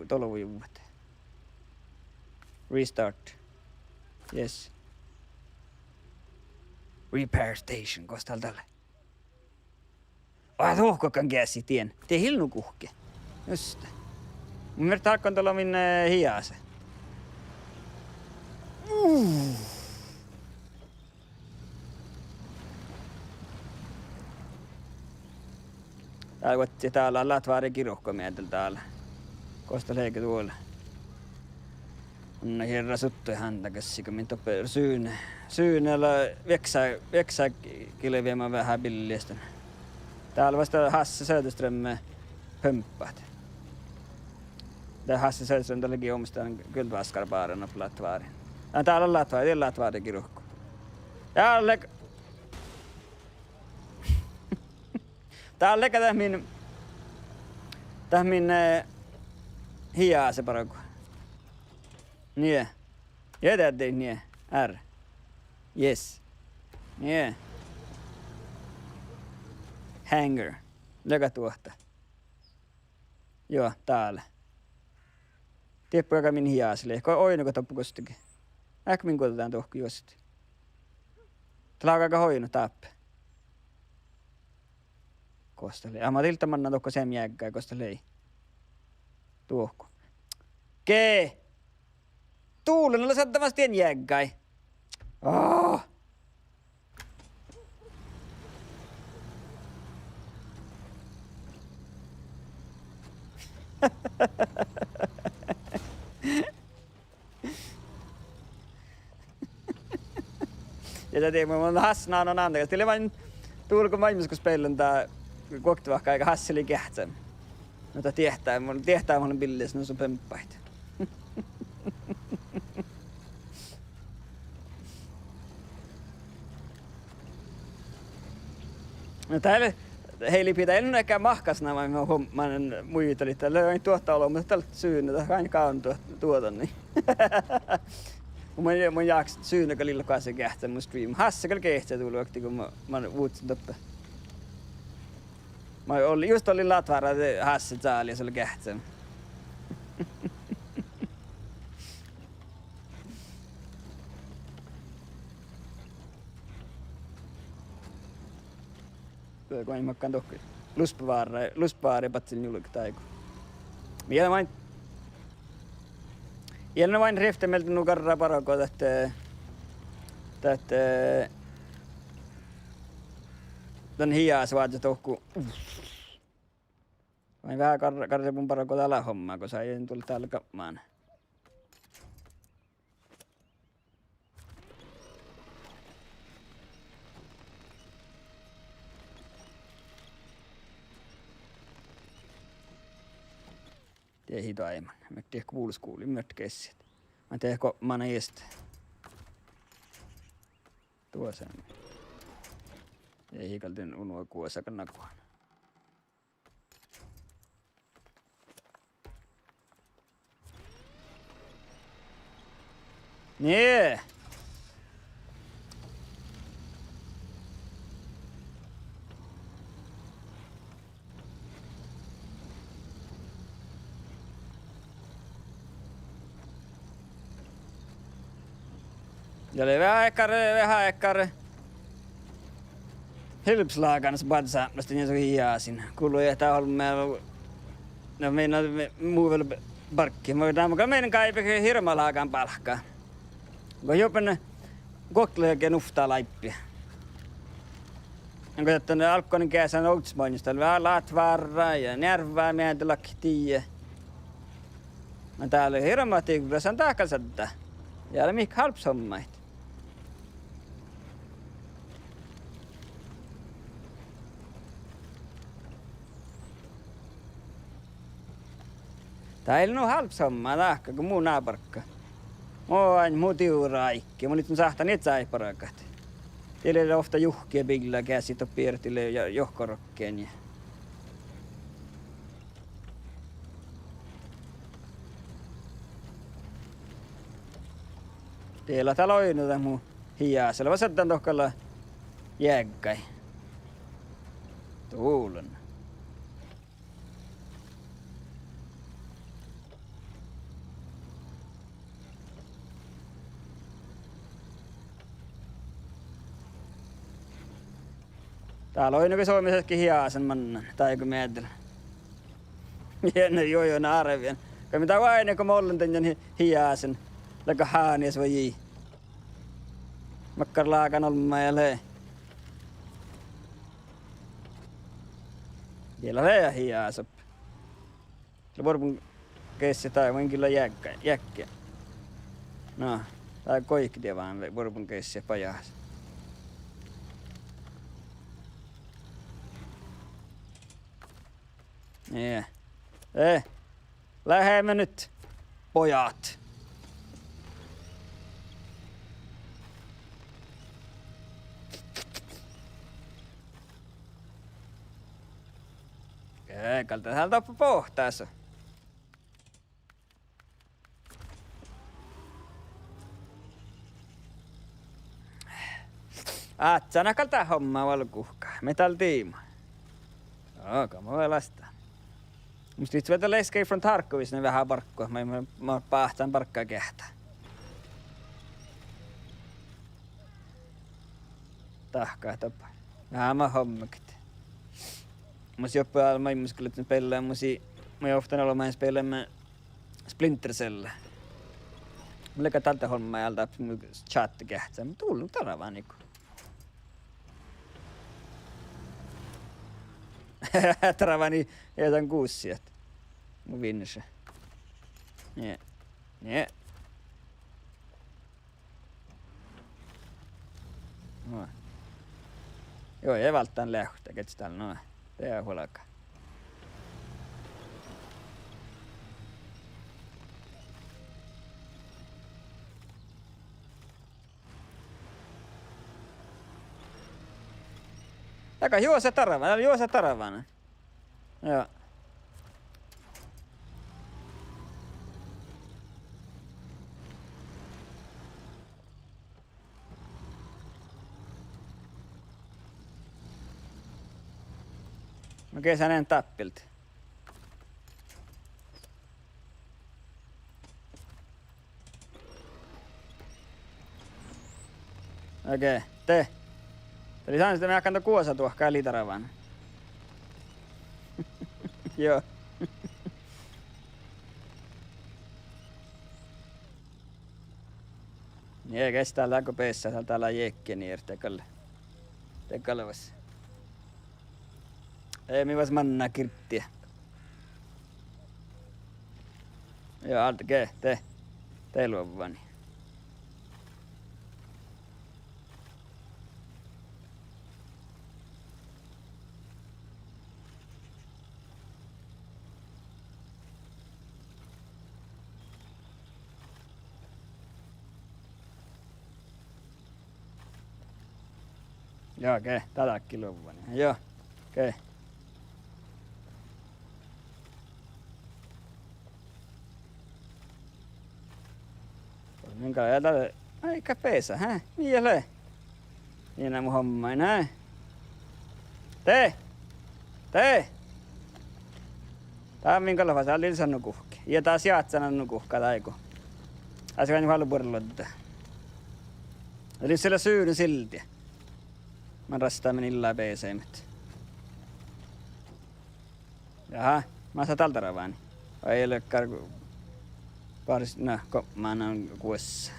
dolvojuvvot. Restart. Yes. Repair station, gos dál lea. Aa, dohko galgá geassit dien. De ii lean guhkki. Juste. Mun ferten dahkan dola min, eh, hiasa. Uh. Dál vuodjit dál latvári girko miehtá dál. Gos dat lei duolla. Mun in hierra suttuid hánda gassi go min doppe Sune. Sune lea vieksá, vieksá gilvi mat veahá billiestan. Dál lea vuos Hasse Söderstrøm pumpat. De Hasse Söderstrøm, dat lei gii omus dan guldvaskarbáran doppe latvárin. Ja dál lea latvári, dál lea latvári girko. Ja lea Dál lea dat min, dat min, eh, hiasa bargu. Nie. Ja dat dii nie. Ár. Yes. Nie. Hangar. Lea duohta. Juo, dál. Dieppe galgá min hiasa lei. Go oidno go doppe gos dego. Eat min guođđán dohko juostit. Dat lea galgá oidno dáppe. Gos dat lei? Aa, ma dihte mannan dohko sem jeaggai, gos dat lei. Dohko. Ge. Dulon, lea saddamas dien jeaggai. Aa. Ja dat dii, mun, mun Hasse nanno nándagas. Dii lea maid, dál go maid mun speaillen dat guokte vahku áigá, Hasse lei geahččan. No dat diehtá mun, diehtá mun billis, no son pumpat. No dál, hei, lei pidäjän gal mahkásaš, na, ma, ma, ma, muitalit, dat lea ain duohta olbmot, dat lea Sune, dat ain gávdno duo-, duođai. Mun, mun jáhkán Sune gal lei gosa geahččan mu stream. Hasse gal geahččá dul vuokte go ma, ma vuhtten doppe. Ma ol-, just ollin latvára de Hasse čálii, ii lean geahččan. Go maid makkán dohko. Luspavárra, luspavárra badjel njulget áigu. Mii eat maid, eat maid rievtti mielde nu garra bargu dat, dat, dan hiasa vázzit dohko. Maid veahá gar-, garret mun bargu dát homma, go sajen dul dál gapmán. Dieid doaibmán, mii dieid vuollegaskuvlii, mii geassit. Maid dieid gapmán ieštit. Duosa. Dieid gal dien uno guosa gal nagohan. Nie. Ja lei veahá ektui, veahá ektui. Hilbs lágánas badjesápmelaš, nie son jásin. Gullo ieža olmmái. No, mii, no, mii, mu vel barggi. Mo dá, mo gal mii gáibehit hirbmat lágán bálkká. Go jopen guoktelage nuvttaa láibbi. Go ahte álggán geasán ovddasmoinnus dal lea lát várra ja njearvá meaddel ahte dii. Na dál lea hirbmat divrras, dat gal šaddá. Ja lea mihkkege hálbmát hommat. Dat ii lean nu hálbmát hommat dahká go mu ná bargá. Mu, ain mu divrra áigge, mun in sáhttán iežas bargat. Dii lea ovtta juhke ja biilla geassit doppe, dii lea ja juhke rohkkenin. Dii lea dál oidno dat mu hiasa, lea šaddan dohko lea jeaggai. Duollan. Dál oidno go Suomi šatkai hiasan mannan, dego meaddel. Mii eat juo, juo árvván. Go mii dál oaidná go mo ollen dainna hi-, hiasan. Leago hániis vai ii. Makkár lágan olmmái lea. Dii lea hiasa. Lea buorbun geasset dá, mun gilla jeagga, jeagge. No, dá goit dieván lea buorbun geasset bajás. Nie. Eh. Leat nu, pojat. Eh, gal dat dál doppe bohtás. Áhččána gal dat homma vel guhká. Mii dál diibmu. Joo, gal mo vel asta. Mus lihttá vel dalle Escape from Tarkovista veahá barggu, ma, ma, ma báhcán barggageahttá. Dahká doppe. Veahá mat hommagat. Mus juo, vel maid mus gal lean spiellán, mus lei, mus ovddan olbmán spielláme Splinter Cell. Mun lean gal dál dat olmmái dál dáppe mu čáhtta geahcá, mun dál darván iku. Darván, ja dan gussiid. Mu vinše. Nie. Nie. No. Juo, ja válddán leahkit, geahččat dál, no. De huolga. Dahká juosat darván, dál juosat darván. Joo. Mun geasán dáppe. Okei, de. Dat lei sánne, de mii áhkán guosaduvahka lei darván. Joo. Nie, geahččat dál go beassá, dál, dál lea jeagge nie, de gal, de gal vas. Eh, mii vas manná girdi. Joo, alde ge, de, de luovvá nie. Joo, ge, dá dáppe luovvá nie. Joo, ge. Minga ja dá, ai, ka beasa, hä? Mii lea. Ieš mu homma, nai. De! De! Dá min gal fas, dá lei san nu guhká. Ja dá siáhcán nu guhká dego. Askan fal buorreluodda. Lei vel sunu sildi. Man rastámin illa beasaimet. Jaha, masa dal darván. Vai leakkár baris, na, gopmán guossa.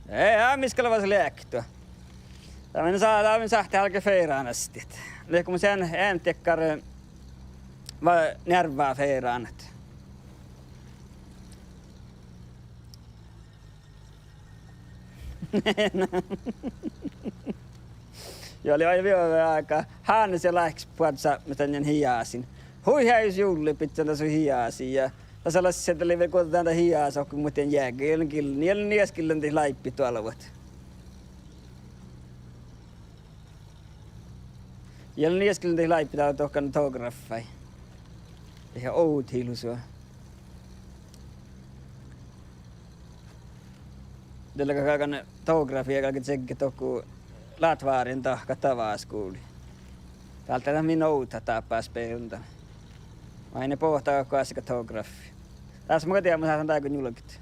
Ii, ii, mis gal vas leat. Dat mii sa-, dat mii sáhttit álgit feránas. Lihkumin sean eamdeakkár, eh, va-, nearvva feránas. Juo, lei vel áigá. Hánes ja láhkes boađe sápmelaš dainna hijasin. Hui heajes jullii bidjan das hijasin ja dasa lassi dat lei vel guođđán dat hijasat go muhtin jeagga, ii lean gil-, ii lean ieš gillan dat láibbit doalvvat. Ii lean ieš gillan dat láibbit dohko tográffái. Dehe ovdal lusa. Dalle galggan tográffa galgá čeaggat dohko látkvárin dahkat davás gulii. Dál dat lea min ovdal dáppe speldan. Maid boahtá go áššiga tográffa. Dás mun dieđán, mun sáhtán dáigo njulget.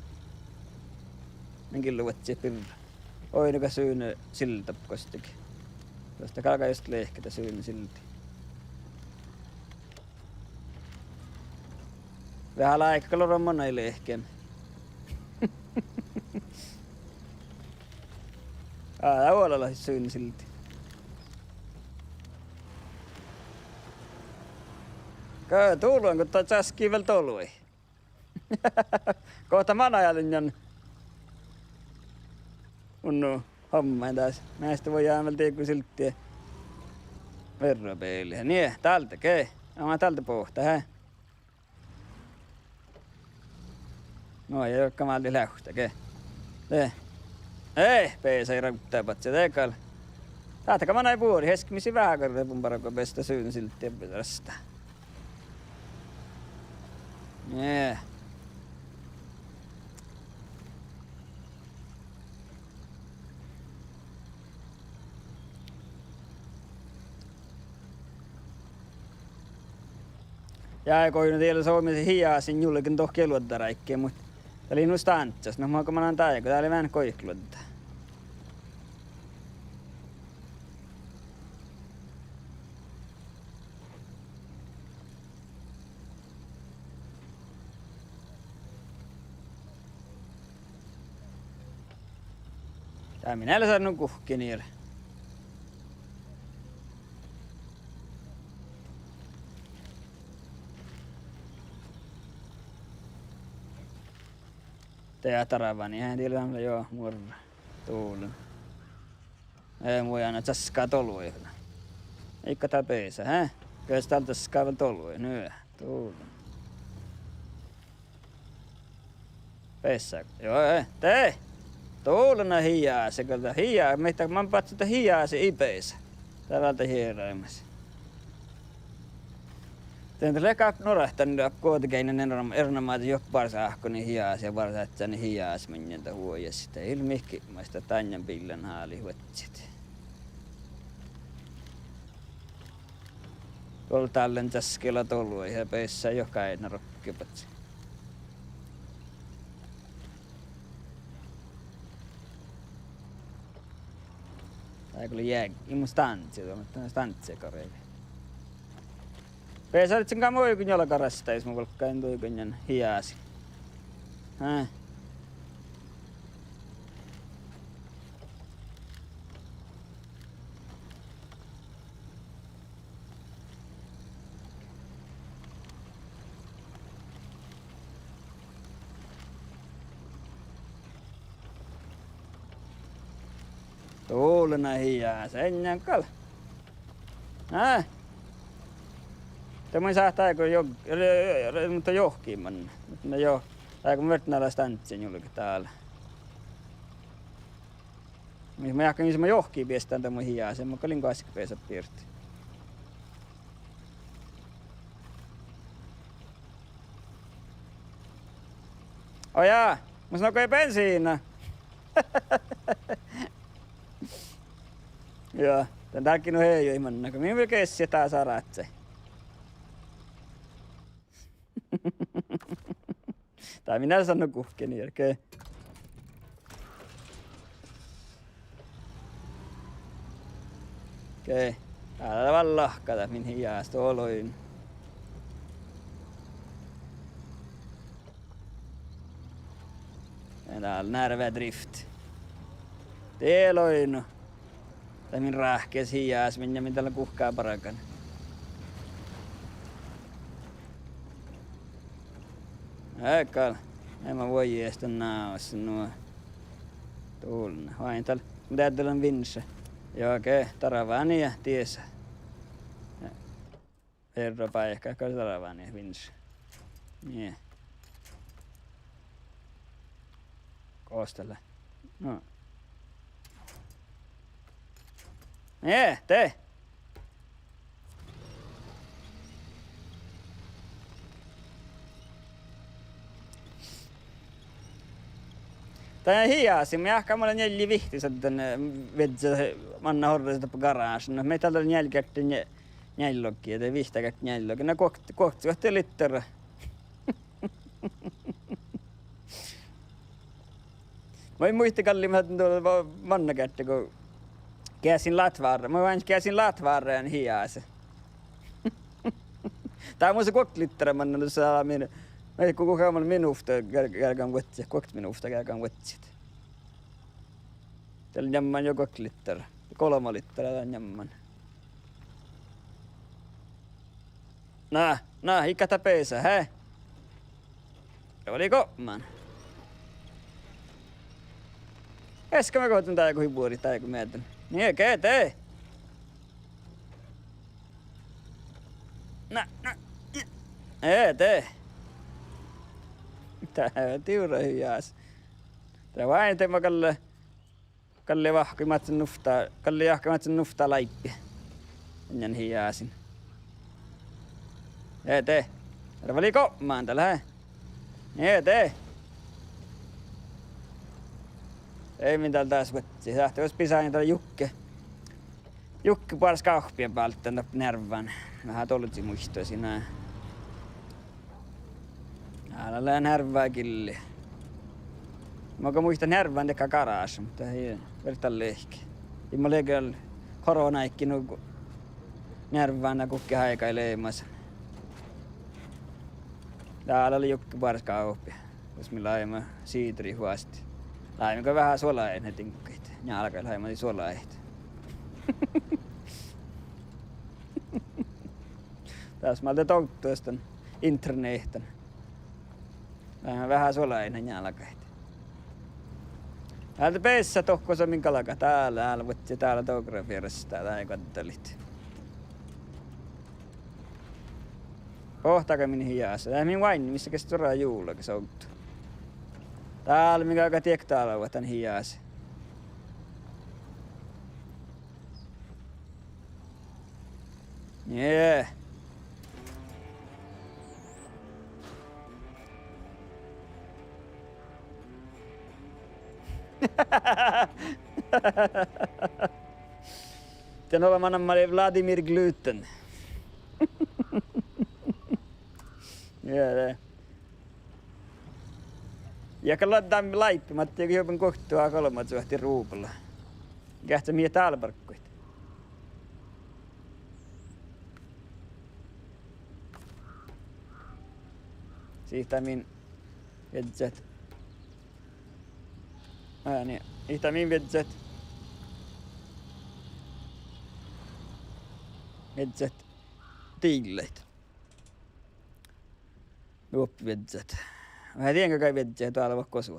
Min gillu vuodjit birra. Oidno gal Sunes silda gostege. Duosta galgá just lehket dat Sunes silda. Veahá láikat gal orron manai lehken. Á, dat vuolá Sunes silda. Go, doloin go dat časkii vel dolui. Gohta manai alinjan. Unnu hommáin dás. Measta vuoi vel diego sildi. Verrobeali. Nie, dálde ge. Amas dálde boahtá, he. No ja juohke málde leavtta ge. De. Eh, beasai rávddabadjat de gal. Dáhte gal manai buori, eske mis lei veahá garrebun bargu beassá Sunes sildi rastá. Nie. Ja go in dieđe somá hijasin julgen dohko luoddaráigge, muhto dat lei nu stáncca, no ma go mannan dáigo, dat lei veaháš goit luodda. Dat min eai leat nu guhkkin ir. De ja tarvvani, eh, dieđán, jo, muorra. Dulen. Eh, muijan časká dolui. Iige dat beasa, eh? Ges dál časká vel dolui, nu, dulen. Beasa, jo, eh, de. Dulen na hijase, gal dat hija-, mihkkege man badjel dat hijase ii beasa. Dat vel dat jearaimis. Dien dat lea gal nuorttan guođageainna erenoamážit juo barsáhkoniid hijasiid ja barsážžoniid hijasiid maŋŋel dat vuojásit. Ii leat mihkkege maid dat dainna biillain háliid vuodjit. Dál dál lean časkela dolui ja beasa juo gáidnarokki badjel. Dál gal lea, ii mu stándse, dat stándse garevi. Beasa ledjen gal mu oaidnán juolgga rastá, jus mun vuolggán duigoin hijasiid. Hää. Dulen na hijase, eannen gal. Á. De mun sáhtán áiggo jo-, re-, re-, muhto johkii man. Muhto jo, áiggo mun vierren stándse julget dál. Mis mun jáhkán, mis mun johkii beastán dan mu hijase, mun gal in goassege beasa bierte. Ó jaa, mus nugo bensiinna. Joo, dan dárgii nu hejuid manne, go mii vel geassit dás arázzái. Dat min eai leat nu guhkkin irge. Okei. Dál lea vel lahka dat min hijás, doloin. Ja dál lea nearvva drift. De lei nu. Dat min ráhkes hiás, min, min dal guhká bargan. Gal, ema vuoi esten návas nu. Dullen, oaidná dal, mun deadde lean vinša. Juoge, darvánii diesa. Verra báikká, gal darvánii vinša. Nie. Gos dat lea? No. Nie, de. Dat hiás, mun jáhkán, mun lean njeallje vihtti sadden, eh, viežžat, manná orrut doppe garášan. No, mii dal njealljegáddji nje-, njealljelogi, de vihttagáddji njealljelogi. Na guok-, guokte litra. Mun in muitte gal, ma-, ma-, manná geardde go geasin láhttevárra. Mun oaidnen geasin láhttevárra hiás. Dat mus lea guokte litra mannan dušše min-, ma-, go, go gal minuvtta gear-, geargan vuodjit, guokte minuvtta geargan vuodjit. Dat lea njamman juo guokte litra. Golbma litra dat lea njamman. Na, na, iigo dat beasa, he? Dat lei gobman. Easka mii gohčodit dego hui buori dego meaddel. Nie, ge de. Na, na, nie. E de. Dat divrra hiás. Dat oaidná de ma galle. Galle vahku máhcen nuvtta, galle jahka máhcen nuvtta láibbi. Eanen hiásin. E de. Erva lei gobman dal, he? E de. Ei min dal dás vuodji. Sáhttá vuos bisáin dal juhke. Juhke boares gávppi bálten doppe njearvván. Veahá dolzi muittuin. Dál lea njearvvágilli. Mun go muittán njearvván dakkár garáša, muhto ii vierra dalle eahkki. Ii mun lean gal koronaáiggi nu njearvván guhkes áigai leamasan. Dál lea juhke boares gávppi. Gos mii láviimet siidoriid vuostit. Láviimet go veahá suolaidnat diŋggaid. Njálggaid láviimet suolaidnat. Das mii de dovdduimet dan internehtan. Láviimet veahá suolaidnat njálggaid. Dál de beassat dohko son min galgat, dál, dál vuodjit, dál dogra fierasta, dál guoddalii. Bohtága min hiás, dál min oaidne, mis geat stuorra juolggas ovdal. Dál min galgat diekta dálvet dan hiás. Nie. Dien olbma namma lei Vladimir Gluten. Ja de. Ja gal lea dan láipi, Matti, go juoben guokte golbmasuohti rubla. Geahča mii dál bargguid. Sihte min viežžat. Á, nie. Ihte min viežžat. Viežžat diillaid. Doppe viežžat. Veahá dien galgá viežžat, dálvet gos.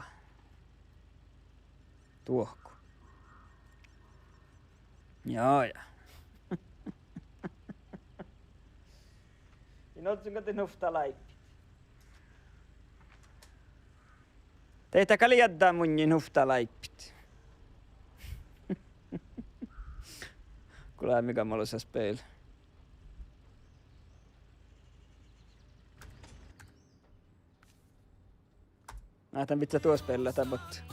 Duohko. Ja, ja. In ožžon gal dat nuvtta láippit. Dieđát gal ieža munnje nuvtta láippit. Gos lea mii gal maid lusa spela. Ná, dan vižžet duo spela, dat bot.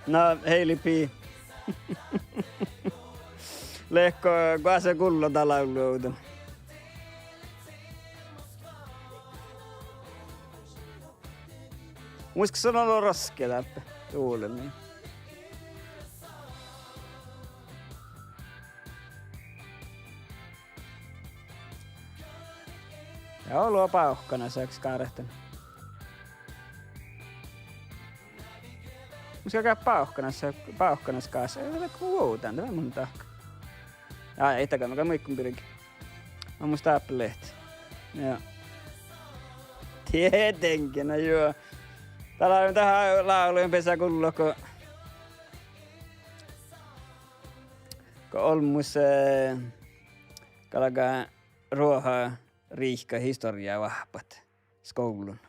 Na, Hailey P. Leatgo goassege gullo dan lávlu ovdan? Muhto son olu roske dáppe. Dulin. Ja olu bávkkanas, eakkár gárten. Muhto gal bávkkanas, bávkkanas gás. Ei, dat lea go vuovdán, dat mun dahkat. Ja, ii dat gal, mun gal muittán birge. Mun muittán dáppe lehpet. Ja. Tietenkin, na juo. Dat lea, dat lávlu besai gullo go, go olmmoš, eh, galgá ruohariikka historia oahppat skuvllan.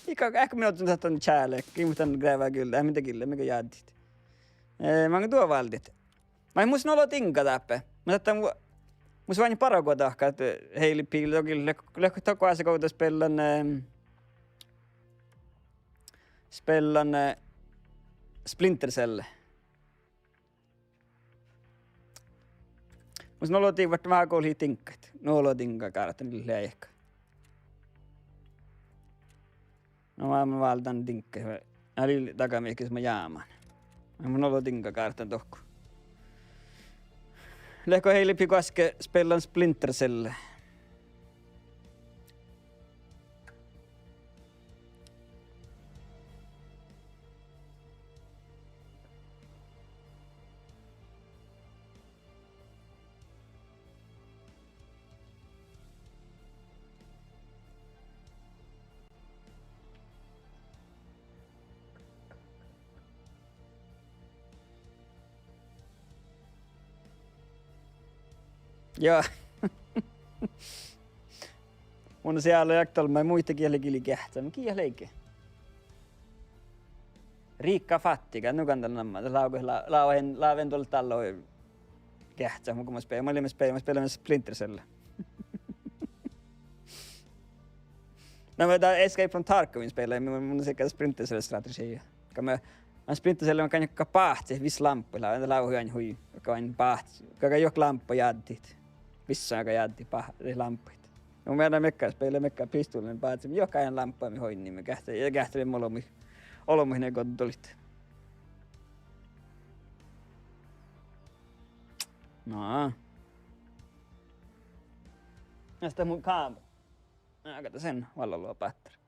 Ii gal, eakkár mii ovddašit dan čále, ii mu dan greavá gil-, eh, mii dat gillet, mii go jáddit. Eh, man duo váldit. Maid mus nu olo diŋga dáppe. Mun sáhtán, mus váinni bargui dahkat, eh, Hailey P. Dohko, leat, leat dohko goassege ovdal spellan, eh, spellan, eh, Splinter Cell. Mus nu olo diŋga, veahá gollit diŋggaid. Nu olo diŋga gárten lei leaika. No, mun válddán diŋggaid, ja lei dagamiekkis ma jámán. Mun nu olo diŋga gárten dohko. Leatgo Hailey P. goassege spellan Splinter Cell? Joo. Mun sealle jaktalmai muitte gii lei gili geahččá, gii leige. Rikka fattiga, nu gal dat namma, dat lávga, lá-, láven, láven dal dálle geahččá, muhto go mun spe-, mun lean spel-, mun spellan Splinter Cell. Na, mun dat Escape from Tarkov spellan, mun, mun sihke Splinter Cell strategia. Ka mun, mun Splinter Cell, mun kan juo báhcit vis lámppuid, lávga, lávga hui, hui, ka ain báhcit, ka, ka juo lámppuid jáddit. Vissága jáddit bá-, lámppuid. No mun mearran mekká spellan, mekká pistullin báhcit, juo ain lámppuid mii oidnimin, geahččá, ja geahččá lei olbmuid, olbmuid ne goddolit. Na. Eastta mun káv-, aga dat sen vallalogi báttár.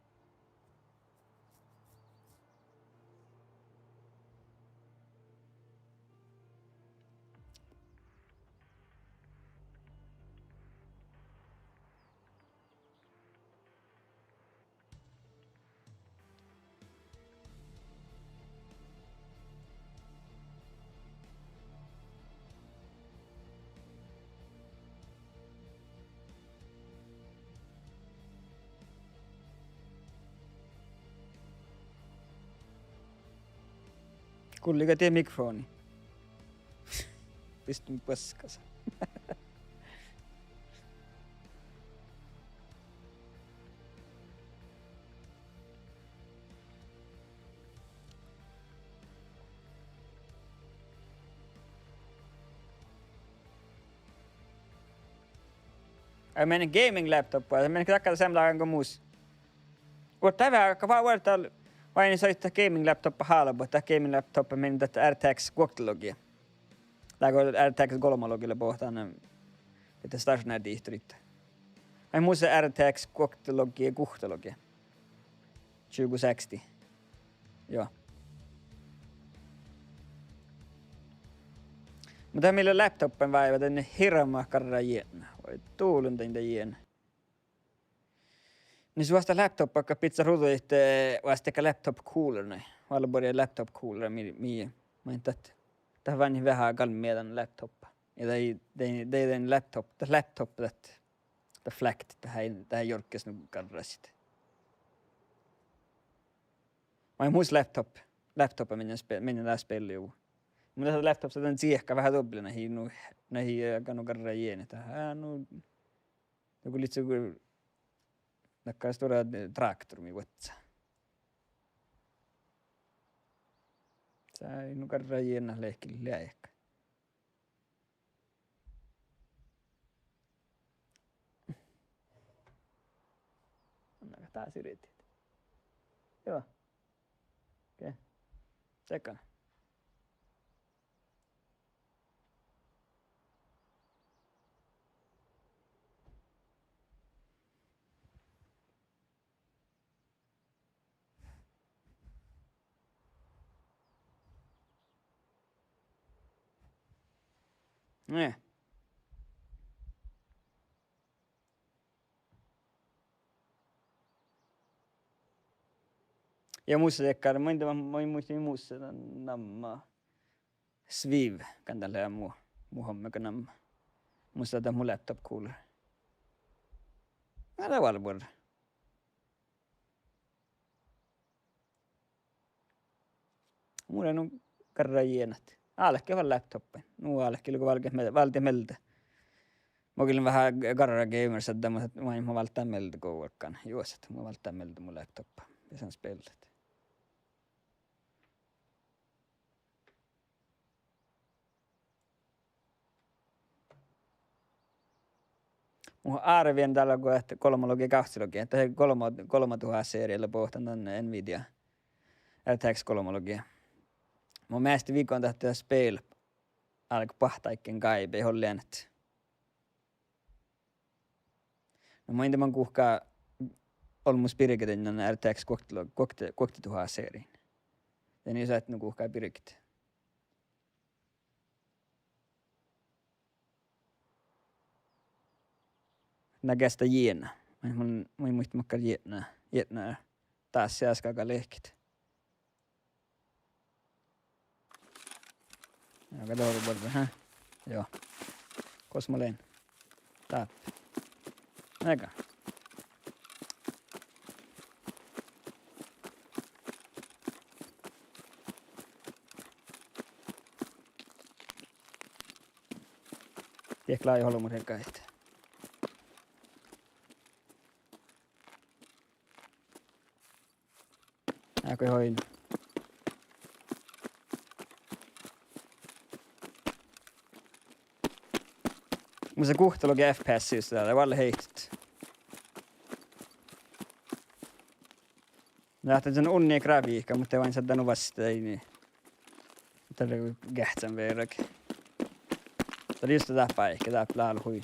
Gulliiga die mikrofoni? Pistun paskasa. Ai, mii gaming laptoppa, mii dakkážit seamma dagan go mus. Vuorddá veahá, va-, vuorddá, vai ni soitá gaming laptoppa hálbut, dat gaming laptoppa mii dat R T X guoktalogi. Dego R T X golbmalogi lea bohten, eh, dat stationær dihtorit. Ai, mus lea R T X guoktalogi, guoktalogi. Tjugo seksti. Joo. Muhto mii lea laptoppan váivá, dan hirbmat garra jietna. Vai dulin dan, dan jietna. Ni su vasta laptoppa, ka bidjat ruđađit, eh, vasta ka laptop cooler, nai. Valla buorre laptop cooler, mii, mii, ma in dat, dat váinni veahá gal mii dan laptoppa. Ja dai, dai, dai, dai laptop, dat laptop, dat, dat fläkt, dat, dat jorggas nu garrasit. Vai mus laptop, laptoppa minne spe-, minne dá spelli ju. Mun dat laptop sa dan ciehka veahá duobbelin, nai, nu, nai, eh, ga nu garra jietna, dat, eh, nu, Nugo lei go dakkár stuorra traktor mii vuossá. Sai nu garra jienat lehkit leaika. Anna dat sirtit. Joo. Okei. Tsekkán. Ee. Ja mus dakkár, mun de, mun muittán mus dan namma. Sviv, kan dat lea mu, mu hommeganamma. Mus lea dat mu laptop cooler. Na dat vel buorre. Mun lean nu garra jienat. Álke vel laptoppain. Nu álke lea go váldet mie-, váldet mielde. Mo gullen veahá garra gamer šaddá, mu, mu válddán mielde go vuolggán juosat. Mu válddán mielde mu laptoppa. Ja son spellat. Mun árven dál go ahte golbmalogi, gávccilogi, ahte golbma, golbmatuhát serie lea bohten dan Nvidia R T X golbmalogi. Mun measta viggán dat spel álgá bahtáiggen gáibái ollen ahte. Na mun in de man guhká olmmoš birget dan R T X guokte-, guokte-, guoktetuhát serien. Ja ii sáhte nu guhká birget. Na geasta jiena. Mun, mun, mun muitte makkár jietna, jietna dás seaskága lehket. Ja, aga dat lea buorre, hä? Joo. Gos mun lean? Dáppe. Ega. Diet lávii olbmot rieggaid. Áhkui oidno. Mus lea guhttalogi F P S-is, dat lea vel heittot. Dat lea unnila grafiikka, muhto oaidá šaddan nu vastá dainna. Dat lea geahčan vearáža. Dat lea juste dáppe áigge, dáppe lea hui.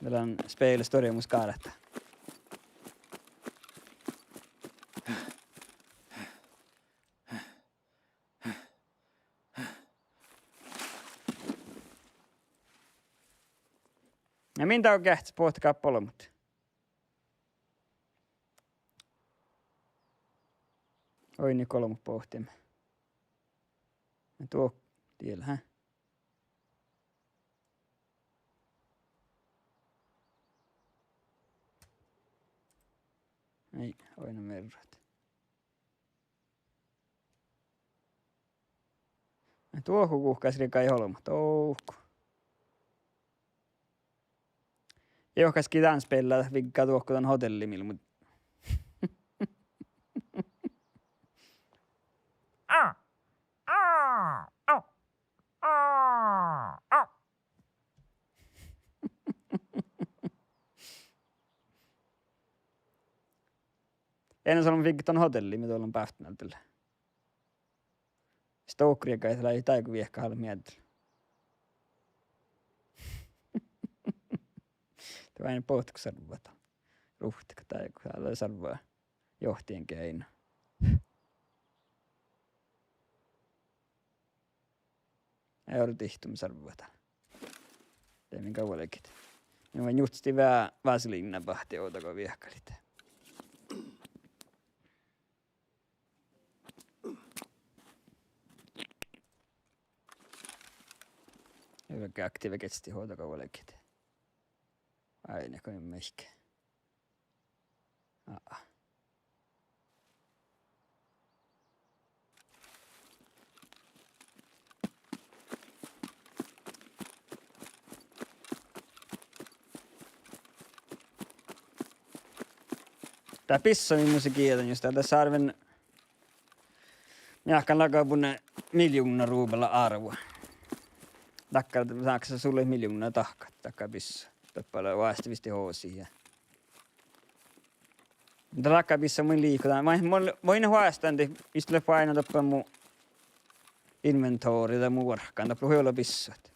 Dat lea spellestuoremus gárta. Ja min dál geahčat bohtet gáppa olbmot? Oidno olbmot bohtimin. Ja duo diela, hä? Ai, oidno mearrat. Duohko guhkás riegádit olbmot, duohko. Juohke gal dán spellat vigga duohko dan hotelli mii, muhto Eanet olbmot viggat dan hotelli mii doallan bávttimii dál. Stókriegái lei dáigo viehkat almmiiddal. De oaidná bohtet go sarvat. Ruhtiiga dáigo, ale sarva. Johtiin geain. Eará dihte sarvat. De min gal vuolgit. Ja mun juhtii veahá vaseliinna bahte ovdal go viehkalit. Ii leage aktiiva gesti ovdal go vuolgit. Ai, ne go mihkke. Aa. Dat bissat mii mun gieđan jus, dat lea sárven, meahkan lágabune miljovnna rubla árvu. Dakkár, sáhkás sullat miljovnna dahkat dakkár bissat. Doppe lea oastá vistti hosi ja. Dat láhkai bissat mun liiko dan. Mun, mun, mun vástán de, mis lea fáinna doppe mu inventorii dahje mu vuorkán, doppe lea hui olu bissat.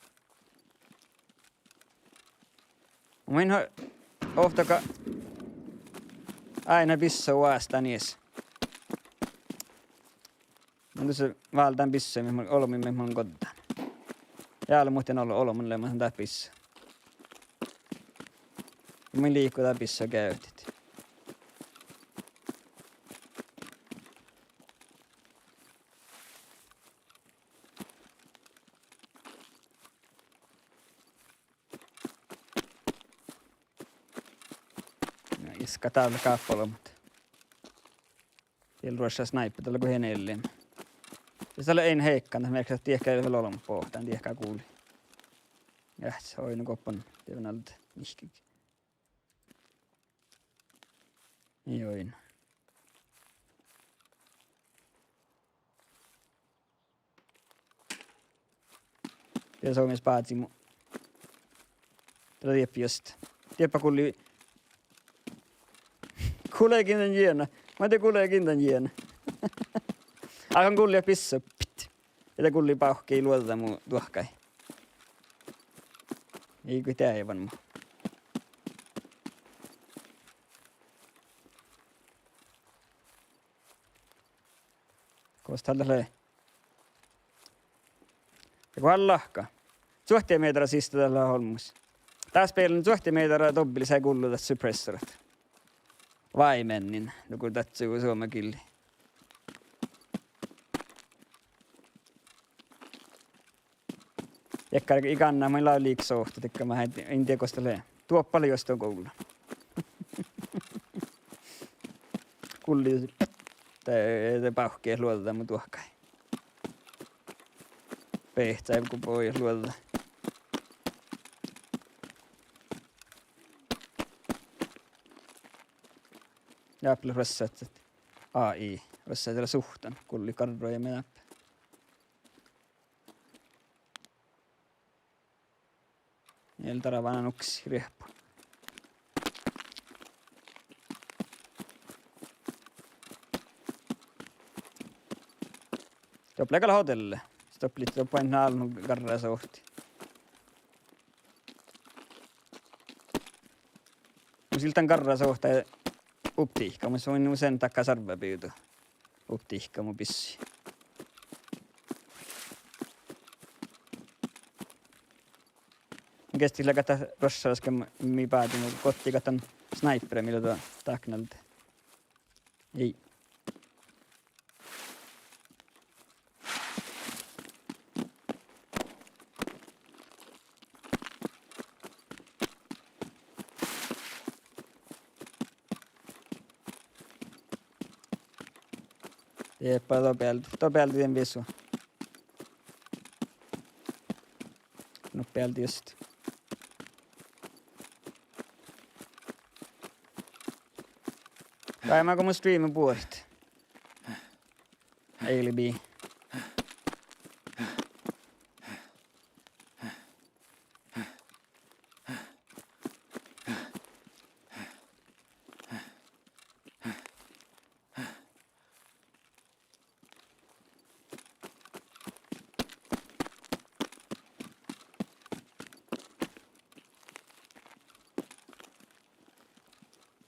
Mun ovddaga áidna bissat vástán ieš. Mun dušše váldán bissat, mis mun, olbmuid, mis mun goddán. Ja ale muhtin ol-, olbmot leat dat bissat. Mun liiko dat bissat geavtit. Na, iska dál gáppa olbmot. Diet ruošša snaippe, dat lea go hien ellin. Ja dat lea ain heikkan, dat merkki, dat diehká vel olbmot boahtán, diehká gulii. Eahcis oidno goppan, dieđán alde nihkii. Ii oidno. Dieđán somá spázi mu. Dat lea dieppe just. Dieppe gullii. Gullegin dan jiena. Maid de gullegin dan jiena. Áiggun gulli bissat. Pit. Ja dat gullii bávkki luođđa mu duohkái. Ii go deaivan mu. Gos dat lea? Ja go han lahka. Cuohtti mearra siste dat lea olmmoš. Dás beaivvi cuohtti mearra dobbelii gullu dat suppressorat. Váimennin, nugo dat lea go suoma gillii. Dakkár iganna, mun lávii liikot sohtet, dakkár, ma in dieđe gos dat lea. Duoppe lea juosto gullu. Gullii de, de bávkki luođđa mu duohkái. Beahcái go bođii luođđa. Dáppe lea ruossážat. A I. Ruossážat lea suhttan. Gullii garra ja mii dáppe. Eai leat darvvanan uksii riehpu. Doppe lea gal hotelle. Doppe lea, doppe lea álggus garra sohtii. Mun sil dan garra sohtii optihka, mun son, mun son dakkár sárvvabiidu optihka mu bissii. Geahččat leagat dat ruoššalaš, mii báđiimet, gohčodit dan snaippera mii lea dat dáknalde. Ii. Dieppe doppe bealde, doppe bealde dien visu. Nuppe bealde just. Dainna go mun streama buorit. Eilbi.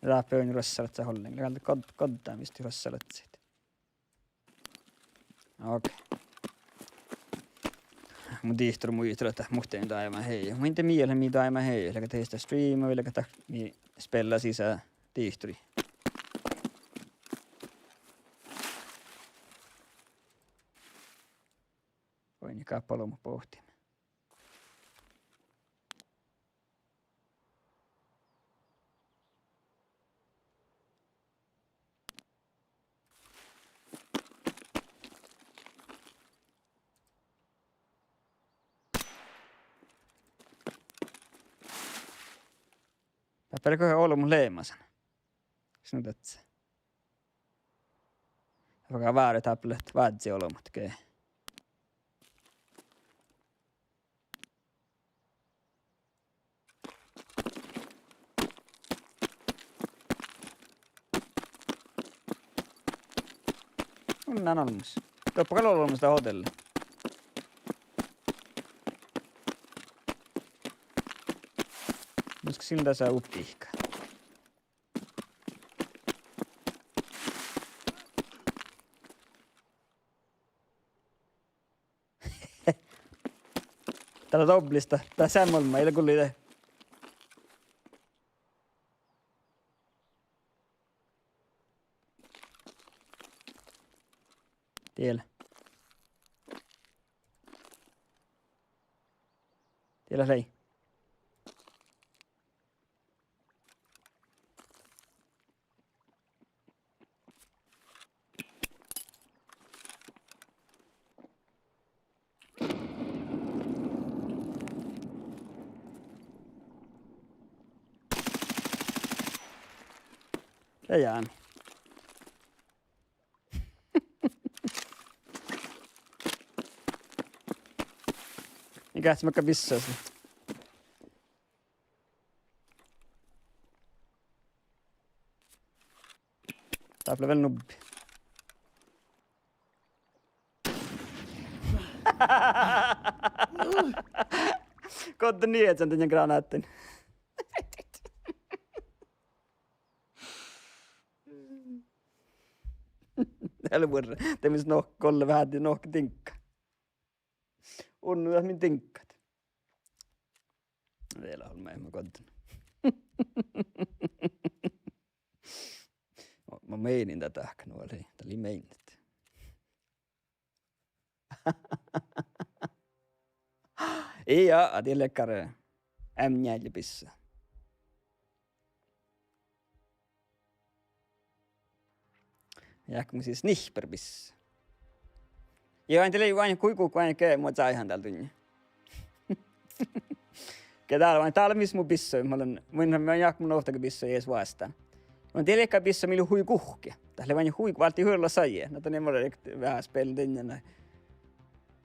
Dáppe oaidná ruoššalaččat ollen. Gal god-, goddá mis dii ruoššalaččaid. Okei. Mu dihtor muitalii ahte muhtin doaimma hei. Muhtin mii leat mii doaimma hei. Leago dat iste streama vai leago dat mii spella sisa dihtorii. Oaidná gal olbmot bohtimin. Dáppe lea go olbmot leamasan. Snudats. Fas váre dáppe leat vázzi olbmot ge. Unnan olmmoš. Doppe gal olmmoš dat hotell. Muhto sin dasa uttihka. Dat lea doblista. Dat seamma olmmái, ii lean gulli de. Diela. Diela lei. Ja, ja. Mii geahččemet gal bissui. Dáppe lea vel nubbi. Goddá niežan dan granátan. Eai vuorra. De mis nohk-, golle veahá, de nohká diŋgga. Unnu dat min diŋggat. Vel olmmái ma goddán. Ma, ma meinin dat dahkat nu, dat lei meinat. Ii, ja, dat lea dakkár M njeallje bissá. Ja mun sis snipperbissá. Ja ain dat lei, ain hui guhkki, ain ge, mun čájehan dál duinna. Ge dál, ain dál mis mu bissui, mun lean, mun, mun jáhkán, mun ovtta ge bissui eas vástán. Mun dieđán dakkár bissá mii lea hui guhkki. Dat lea ain hui, válddii hui olu sajis. Na dan mun lean veahá speallán dieinna.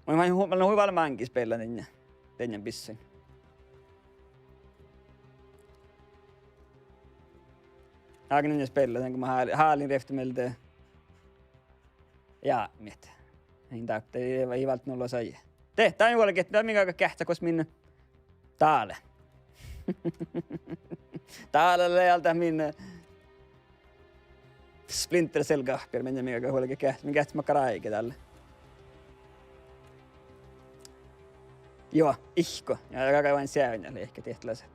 Mun, mun, mun lean hui vel máŋgii speallán dieinna, dieinna bissuin. Áiggun ii speallá, dan go mun hál-, hálin rievtti mielde. Ja, miet. Ii dat, ii, ii válddán olu sajis. De, dat ii vuolgit, dat mii galgat geahččat gos min Dále. Dále lea dál dat min, eh, Splinter Cell-gáhpir, min mii galgat vuolgit ge-, min geahččat makkár áigi dále. Juo, ihkku. Ja galgá ain seaivá lehket ehtlaset.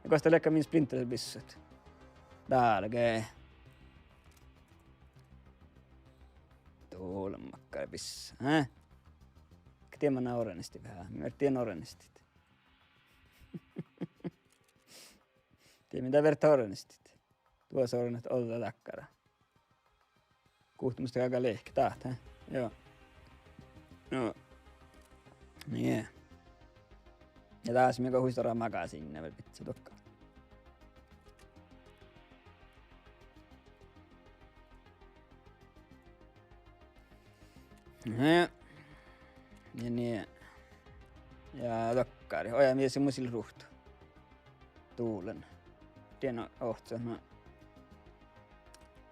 Ja gos dat lea min Splinter Cell-bissut. Dále ge. Dulmma makkár bissá, eh? Ka dien manná ornestit veahá, mii dien ornestit. Dien mii dat verte ornestit. Duos ornet ođđa dakkár. Guhte mus dat galgá lehket, dat, eh? Juo. Juo. Nie. Ja dás mii go hui stuorra magasiinna vel bidjat dohko. Nie. Ja nie. Ja dokkár. Oja, mii sis mus lea ruovttu. Dulen. Dien ohcat, no.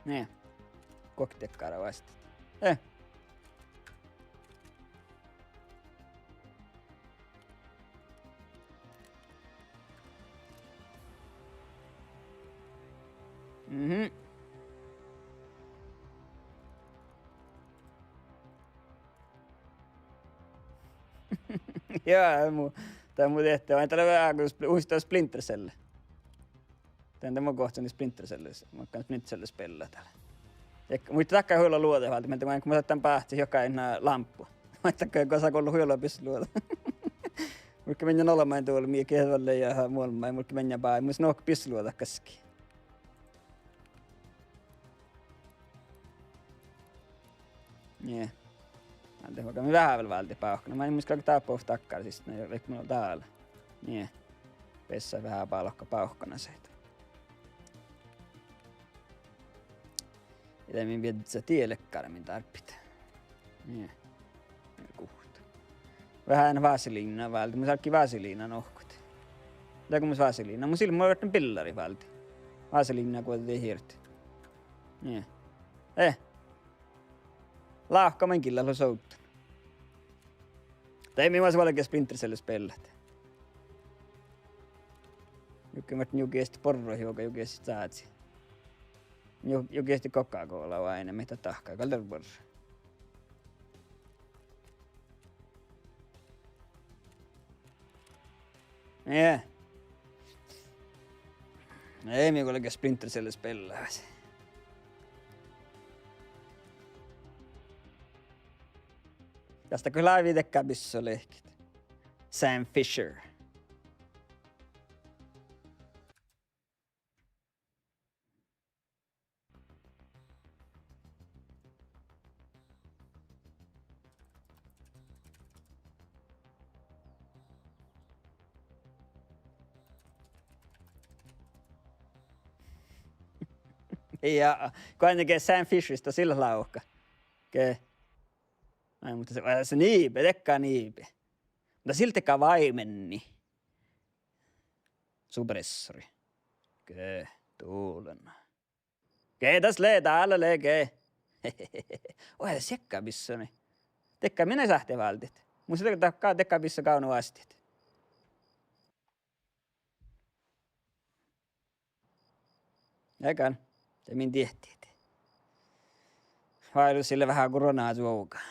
Nie. Guokte dakkár vástá. Eh. Mhm. Ja, mu, dat mu diehtá, vai dat lea veahá go spl-, uista Splinter Cell. Dan de mun gohčodin Splinter Cell, mun gal Splinter Cell speallá dál. Ja muitte dakkár hui olu luođa váldit, muhto mun sáhtán báhcit juohke aidná lámppu. Muhto dakkár gosa gal hui olu bissoluođa. Muhto minne olbmuin dul, mii geat vel ja muolbmái, muhto minne bá-, mus nohká bissoluođat gaskii. Nie. Áddet, vaikko mii veahá vel váldit bávkana. Maid mus galgá dáppe ovtta dakkár sis, na, vaikko mun dál. Nie. Bessá veahá bálkká bávkana sihte. Ja de min viežžat die leat garmin dárbbaš. Nie. Guhtta. Veaháš vaseliinna váldit, mus álggii vaseliinna nohkut. Dego mus vaseliinna, mus ii lean, mun ferten billarit váldit. Vaseliinna guođđu hirbmat. Nie. Eh. Lávkka maŋŋil lea sovddan. De mii mas vuolgit Splinter Cell-is beallat. Juoga mat juoga easti borrat, juoga, juoga easti sázi. Ju-, juoga easti Coca-Cola vai ain, mii dat dahkat gal dal borrat. Nie. Ei, mii vuolgit Splinter Cell-is beallat. Dás go lávii dekkabissat lehket. Sam Fisher. Ja, go ain ge Sam Fisher, dat ii leat lávka. Ge. Ai, muhto se, se niibe, dekka niibe. Muhto sil dekka váimenni. Suppressori. Ge, dulan. Ge, das lea, dál lea, ge. Oažžu dekkabissat. Dekka mii sáhttit váldit. Mus dekka, dekka, dekkabissat gávdno vásttit. Egan, de min diehttit. Váilusii lea veahá go ruoná čuovga.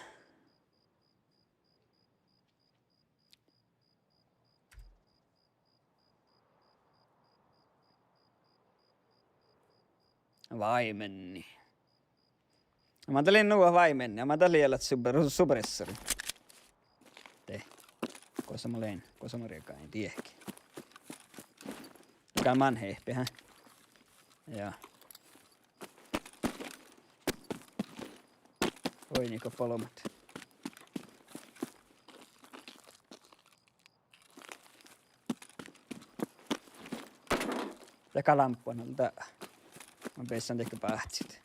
Váimenni. Ma dat lea nu váimenni, ma dat lea lat supre-, suppressori. De. Gosa mun lean, gosa mun riegájin, dieđe. Gal man hehpe, hä? Ja. Oi, nika palmat. Dego lámppan alde. Ma bessen dego báhcit.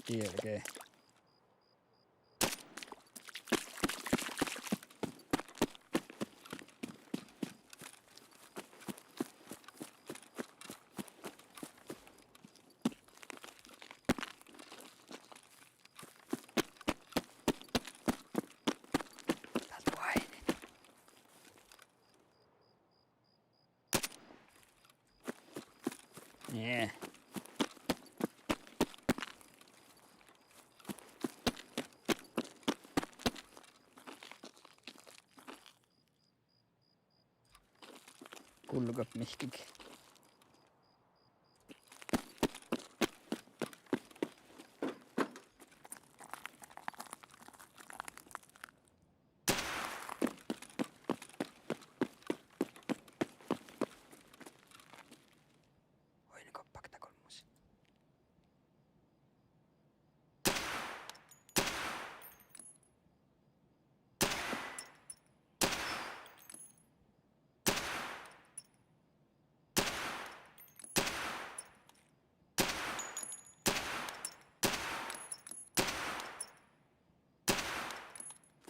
Dieđe. Nie. Gulgat mihkkege. Oi, ne goppakta golmmus.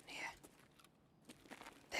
Nie. De.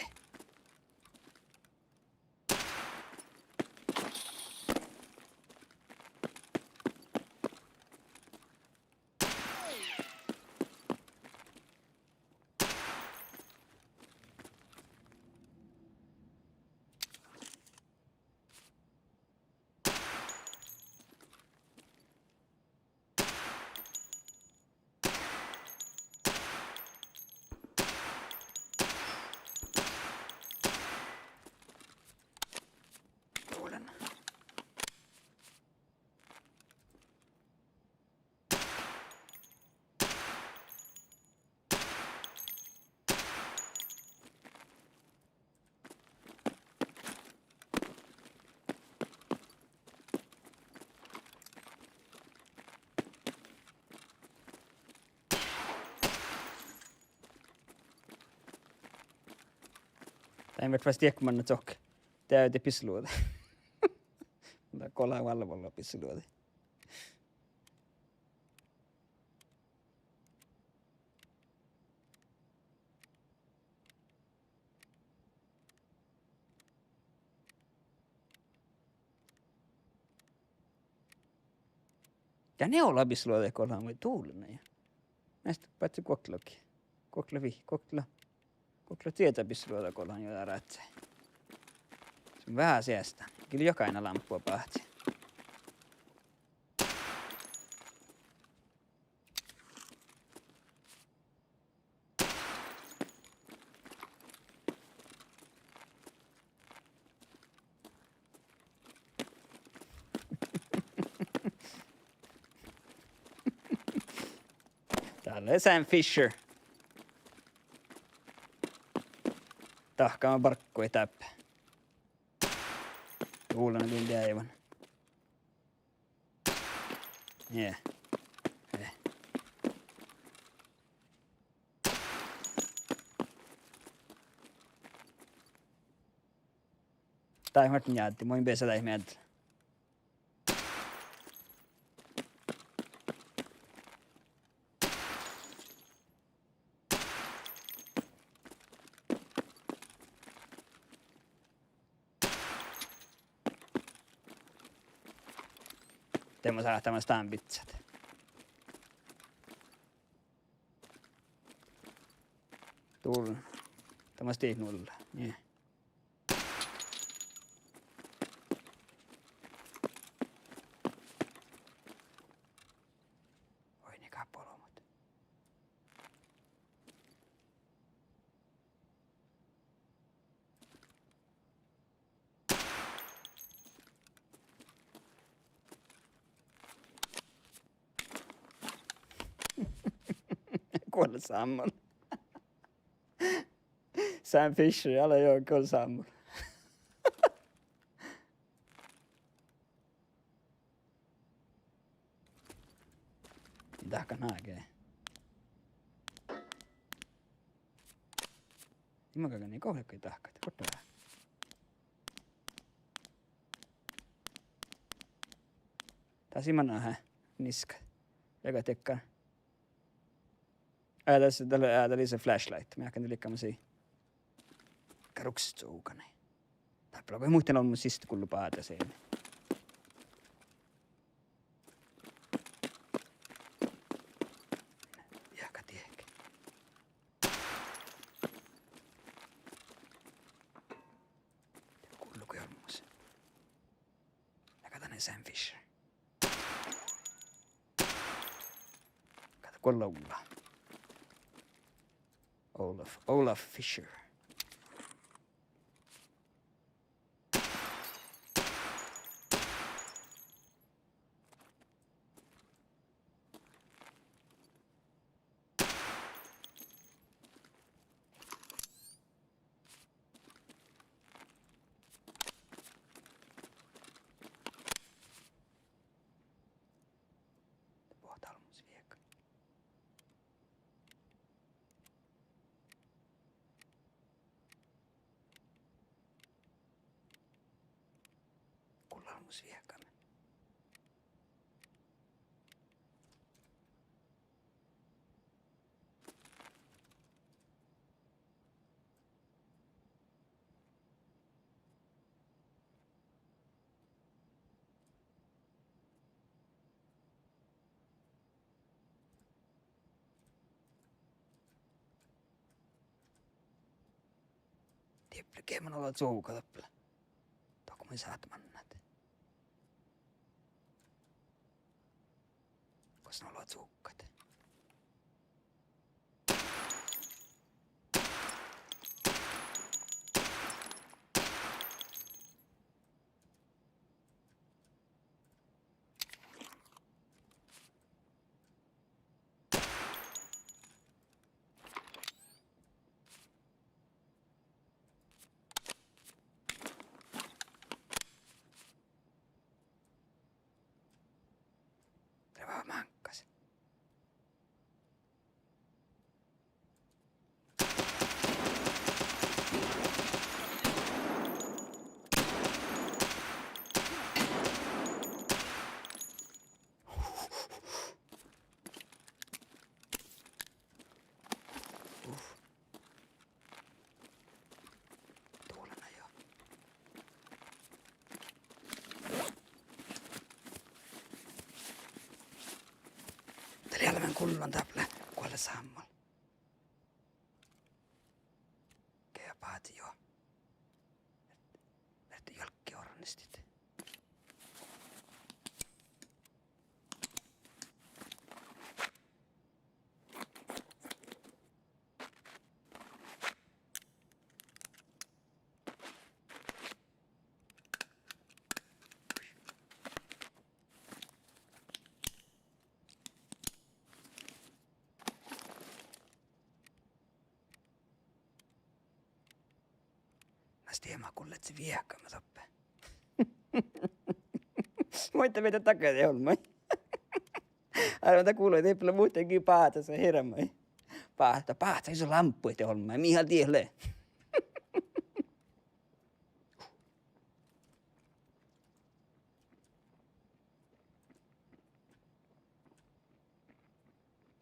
Dán fertet fas diehtit manne čohkke deavde bisluođa. Go lea vállá, vállá bisseluođa. Ja ne ole bisseluođaid go lea maid duvlloid ja. Measta badjel guoktelogii. Guoktela, guoktela. Guoktela dieđa bisseluođa go lea juo ráhkadit. Son veahá seaštá. Gii leat juo ain lámppu báhcci. Dál lea Sam Fisher. Dahká bargguid dáppe. Duvllan gal deaivan. Nie. Eh. Dáid Martin jáddit, mun in beasa dáid meaddel. De mun sáhtán maid dán biccát. Dul-, de mun stit nulla. Nie. Oi, ne káppolbmot. Guollá sámmol. Sam Fisher, ale jo, guollá sámmol. Dahká náge. Ii maga gal nie gohčodit dahkat, gohčodit. Dás ii manne niska. Leaga dakkár. Ää, das, dat lea, ää, dat lea flashlight. Mun jáhkán liikkamin sii. Garukset suuganai. Dáppe lea go muhtin olmmoš siste gullu báđa sii. Jáhkán dieđe. Gullu go olmmoš. Leaga dan Sam Fisher. Gáđa guolla Olaf. Olaf, Olaf Fisher. Bohte olmmoš viehka. Gullan mus viehkamin. Dieppe geamen olu cuovga doppe. Dohko mun sáhtán mannat. Gos nu olu cuovggat. Dee lea veahá máŋggas. Lean gullan dáppe, go lea sámmol. Ge pahci juo. Verte juolggi ornestit. Na stiema gullet viehkamin doppe. Muitte, mii dat dakkár olmmái. Árven dat gulai, dieppe lea muhtumin báhcas hirbmat. Báhca, báhca iso lámppu de olmmái, mii han diet lea.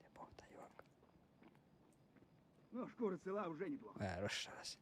Ja pohta juoga. Ну, шкура цела, уже неплохо. Várossalas.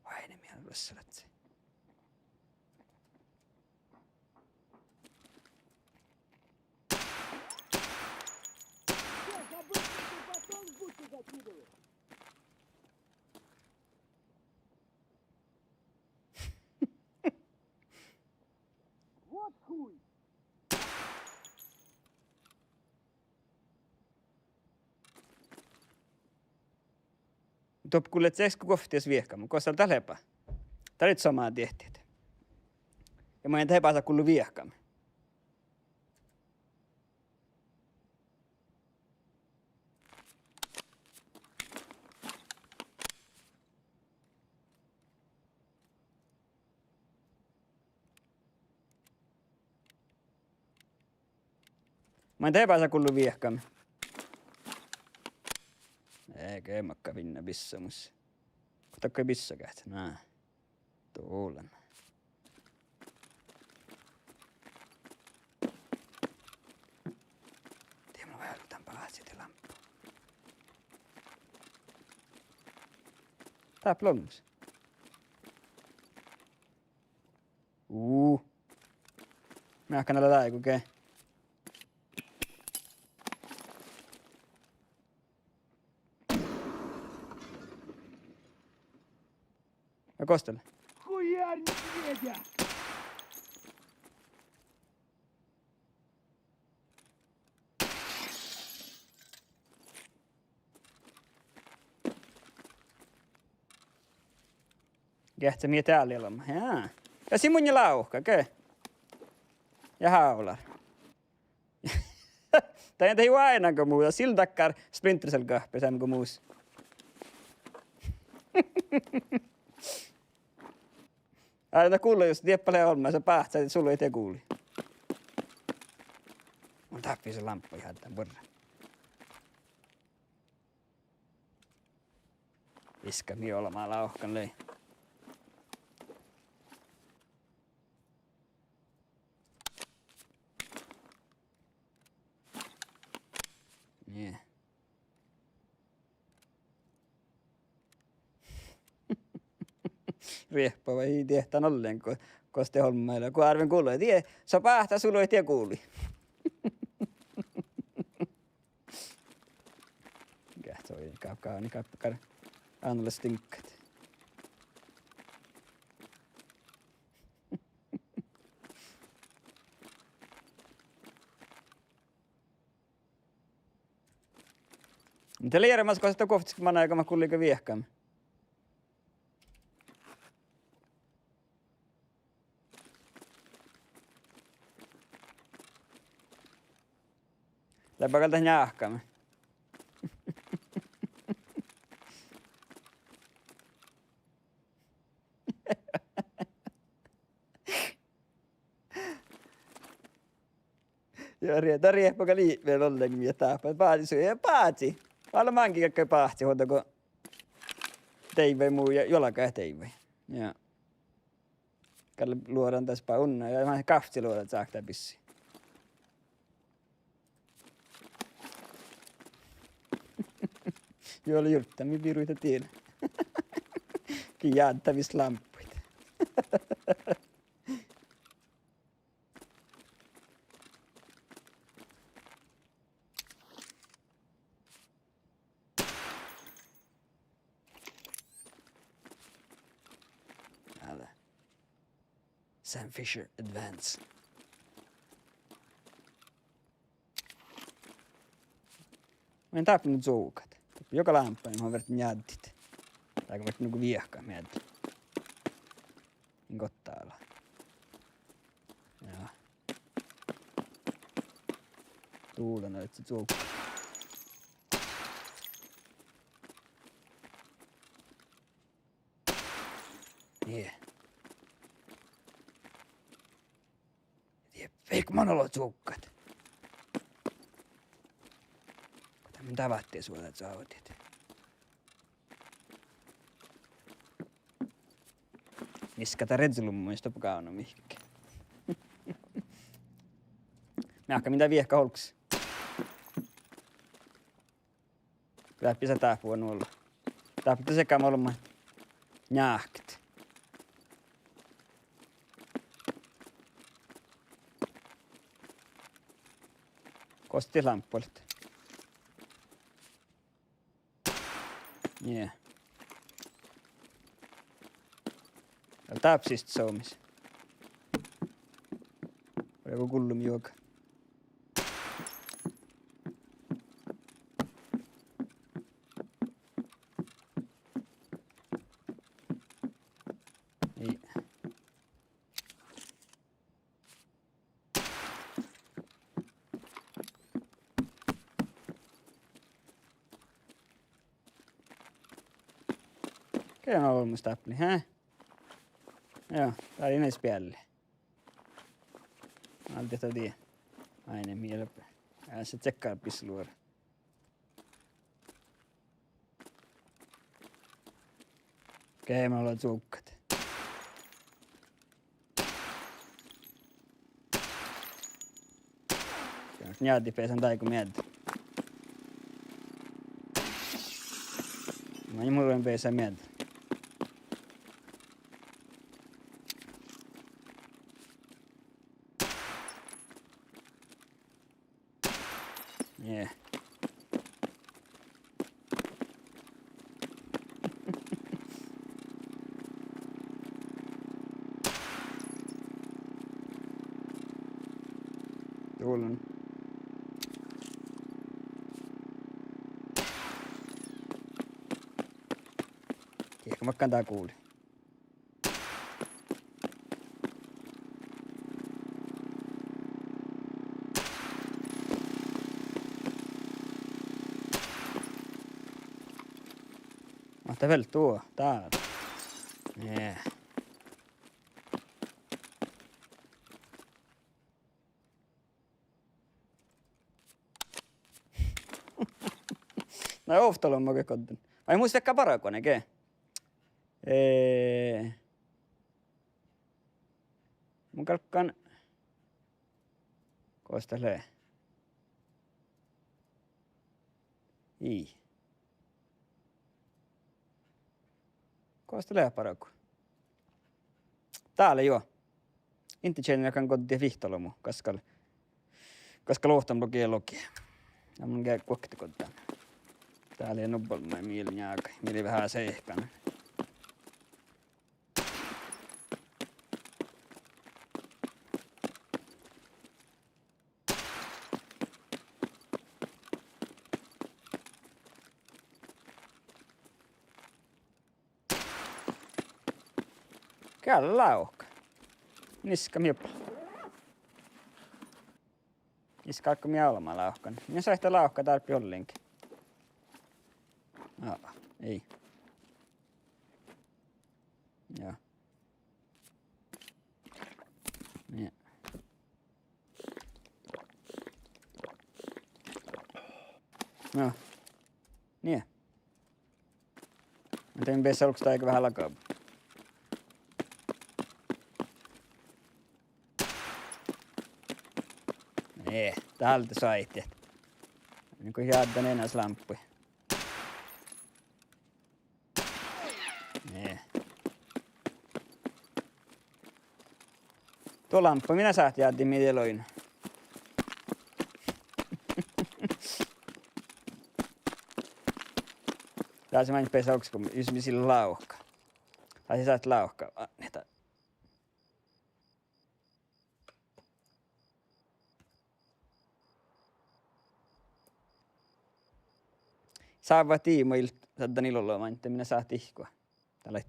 Oaidná, mii lea ruossalat. Вот хуй! Doppe gullet ges guovttis viehkamin, gos dat lea ba. Dat lea somá diehtit. Ja maid dat eai basa gullu viehkamin. Maid dat eai basa gullu viehkamin. Ii ge makka finna bissamus. Go dat gal bissá geahča, na. Dolan. Die mun vel dan báhcit lámppu. Dáppe lea olmmoš. Uu. Meahkkán lea dáigu ge. Ja gos dat lea? Хуярь медведя! Geahča mii dál leat. Jaa. Ja sii mun lávka ge. Ja hávllar. Dain dahje oaidnán go mus, ja sil dakkár Splinter Cell gahpir dan go mus. Árven dat gulai jus dieppe lea olmmái, sa báhcásit sulot ja gulii. Mun dáppe iso lámppu ii hádan buorre. Viskan mii olbmá lávkan lei. Nie. Riehpa vai ii diehtán ollen go, gos de olmmái lea. Go árven gulai, die, sa báhcásit sulot ja gulii. Geahča, oi, gávdni, gávdni, gávdni. Ánnola stinkat. Muhto lea earemás gos dat guovttis manai go mat gullet ge viehkamin. Leaba gal dat njáhkámin. Ja rie-, dat riehpa gal ii vel ollen mii dáppe. Bázi su-, ja bázi. Gal máŋgii galggai báhccihuođa go deaivvai mu ja juoga deaivvai. Ja gal luoran das ba unna ja ma gávcci luoran sáhttá bissi. Juo, jurdda mii biruide diet. Gii jáddá vis lámppuid. Ale. Sam Fisher Advance. Mun dáppe nu cuovgat. Dáppe juoga lámppa, mun verte njáddit. Dego verte nugo viehkat meaddel. In gotta ala. Ja. Dulan oaččui cuovgat. Nie. Die vehkon man olo cuovgat. Go dat mun dávtti suođa cuovdit. Niska dat redzolummoin stobba gávdno mihkke. Meahka min dat viehkat olggos. Dáppe sa dáppe vuonnu olla. Dáppe dat seamma olbmot njáhket. Gos dat lámppa lea? Nie. Ja dáppe siste soamis. Olgo gullum juoga? Ii. Ge olmmoš dáppe lea, hä? Ja, dá lea nis bealli. Alde dat die. Áidna mielde. Ja, sa čekká bissi luoran. Ge man olo cuovgat. Njáddit beasan daigo meaddel. Maŋŋá mun beasai meaddel? Nie. Dulan. Diehko makkár dat guvlii. Ahte vel duo dál. Nie. Na ovtta ollu ma ge godden. Vai mus veahá bargone ge. Eh, mun galggan. Gos dat lea? Ii. Gos dat lea bargu? Dá lea juo. Inte čeanne galggan goddet vihtta olbmot, gaskal, gaskal ovttan logi, logi. Ja mun ge guokte goddán. Dá lea nubbi olbmot mii njágai, mii veahá seahkan. Gealle lávka. Niska mii oba. Niska galgá mii olbmot lávkan. Mii sáhttit lávkat dárbbašit ollengi. Aa, ii. Ja. Ja. Nie. Mun de beassan olggos daid veahá lagabut. Nie, dál de soaittii. Nugo jádden eanet lámpui. Nie. Duo lámppa, mii sáhttit jáddiid mii dieid loidnat. Dás maid beassan olggos go jus mis lávka. Dás sáhttit lávka. A, nie, dá. Sávvat dii mu ilt-, saddan illu-, maid mii sáhttit ihkku. Dá lea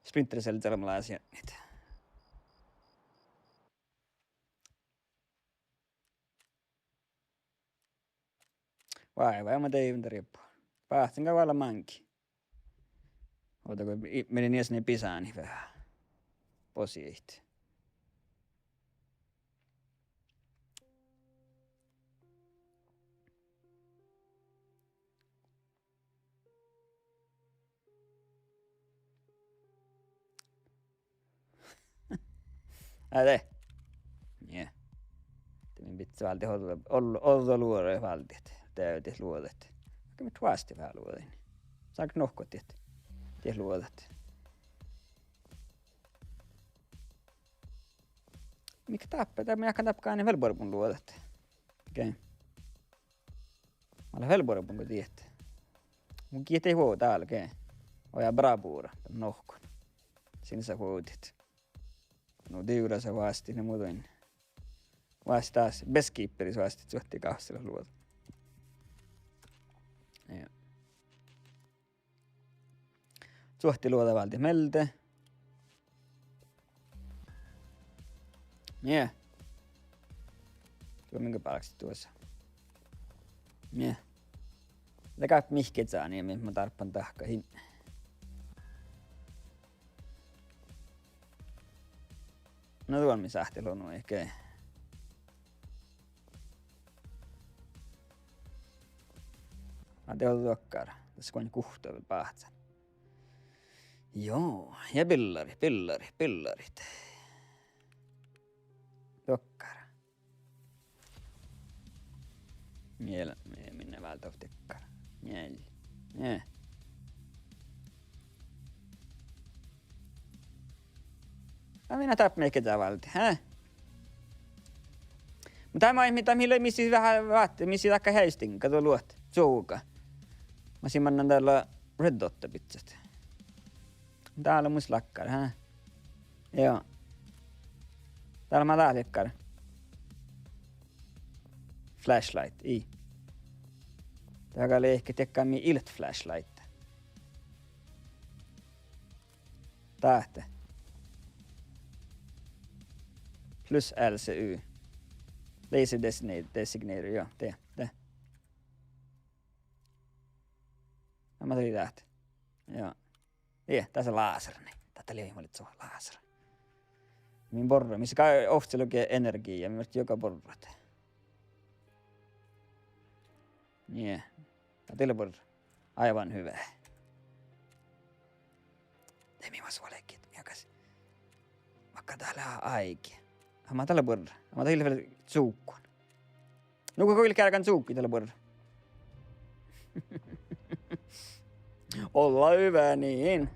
Splinter Cell-ii lea mii lásiid. Vai, vai, ma dieđán rieppu. Báhcen gal váldit máŋgii. Ovdal go i-, mii leat iešan bisániid veahá. Bossit. Aa, de. Nie. De mii bidjat váldit ođđa, ođ-, ođđa luođaid váldit. De, de luođaid. Ahte mii vásttit veahá luođaid. Sáhttit nohkkat diet. Diet luođaid. Mii dáppe, de mii jáhkán dáppe gáni vel buorbun luođaid. Okei. Mii leat vel buorbun go diet. Mun gii dieid vuo dál ge. Ojá bravura, dan nohkkan. Sii lea vuodit. Nu, divrasa vásttii ne muđui. Vásttii dás, Beekeeperis vásttii čuohti gávssalit luođa. Ja. Čuohti luođa váldit mielde. Nie. Duo min ge bálkestit duosa. Nie. Leat mihkkege čáni, mii mun dárbbašin dahkat hin. Na duon mii sáhttit lonu, okei. Aa, de ovdal dokkár. Dás go guhtta vel báhcán. Joo, ja billarit, billarit, billarit. Dokkár. Miel-, mi-, minne váldit dokkár. Miel-, nie. Na minna dáppe mii ge dál váldit, hä? Muhto dá maid, mii, dá mii lea, mis sii veahá vátti, mis sii dáppe heaistin, go duo luot čuovga. Mas sii mannan dál Red Dot bidjat. Dál mus lakkár, hä? Joo. Dál mat dál lakkár. Flashlight, ii. Dá gal lea ge diekkár mii ilt flashlight. Dáhte. Plus L C U. Laser designator, designator, joo, de, de. Ja ma tei dáhte. Joo. Die, dás lea láser, nie. Dáhte lei, ma lean su láser. Min borrat, mis gal ovccilogi energiija, ja min juoga borrat. Nie. Dá lea borrat. Aivan hyvä. De mii mas vuolgit, mii gal. Vaikko dá lea áigi. Aa, ma dá lea borrat. Aa, ma dá lea vel čuohkán. Nugo go ilge álgán čuovggi, dá lea borrat. Olla hyvä, niin.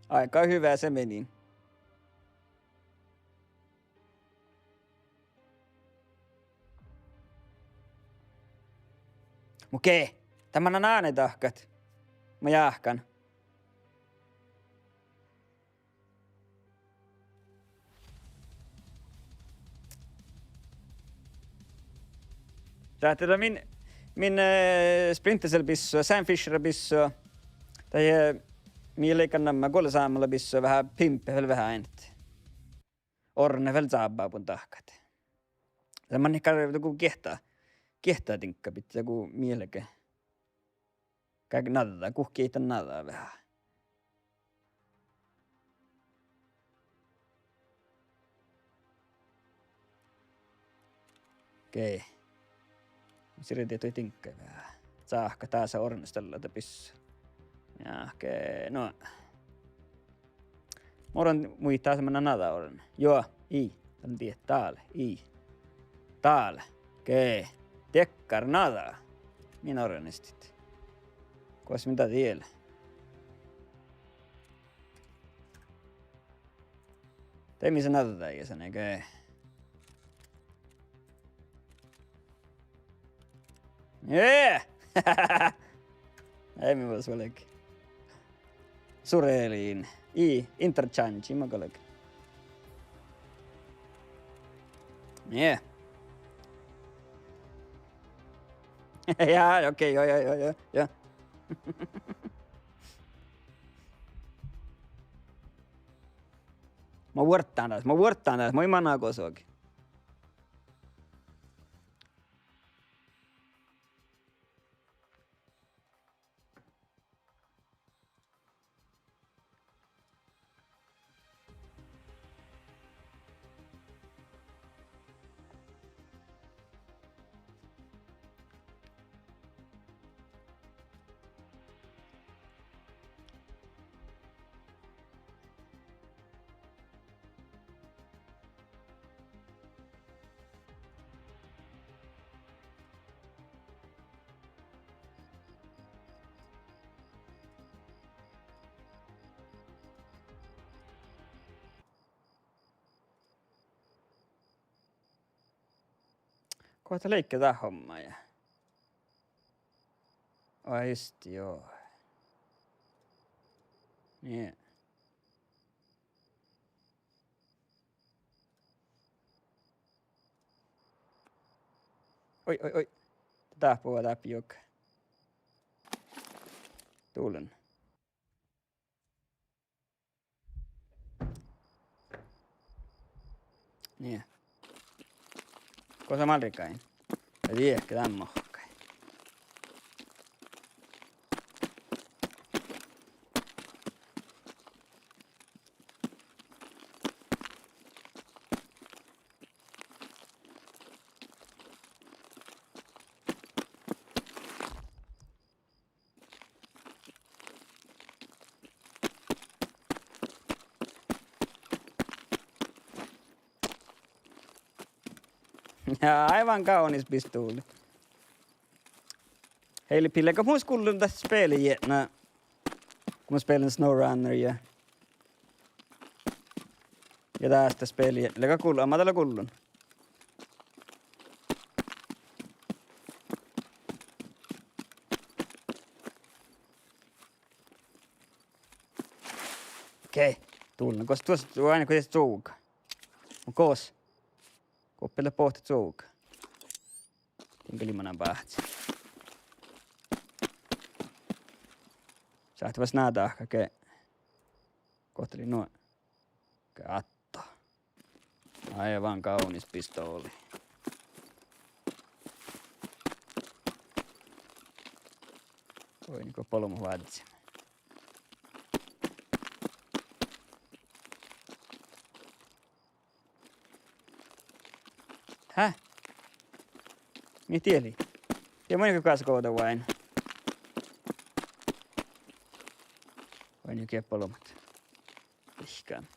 Aika hyvä se meni. Muhto ge, dá manná áne dahkat. Ma jáhkán. Dáhte dá min, min, eh, Splinter Cell bissua, Sam Fisher bissua. Dahje, eh, mii leat namma, Guolla Sámmela bissua veahá pimpe vel veahá eanet. Orrut vel čábbabut dahkat. Dá manná gal go giehtá, giehtá diŋgga bidjat go mielge. Gal nađđa, guhkit dan nađđa veahá. Okei. Sii lea dieđusge diŋgga veahá. Sáhka dása orrunastallá dat bissua. Ja ge, no. Mo oran muittán, dat manná nađa orruna. Juo, ii, dan dieđán dál, ii. Dál, ge, dakkár nađa. Min orrunastit. Gos min dat diet. De mis nađa ja sane ge. Ii! Ei, mi vas velge. Surelin. Ii, interchange, ma galge. Ii. Ja, okei, juo, juo, juo, juo, juo. Mo vuorddán dás, mo vuorddán dás, mo in mana gosogi. Go dat leigga dat homma ja. Ai just, juo. Nie. Oi, oi, oi. Dáppe, dáppe juoga. Dullen. Nie. Gosa málrigain? Ja diehke dan mohkai. Ja, aivan kaunis pistuvlii. Hei, pillagga mus gullun dat speli jietna. Go mun spelen SnowRunner ja, ja dás dat speli jietna. Lea gullun, amma dat lea gullun. Okei, dullen. Gos duos, duo ain go dieđát čuovga. Mun gos. Guoppi lea bohte čuovga. Din gal ii mana báhci. Sáhttá fas nađahit ge. Gohte lei nu. Ge atto. Aivan kaunis pistooli. Vuoi, nugo bolbmot vázzit. Hä? Mii diet lei? Ja mun gal gos go dat oaidná. Vuoi, nugo bolbmot. Ihkan.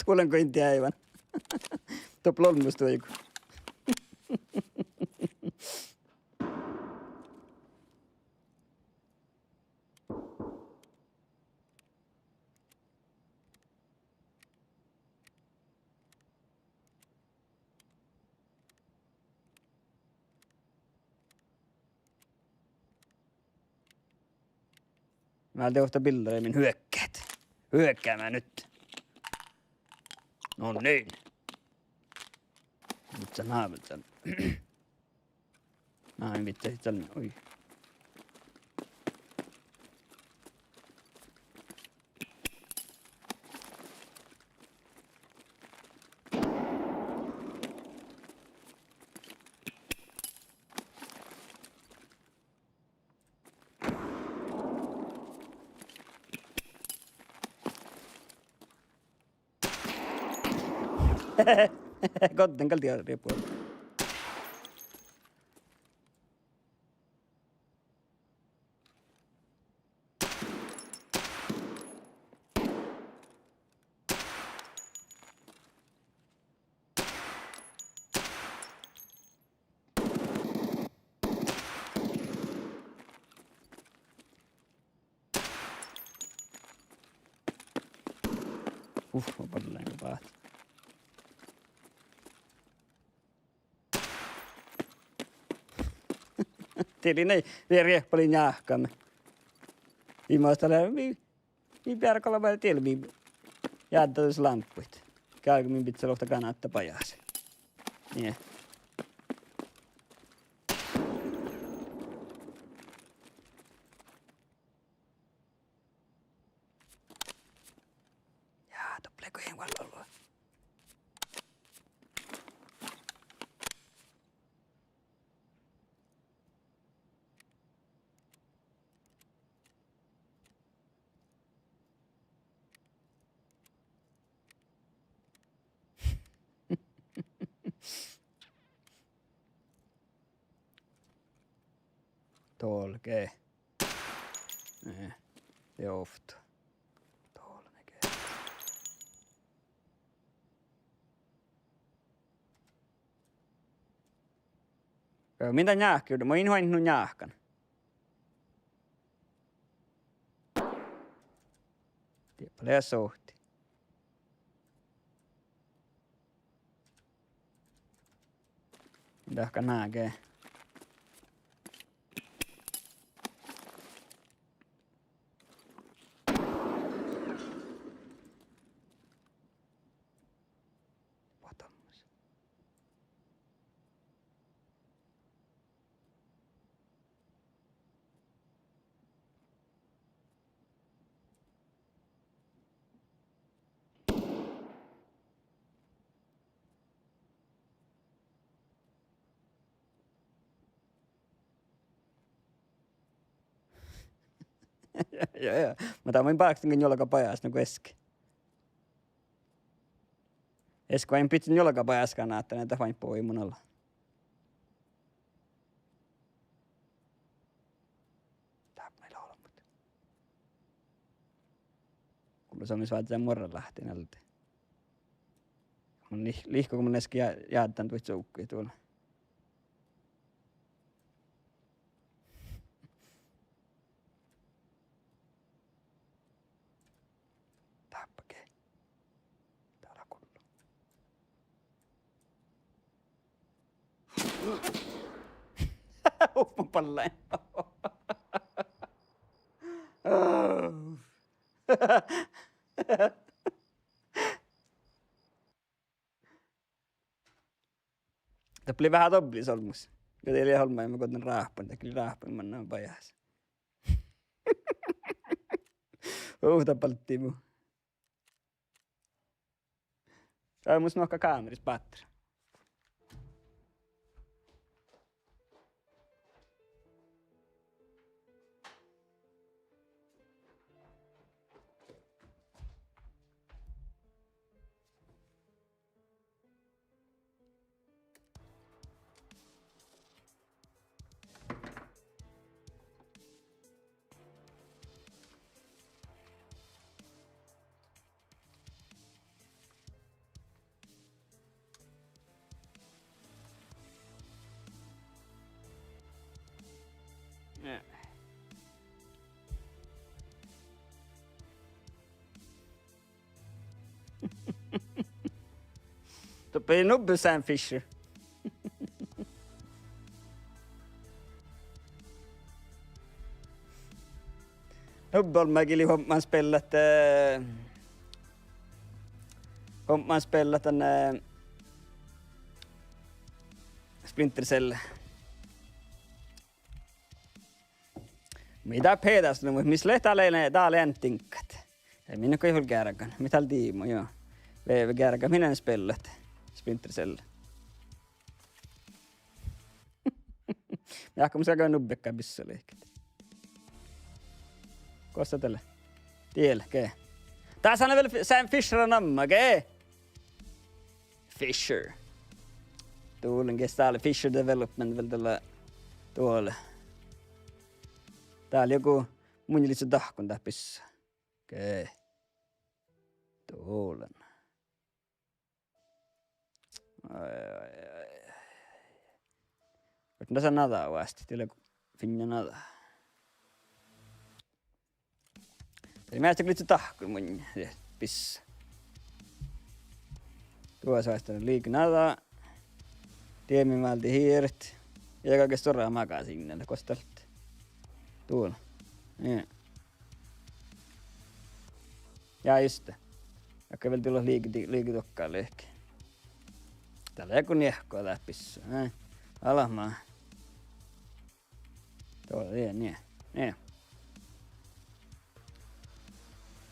Buolleango in deaivan. Doppe lea olmmoš duoigu. Mii dovdit billii min hyökkään. Hyökkäämä nyt. No niin. Nyt sä naavit sen. Ai, vittu, ei täällä, oi. Godden gal diarré puol. Uf, ma ballen bát. Dii lei nai, de riehpalii njáhkame. Viimmážit lea, mii, mii beare galgá diela, mii jáddá dus lámppuid. Geargga min bidjat lea okta ganáhta bajás. Nie. Ja, doppe lea goit vuolleolbmo. Tolge. Eh, de ovtta. Tolge. Joo, min dat njáhkka, mun in oaidno nu njáhkan. Dieppe lea sohti. Dahká náge. Vadamus. Ja, ja. Muhto mun báhkesen njuolga bajás nu easka. Easka oaidnen bidjat njuolga bajás ganáhta, ahte dat oaidnit bođii mu ala. Dáppe lea olbmot. Gullo somás vázzán muorraláhtten alde. Mun lih-, lihkku go mun easka já-, jáddán duoid suhkkut dula. Dáppe ge. Dá lea gullo. Uf, mun ballen. Doppe lei veahá dobblis olmmoš. Ja de lei olmmoš, ma goddin ráhppan, dat lei ráhppan manná bajás. Uh, dat balddii mu. Dá mus nohká kámeris báttera. Doppe nubbe Sam Fisher. Nubbe olmmái gii lei hupmat speallat, eh, hupmat speallat dan, eh, Splinter Cell. Mii dá peđas nu, muhto mis lea dál, dál ean diŋggat. Ja min gal hui geargan, mii dál diibmu, juo. Veve geargan, min ean speallat Splinter Cell. Ja go mun ságan nubbe gal bissalehket. Gos dat lea? Diel, ge. Dás lea vel Fi-, Sam Fisher namma, ge. Fisher. Duolen ges dál Fisher Development vel dalle duole. Dál joku munnje lihkii dahkkon dat bissat. Ge. Duolen. Ai, ai, ai, ai. Vel dasa nađa vásttit, dii lea go fiinna nađa. Dii measta lihkii dahkkon munnje, dii bissat. Duos vásttit lihkii nađa. Dieđusge válddit hieret. Ja gal ge stuorra magasiinna lea, gos dat lea. Duolen. Ja. Ja just. Ahte vel dii leat lihkii, lihkii dohko lihkii. Dat lea go niehko dat bissat. Eh. Almma. Duo, nie, nie, nie.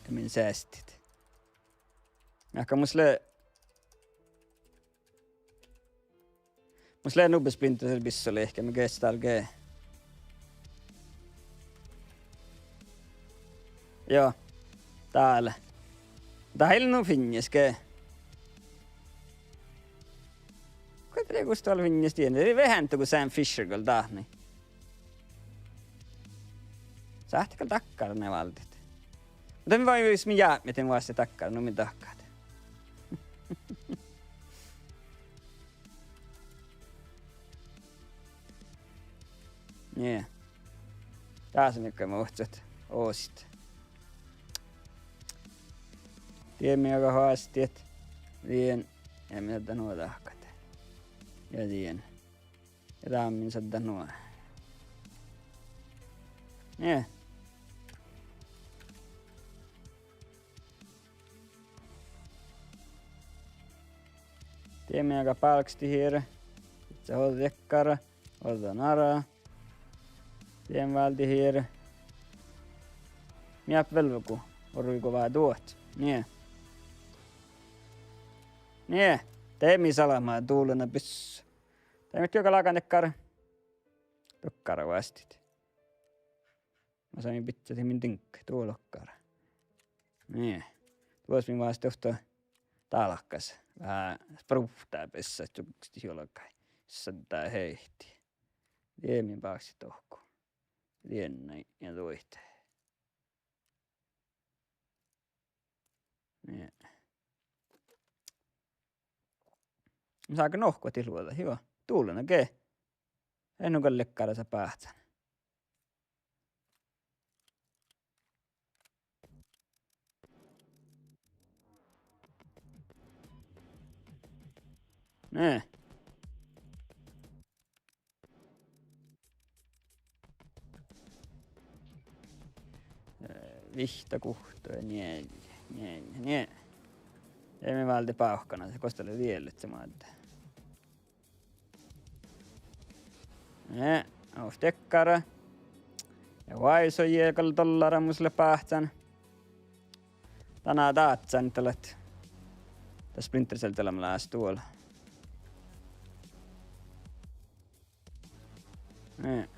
Ja min seastit. Ahte mus lea, mus lea nubbe Splinter Cell bissalehket, mun geahčen dál ge. Joo. Dál. Dat ii lean nu fiinnas ge. Kuo dat lea gos dal fiinnas dien? Dii veahá go Sam Fisher gal dat nie. Sáhttet gal dakkár ne váldet. Muhto mii vai, jus mii jápmit, dii vásttit dakkár, nu mii dahkat. Nie. Dás lea gal muhto osit. Dien mii aga vásttit. Dien. Ja mii dat nu dahkat. Ja dien. Ja dán mii dat nu. Nie. Dien mii aga bálkestit hieret. Sitge ođđa dakkár, ođđa nara. Dien váldit hieret. Mii vel go orui go vá duot. Nie. Nie. De mii salama duolena bissat. De mii gal lágan dakkár. Dokkár vásttit. Mas mii bidjat min diŋgga, duo dokkár. Nie. Duos mii vásttit ovtta dálkás. Veahá spruvtta bissat čukstit juolgái. Sadjá heiti. Dien mii bákšit dohko. Dien nai ja duoid. Nie. Sáhttit nohkkat luođa, juo. Duolena ge. Eai nu gal leat garra báhcán. Nie. Eh, vihtta guhtta, nie, nie, nie. Ja mii váldit bávkana, gos dat lea dieđusge moadde. Nie, ovtta dakkár. Ja váisojie gal dollára mus lea báhcán. Dán dát, dát lea. Dat Splinter Cell dal lea duola. Nie.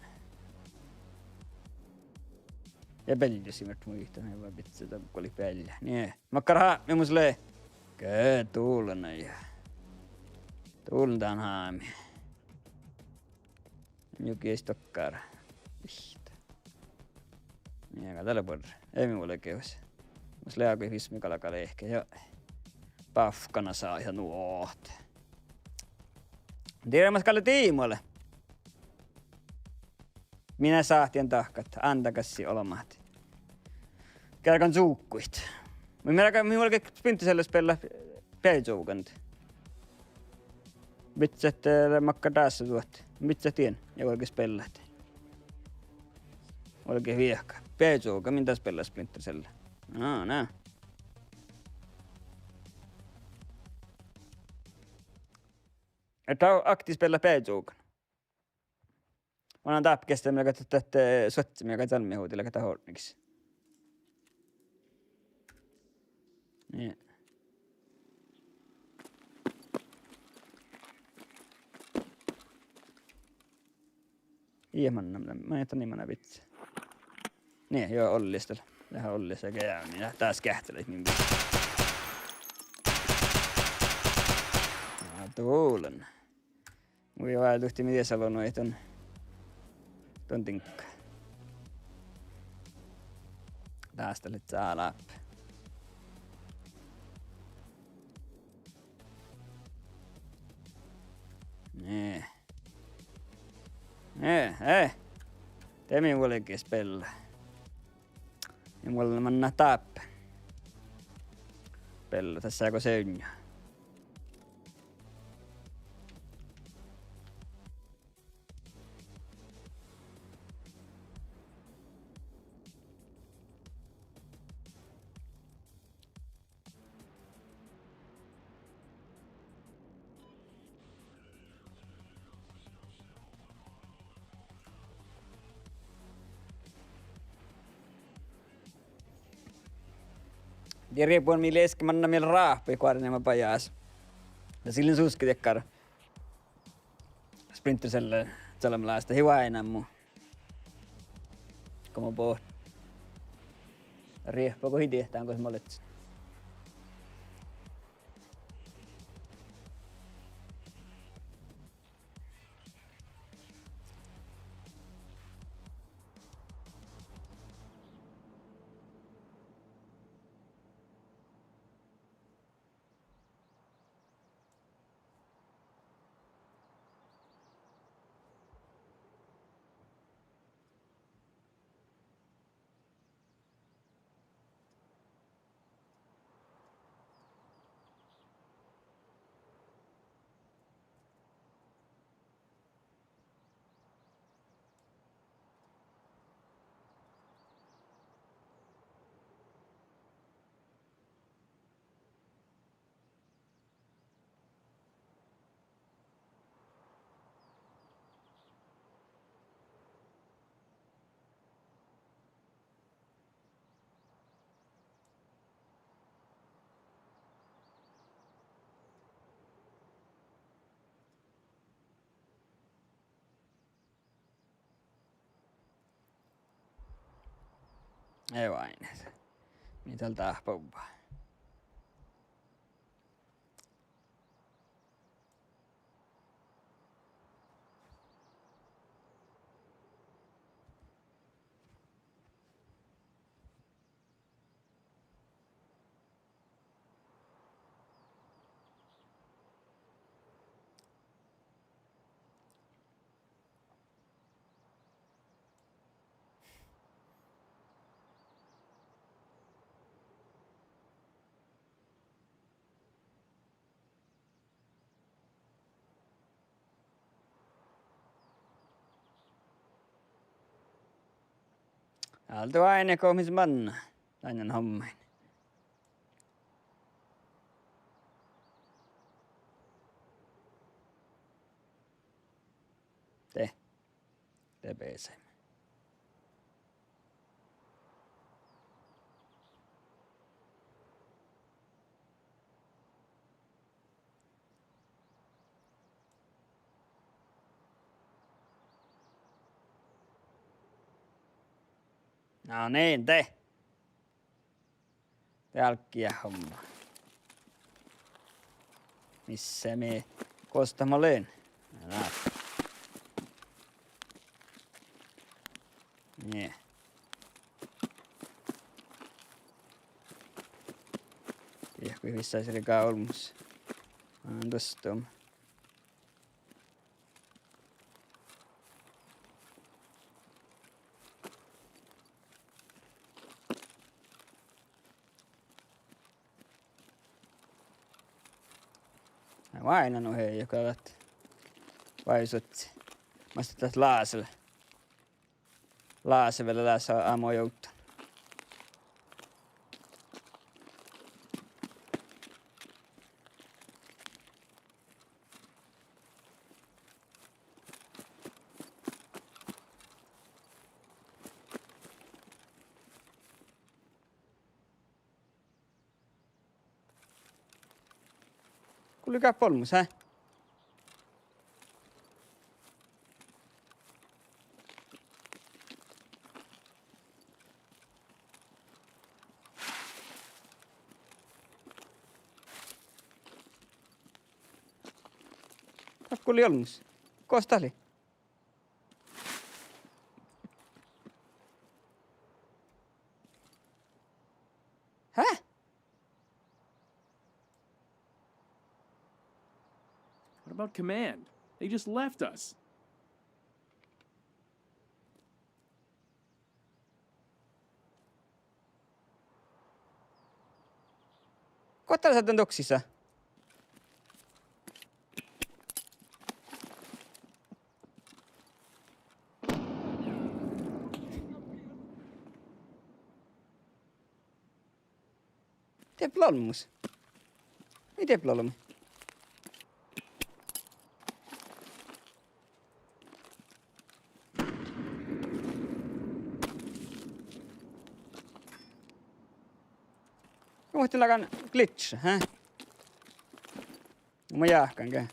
Ja bealjus in muitte, ne vai bidjat dohko lei bealjá. Nie. Makkár hábmi mus lea? Ge, duolena ja. Duolen dán hábmi. Juoga eai dohko. Vihtta. Nie, aga dat lea buorre. Eai mii vuolgit. Mus lea áigi vismi galgá lehket ja bávkana sahá ja nu ahte. Dieđusge gal diibmu lea. Mii sáhttiin dahkat, ándagassi olbmát. Geargan cuvgguid. Muhto mii galgat Splinter Cell-as beallát beaivvážugan. Bidjat, eh, makkár dás duot. Bidjat dien ja vuolgit beallát. Vuolgit viehka. Beaivvážuga min dás beallá Splinter Cell. Ná, ná. Ertu aktis beallát beaivvážugan? Mannan dáppe geahččá mii galgat dat, eh, suohtas mii galgat almmihuhdit galgat dat ortnegis. Nie. Ii manna, manna, manna, manna bidjat. Nie, juo, olles dal. Leat olles, aga ja, mii dás geahččalit min. Ná, duolan. Mun várra duhte mii dies ollu nu ahte don, don diŋgga. Dás dat lea zálá. Nie. Nie, eh. De mii vuolgit beallá. Ja mun mannan dáppe beallá, das lea go seunja. Die rieppá mii leat mannan miel ráhpui goarnema bajás. Ja sii lea suske dakkár Splinter Cell, chalmmas dat ii oaidná mu. Go mo boh-, rieppá go ii diehtán gos mo lea. Ei vain. Mii dal dáhpáhuvvá. Alde oaidná go mis manná dainna hommáin. De. De beasaimet. No niin, de. De álggii homma. Mis mii, gos dat mo lean? Na. Nie. Diehko vissásit gal olmmoš. Aa, dostum. Váinan nu hei, go dat váivisuddet. Mas dat láse, láse vel lea sa-, ámo juvttan. Gulli gáppe olmmoš, hää? Dat gulli olmmoš. Gos dat lei? Hää? What about command? They just left us. Guotta lea dan doksisa? Dieppe olmmoš. Mii dieppe olmmoš? Muhtin lágan glitch, hää? Mun jáhkán ge.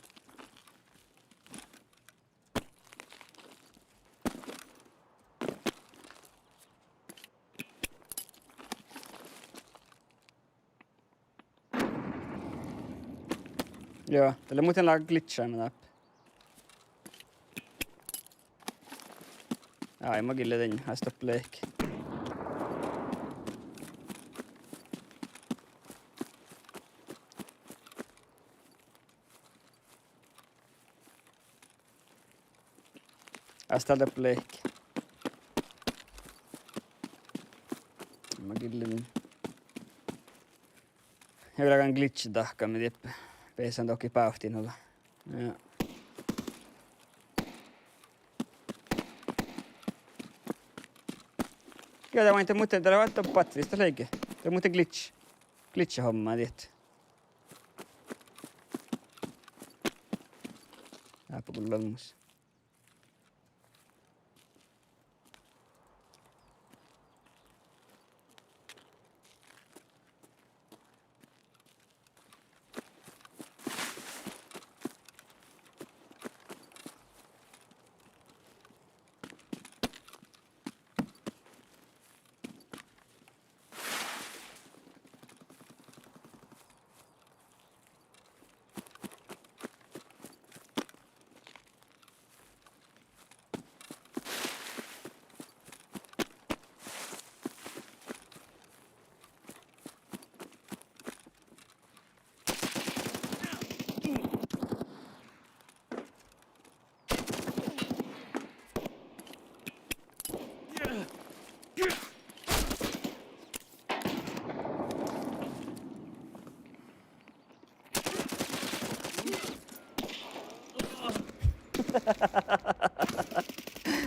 Juo, dat lea muhtin lágan glitch-, dáppe. Ai, ma gillen dan, ii doppe lehpet. Ii doppe lehpet. Ma gillen. Ja vel lágan glitch-, dahká mii dieppe. Beasan dohkkit bávtti nugo. Ja. Ja dat maid, muhtin dat lea váldit batteris, dat leige. Dat muhtin glitch-, glitch-, homma diet. Dáppe gullo olmmoš.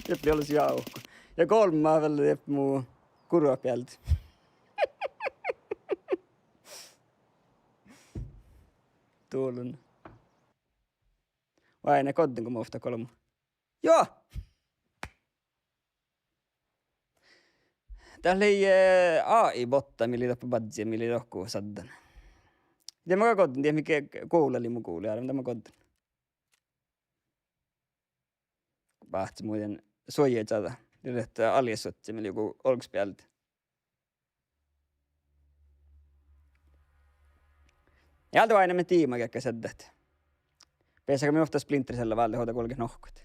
Dieppe lei olles jávku. Ja golbma vel dieppe mu gurrubealde. Doalon. Vai ii lean goddin go mo ovtta golbma. Juo! Dat lei, eh, A I-botta mii lei doppe badjel, mii lei dohko sadden. De ma goddin, dieđusge mii ge-, gula lei mu gula, ja de ma goddin. Báhce mu dan suojjačađa, de lei ahte aljet suohtas mii lei juo olgos bealde. Ja de vai ii lean diima geaga seddet. Beasahedje mii ovtta Splinter Cell-a váldit, ovdal go olget nohkkat.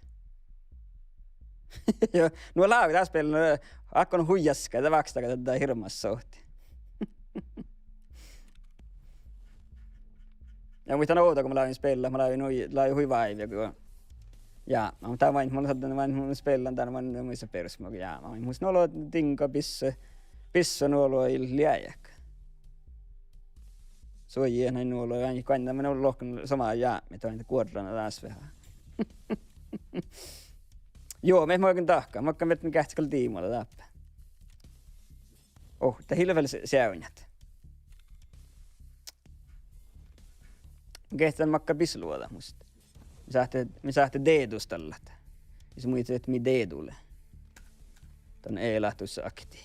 Ja, nu láve dát spealle, nu ákko hui jaska, de vákstaga dat hirbmat sohti. Ja muittán ovdal go mun lávejin spealle, mun lávejin hui, lávejin hui váivi go. Ja, mun dán maid, mun lávejin, mun speallen dán, mun muittán berošat, ja, mun mus nu olo diŋga bissu, bissu nu olo ii leat. Suoji eat nain nu olu, ja goainna mun lohken somá jápmit, ahte guorrana dás veahá. Juo, mii makkár dahkat, makkár mii geahččat gal diimálaga dáppe. Oh, dat ii leat vel se-, seavdnjat. Geahččat makkár bislogat mus. Mii sáhttit, mii sáhttit deadustallat. Jus muittát, mii deadu lea. Don ealáhtus ahte.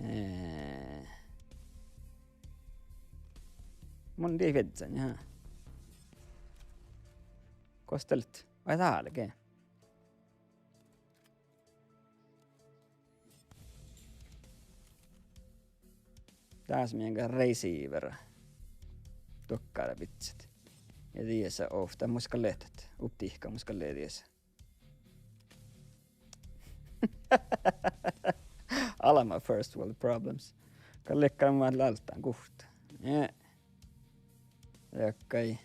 Eh, mun dii viežžan, jaa. Gos dat lea? Vai dálge? Dás mii ge receiver. Duokkár bidjat. Ja diesa ovtta mus gal lea dat. Optihka mus gal lea diesa. Alma first world problems. Gal lea gal mat láltán guhtta. Nie. Leakkái.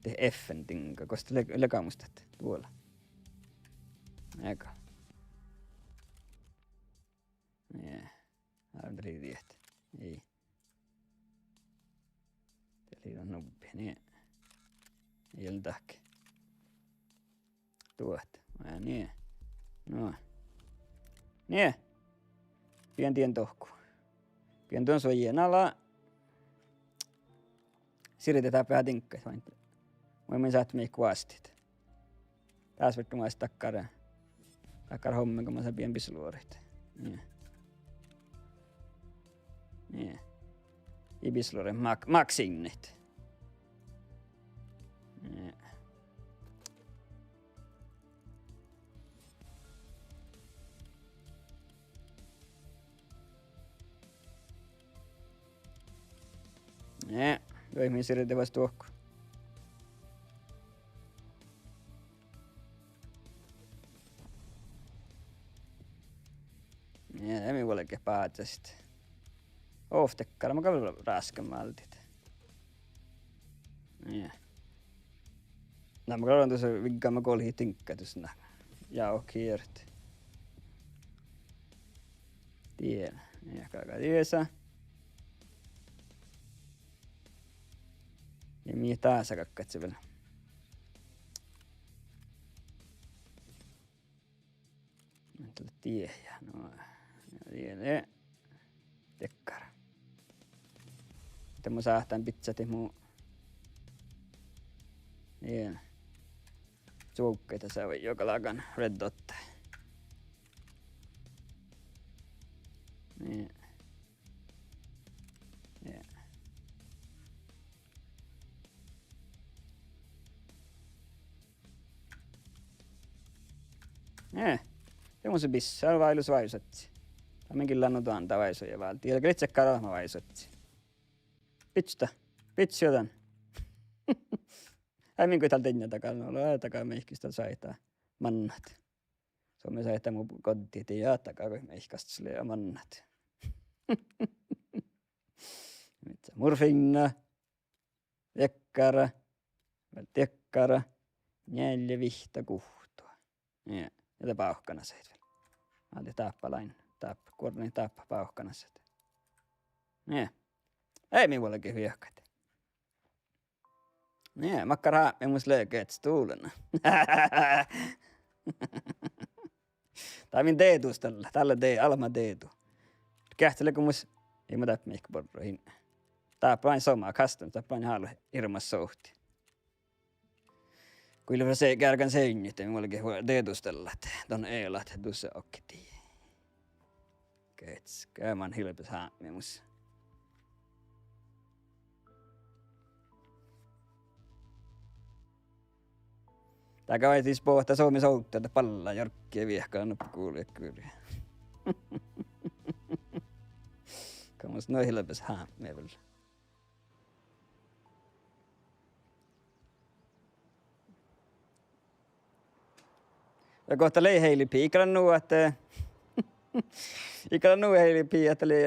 De F-en diŋga. Gos dat lea, leago mus dat? Duola. Ega. Nie. Árvdri diet. Ii. Dat lei dan nubbi, nie. Ii leat dahkat. Duot. Ja, nie. No. Nie. Bijan dien dohko. Bijan duon suoji ala. Sirde dáppe diŋgga, vai? Vai mun sáhtán mii guostit. Dás fertet mu dakkár, dakkár hommá go mun sáhtán bijan bislogaid. Nie. Nie. Ii bislogaid, mak-, maksiinnit. Nie. Nie, dohko mii sirde fas dohko. Nie, mii vuolgit bázet. Ovtta dakkár, ma gal rásken váldit. Nie. Na, ma gal dušše viggame golhit diŋgga dušše. Ja, okei, eret. Dien. Ja, galgá diesa. Ja mii dasa galggaččat vel. Mii dat lea, ja, no, ja, ja, ja. Dakkár. De mun sáhtán bidjat mu. Nie. Čuovggaid dasa vai juo galggan red dot. Nie. Nie. Nie. De mus lea bissá váillus váisožžat. Dat mii gii leat nu dan dat váisoža váldit. Ja gal ii leat gal almma váisožžat. Bidjat. Bidjat dan. Ai, min go dal diŋgga dagal, no, lea dagal mihkkis dal šaitá mannat. Somá šaitá mu goddit ja dagal go mihkkis lea mannat. Mii morfiinna. Diekkár. Vel diekkár. Njeallje, vihtta, guhtta. Ja, ja de bávkkanasahit vel. Ádde dáppe lain, dáppe, guorran dáppe bávkkanasat. Ja. Eai mii vuolgit viehkat. Nie, makkár hápmi mus lea geahččas dullan. Dat min deadustallat, dalle de-, almma deadu. Geahččas leago mus, ii ma dáppe mihkkege borrahin. Dáppe ain somá custom, dáppe ain hálu irbmat sovtti. Go ii leat ge-, geargan seainna, mii vuolgit deadustallat don ealat dušše oktii. Geahččas, ge-, man hilbes hápmi mus. Daga vai sis bohte somá sovtta, dat ballá jorgge viehkadan nuppe guliid guđii. Go mus nu hilbes hápmi vel. Ja gohta lei heilipii, ii gal lean nu ahte, ii gal lean nu heilipii ahte lei,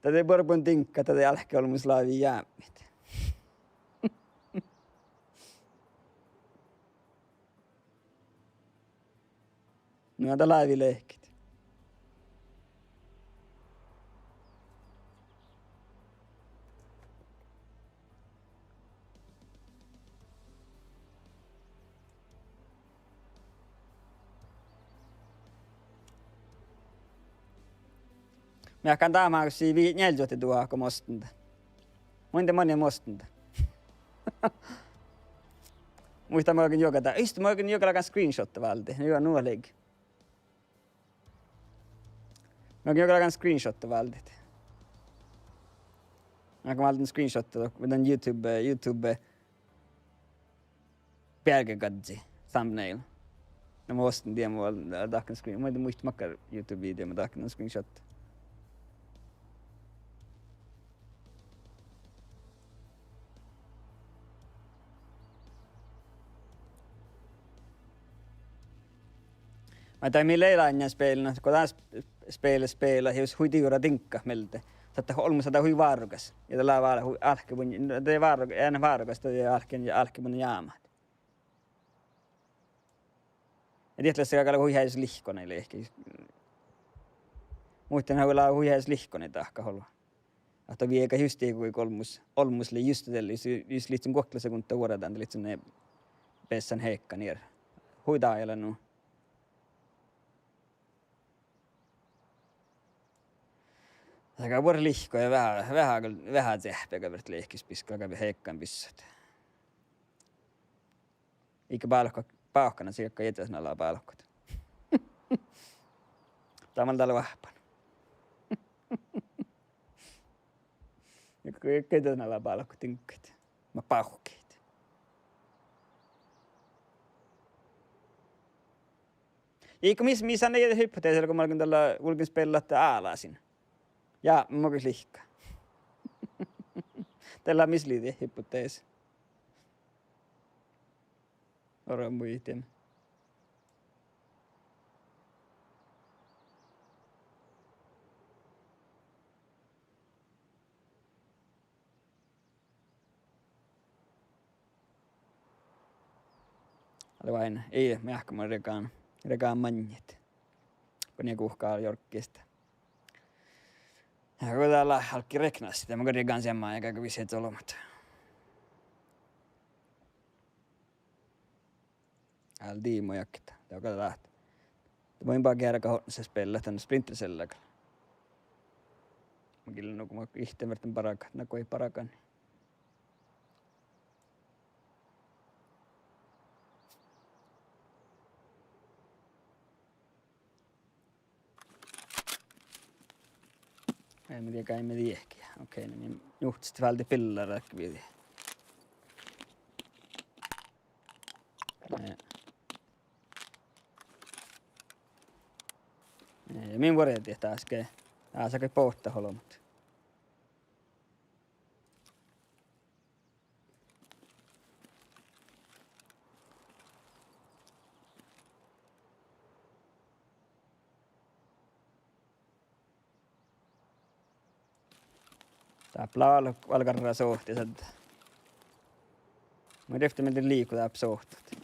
dat lei buorebun diŋgga, dat lei álkit olmmoš lávii jápmit. Nu dat lávii lehket. Mii ahte dá máhcá sii njealljelogi duhát go mostten dan. Munnje, munnje mostten dan. Muittán, mun galgen juoga dá, just mun galgen juoga lágan screenshotta váldit. Juo, nu lei. Mun galgen juoga lágan screenshotta váldit. Mun galgen screenshotta dohko dan YouTube, YouTube beargegadji thumbnail. Na mostten dien, mun dahken screen-, mun in muitte makkár YouTube video mun dahken dan screenshot. Maid dat mii lei lánjen spellan, go dat sp-, spel-, spela jus hui divrra diŋggat mielde. Sáhtát olmmoš ahte hui várrogas. Ja dat lea vel hui álkibun-, de várro-, ean várrogas, de álkki-, álkkibunnat jámát. Ja diet lea galgá hui headdji lihkkoneid lehkit. Muhto hui lea hui headdji lihkkoneid dahkat ollu. Ahte viiga just dego olmmoš, olmmoš lei just dalle, jus, jus lihkkin guokte sekundda vuordáin, de lihkkin ne beassan hekkan ier. Hui dajala nu. Dego buorre lihkko ja veahá, veahá, veahá ceahppi gal bert lehkis, biskka gal hekkan bissat. Iige bálkot, bálkot, siekka iežas nalá bálkot. Dá mal dal oahppan. Iige, iige iežas nalá bálkot diŋggaid. Mat bávkehit. Iige mis, mis han lei hypotesa go mun galgen dalle vulgen spellat álasin. Ja, mun gal lihkkan. Dalle mis lei hypotesa. Ora muitin. Ale vain, ii, mii ahkkamin regan, regan maŋŋit. Go nie guhká jorggiid. Ja go dat lea álki reknas, de mun gal regan siemmá ja go visot olbmot. Ale dii mu jakta, de go dat. De mun in ba gearga otnos spellat dan Splinter Cell gal. Mun gillen nugo mo ihtten vertten bargat, na go bargan. Ei, mii dieđe, gal mii dieđe. Okei, na mii juhtii váldit billara viđe. Eh. Eh, min vuordit dás ge. Dás ge bohte olbmot. Dáppe lea vel, vel garra sohtit, ahte mun in rivtte mielde liiko dáppe sohtit.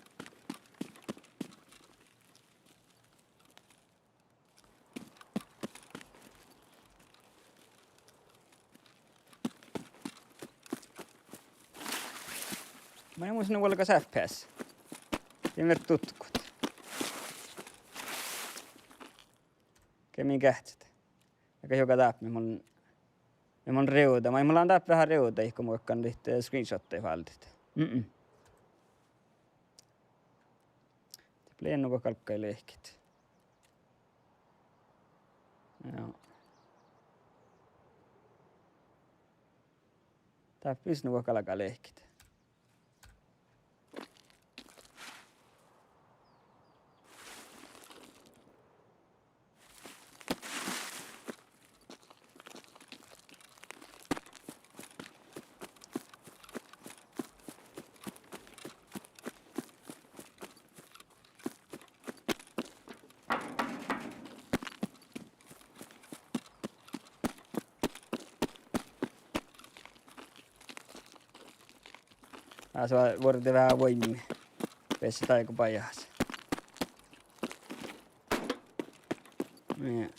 Maid mun mus nu vuolgá FPS. Dien vert dutkot. Ge min geahččat. Ja ge juoga dáppe, mun, mun rievdan, maid mun lean dáppe veahá rievdan, go mun galggan dihte screenshottaid váldit. Mm. Dáppe lei nu go galggai lehkit. Ja. Dáppe lei nu go galggai lehkit. Ás vuorde veahá vuoimmi. Beassá daiguin bajás. Nie.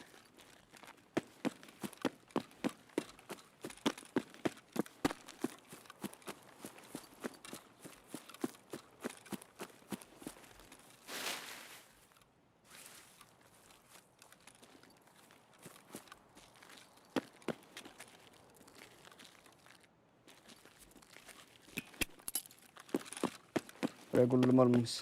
Doppe lea gullo moalmmus.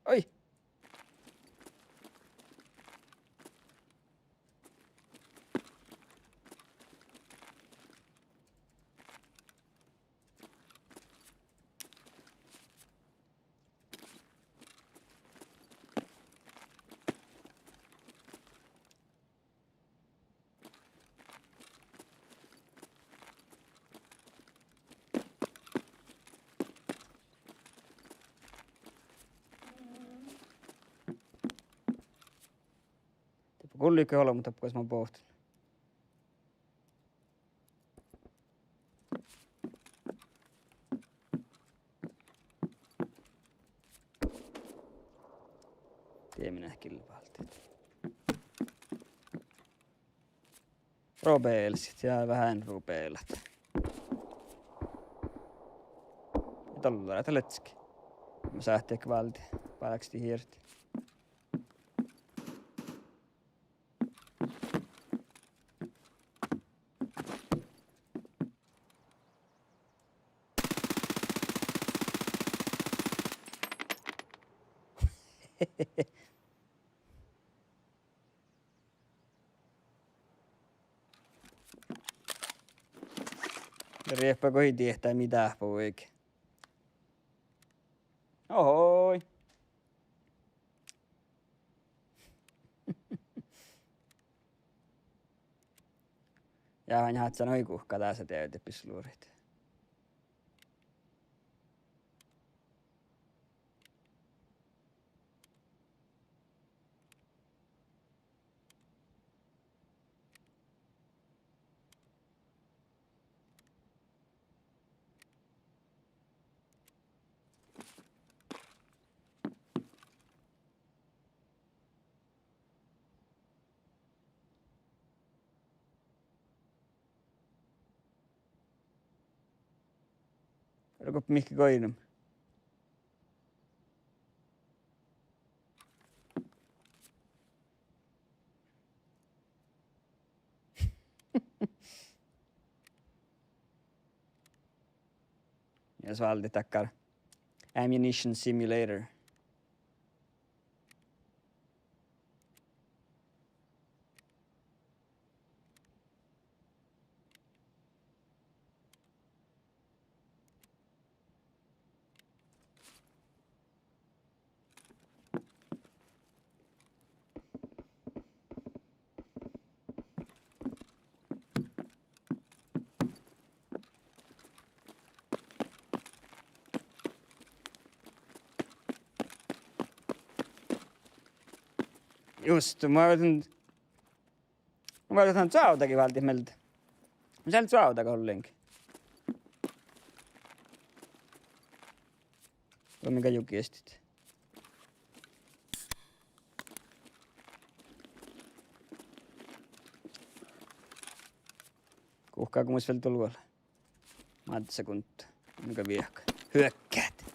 Oi! Doppe gullo olbmot doppe gos mun bohten. Dieđán gilbáldit. Rubealssit ja veháš rubeallat. Dollár, dat lea ledje. Mun sáhtán váldit, bálkestit hirt. Rieppe goit diehtá, mii dáhpáhuvvá. Ohoi. Ja han hádsen hui guhká dás dievde pisluriid. Ruokot mihkke goinum. Ja svaldit dakkár Ammunition Simulator. Just, mun vuolgán, mun vuolgán čoavdagit váldit mielde. Mun šat čoavdaga ollengi. Go mii gal juo giestit. Guhká go mus vel dál vuolgá. Mádde sekundda. Mii gal viehka. Hyökkääjat.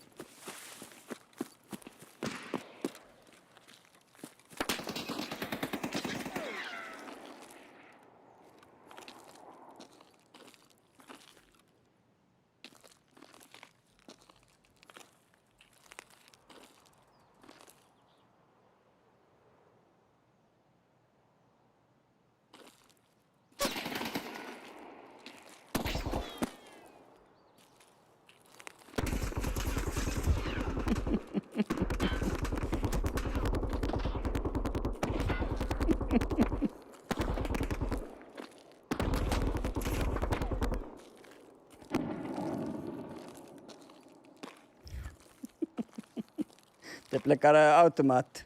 Doppe lea gal automáhta.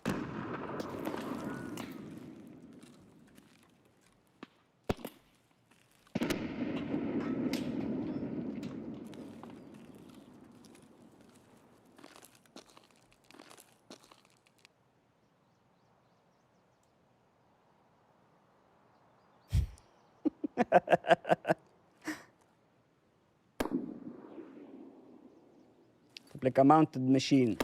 Dat lea mounted machine.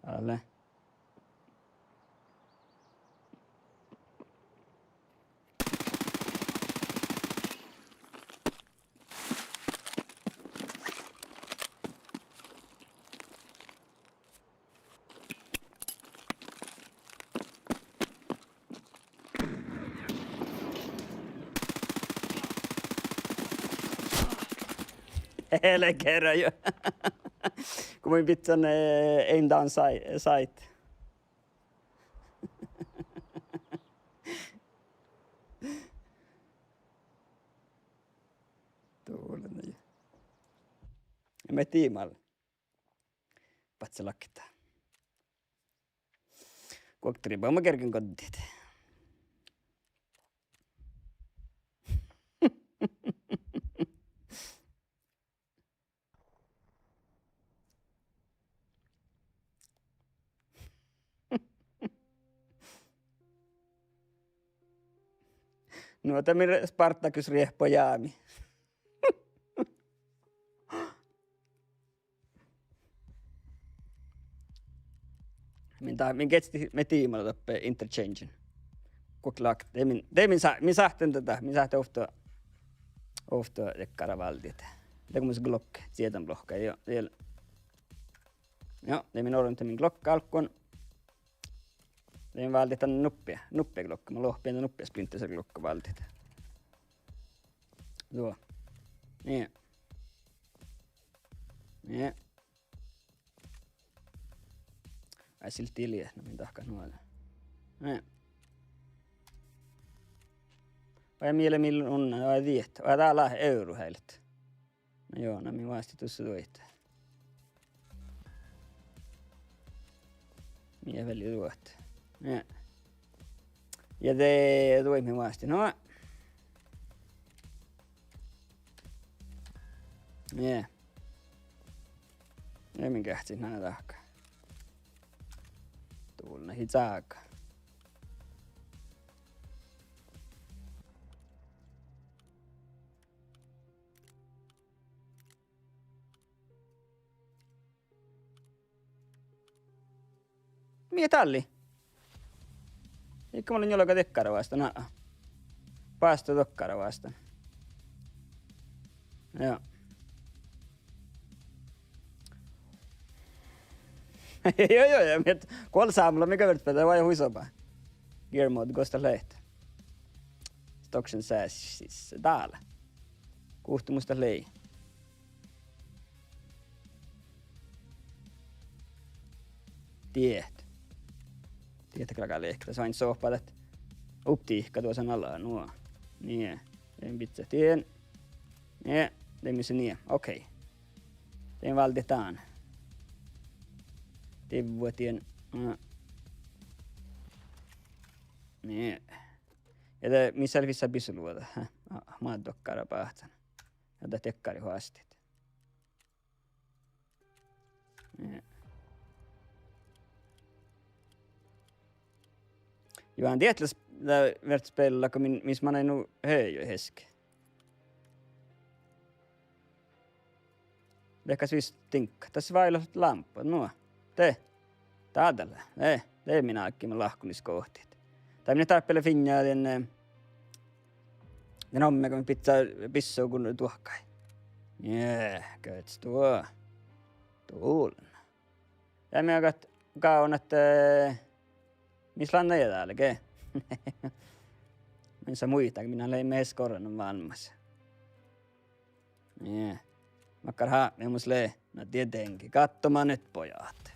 Ale. Hele kerran jo. Go mun biccán, eh, aim down si-, sight. Dulnii. Ja mii diimma. Bacce lakta. Guokte riba ma gergen goddit. No, dat mii Spartacus riehpá jámi. Min dat, min gieđe mii diimma doppe interchangen. Guokte lakta, de min, de min sa-, min sáhtán dat, min sáhtán ovtta, ovtta dakkár váldit. Dego mus Glock, cieđán lohká, jo, diel. Jo, de min orron dat min Glock álggui. De min váldit dan nuppi, nuppi Glock, mun lohpen dan nuppi Splinter Cell Glock váldit. Duo. Nie. Nie. Ai, silti lietna min dahkat nuole. Nie. Vai miele mil unna, vai diet. Vai dá lea euru heilet. No jo, na mii vástidit dušše duoit. Mii vel duot. Nie. Ja de duoit mii vástidit. No. Nie. Ja min geahččalit na dahkat. Dulnii cága. Mii dalle? Iige mun lean juo galggan dakkár vástán, aa. Básta dakkár vástán. Jo. Jo, jo, jo, mii, guoli sámla, mii gal viežžat, dat lea hui soba. Gear mode, gos dat lea? Stocktion sasis, dál. Guhte mus dat lei. Diet. Diet galgá lehket, dat oaidná sohpa dat. Optihka duo son ala, nuo. Nie. De min bidjan dien. Nie. De mis lea nie. Okei. De min váldit dán. Divvo dien. Nie. Ja de mis lea vissa bisoluođa. Mat dokkár báhcán. Ja dat dakkárit vástidit. Nie. Juo, dieđusge lea viežžat spela go min, mis manai nu höjui heske. Veahkes vis diŋggat. Dasa váilat lámpat, nuo. De. Dá dat lea. De, de min álggii man lahkoniskohtit. Dat min dáppe lea fiinna dien, eh, dien omme go bidjá bissu go duohkai. Nie, gos duo. Dulnii. Ja mii galgat gávdnat, eh, mis lea dálge. Min sa muittán, min leimmet eat orron nu vállás. Nie. Makkár hápmi mus lea? Na dieđusge. Gáttuman nyt, pojat.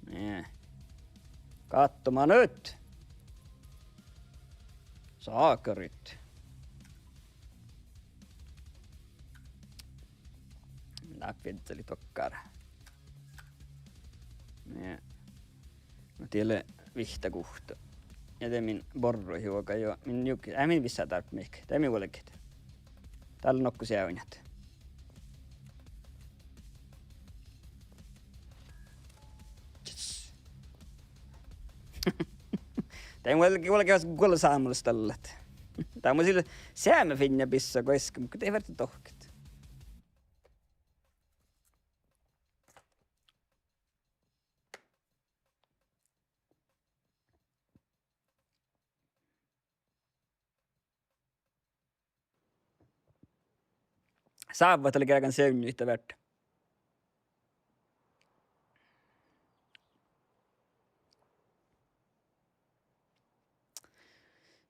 Nie. Gáttuman nyt. Sákarit. Lea viežžalit dokkár. Nie. No, die lea vihtta guhtta. Ja de min borruid juoga jo, min juki, eh, min vissa dárbbašit, de min vuolgit. Dál nokko seainat. Dat mun vel, vel guolle sámalaš stallat. Dat mun sil seamma fiinna bissá goaskka, muhto dii fertet dohkket. Sávvat lea geargan seainna vihtta beartta.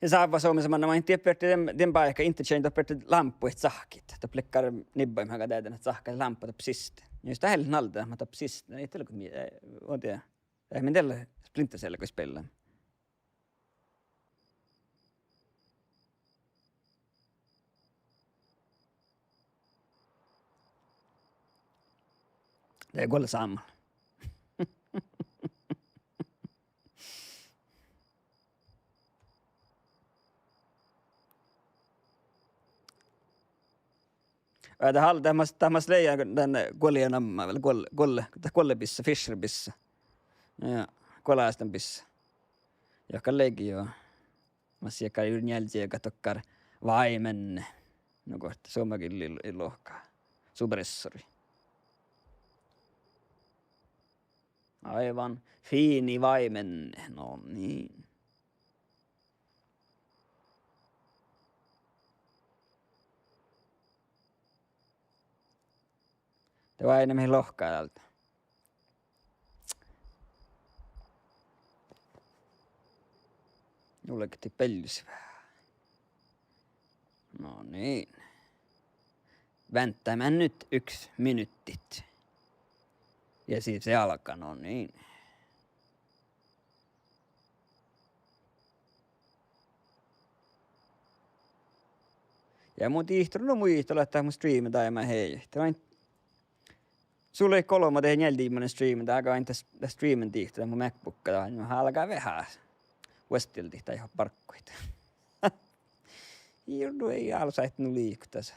Ja sávvat somás manná, ma in dieđe beartte dien, dien báika interchange, doppe beartte lámbbut cahkket. Doppe leat nibbain maga deaden ahte cahkket lámbbut doppe siste. Ja jus dat lea nalde, ma doppe siste. Ii de leat go mii, eh, ođđa. Eh, min dal Splinter Cell go spellan. Dat lea guolle sámma. Ja dat hál-, dat mas, dat mas lei dan guolle namma vel, guol-, guolle, dat guollebissa, Fisher-bissa. Ja, guollástan bissa. Johka lei jo. Mas siekkár juo njeallje, dokkár váimenne. No gohte, suomagillii lohká. Suppressori. Aivan fiini váimenne, no niin. De váinna mii lohká dál. Julgehtii beljus veahá. No niin. Väntáimet nyt yks minuttit. Ja sis se alkaa, no niin. Ja mun dihtor, no muitala ahte mun streamen daima hei. Su lei golbma dahje njeallje diimanin streamen, dahje ain dat, dat streamen dihte, dat mu MacBook, dat nu álgá veahá vuostteldit daid bargguid. Ii, nu ii álo sáhte nu liikot dasa.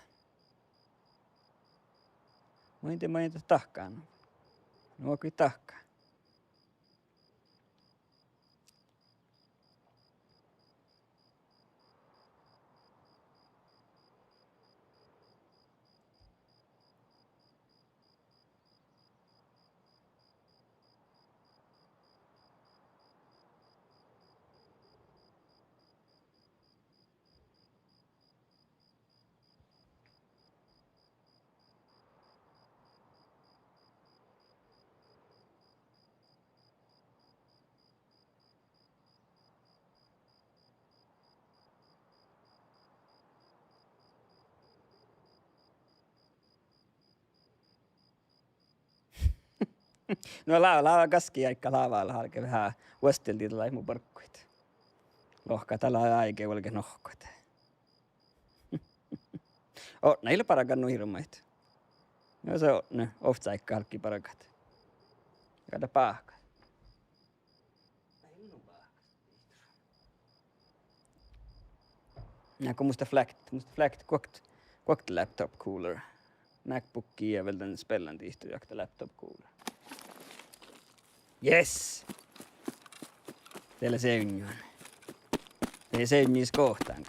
Muitte, muitte dahkan. Nu go dahkan. No lává, lává gaskki áigge, lává, lává álge veahá vuostteldit daid mu bargguid. Lohká, dat lea áige vuolgit nohkkat. Odne ii leat bargat nu hirbmat. No, se odne ovcci áigge álggii bargat. Gal dat báhkat. Ja go mus dat fleakt, mus dat fleakt guokte, guokte laptop cooler. MacBook ja vel dan spellandihte, ja dat laptop cooler. Yes! De lea seainna. De seainna skohtán.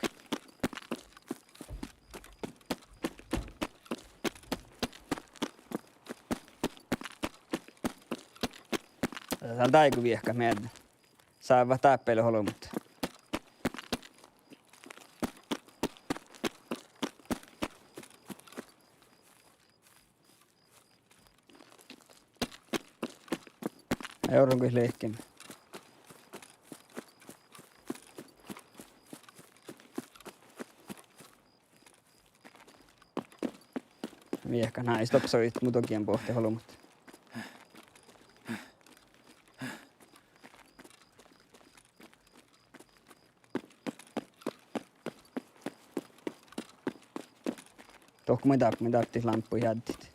Dat lea áigu viehkat meaddel. Sávvat dáppe olbmot. Ai, orron go lehkeme. Viehkat, ná, ii stop sovit, mu dogiin bohte olbmot. Dohko maid dáppe, maid dáppe lámbbui addit.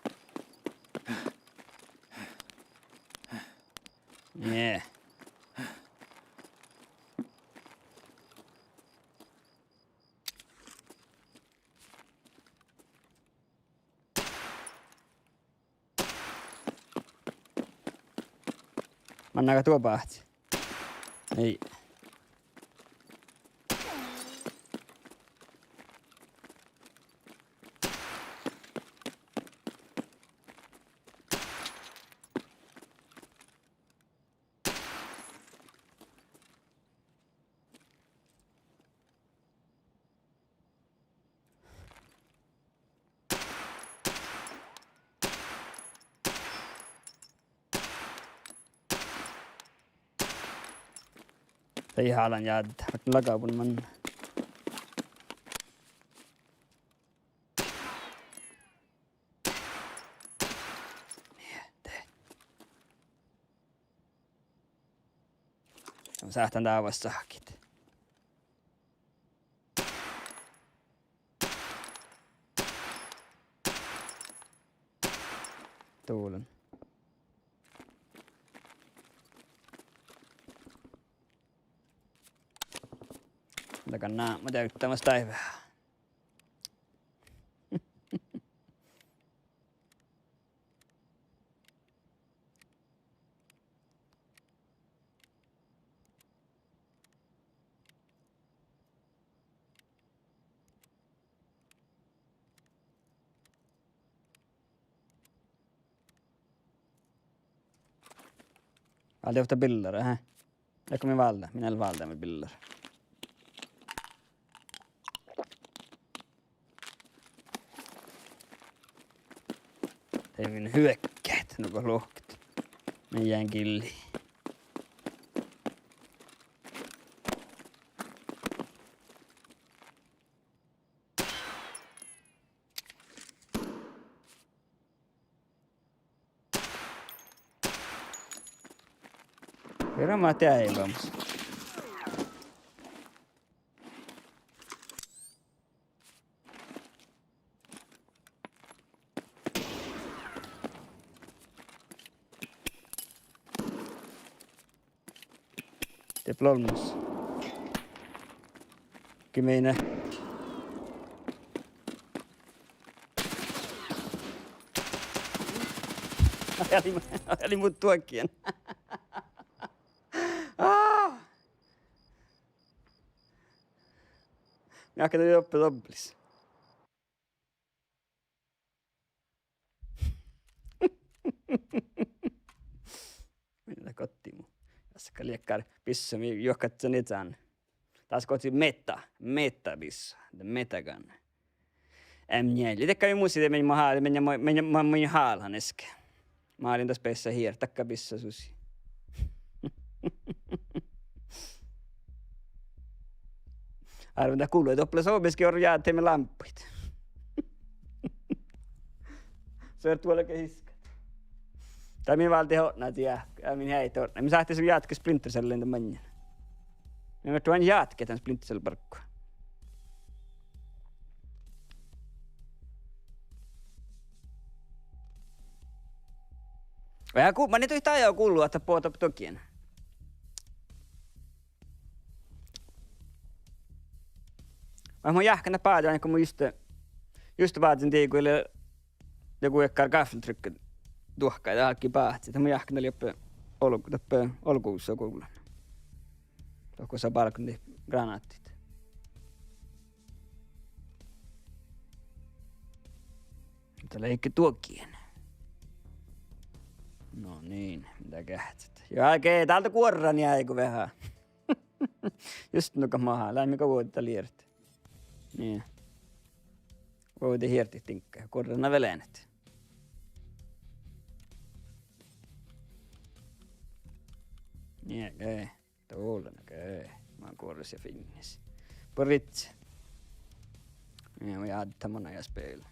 Nie. Manná duo báhci. Ei. Dalle hálan jádde, vaikko lagabun manná. Mii de. Mun sáhtán dávas sahkit. Dulan. Dakkár nápmot dávddamas daid veahá. Válde ovtta billara, hä? Ego mii válde, mii eat válde mii billara. De mii hyökkäat, nugo lohket. Mii jaan gillii. Vel mat deaibamus. De olmmoš. Gimene. Ajai mu-, ajai mu duoggen. Ah! Mii jahkadit doppe dobbelis. Mii gohčodit mu. Dás gal lea dakkár bissa mii juohkadan iežan. Dás gohčodit meta, meta bissa, de metagan. M neljä. Dakkár mii mus de, mii mo há-, mii mo-, mii mo-, mii hálan easka. Málin das bessa hiert, dakkár bissa susi. Árven dat gullo doppe lea somás orru jáddet lámppuid. Suorut vuolgit iskat. Dat mii válddit otná diehtit, ja min heaidit otná. Mii sáhttit játkat Splinter Cell dan maŋŋel. Mii fertet játkat dan Splinter Cell bargui. Ja gu-, manne dii dat ja gullo ahte boahtá dohko. Vai mun jáhkán báđán, go mun juste, juste báđán dego lea, dego dakkár gaffeltrukka duohkái, dat álggii báhcit, de mun jáhkán dalle doppe olg-, doppe olggos gullan. Dohko lea barggu dii granáhtit. Dat lea iige duoggen. No niin, mii geahččat. Juo, ge-, dál lea guorran ja áigu veahá. Just nugo maha, leat mii go vuovdit lirat. Nie. Vuovdit hierdit diŋgga, guorran vel eanet. Nie, ge-, Dolan, ge-, man guorras ja fiinnis. Bridge. Ja, ja, dat mun ain spela.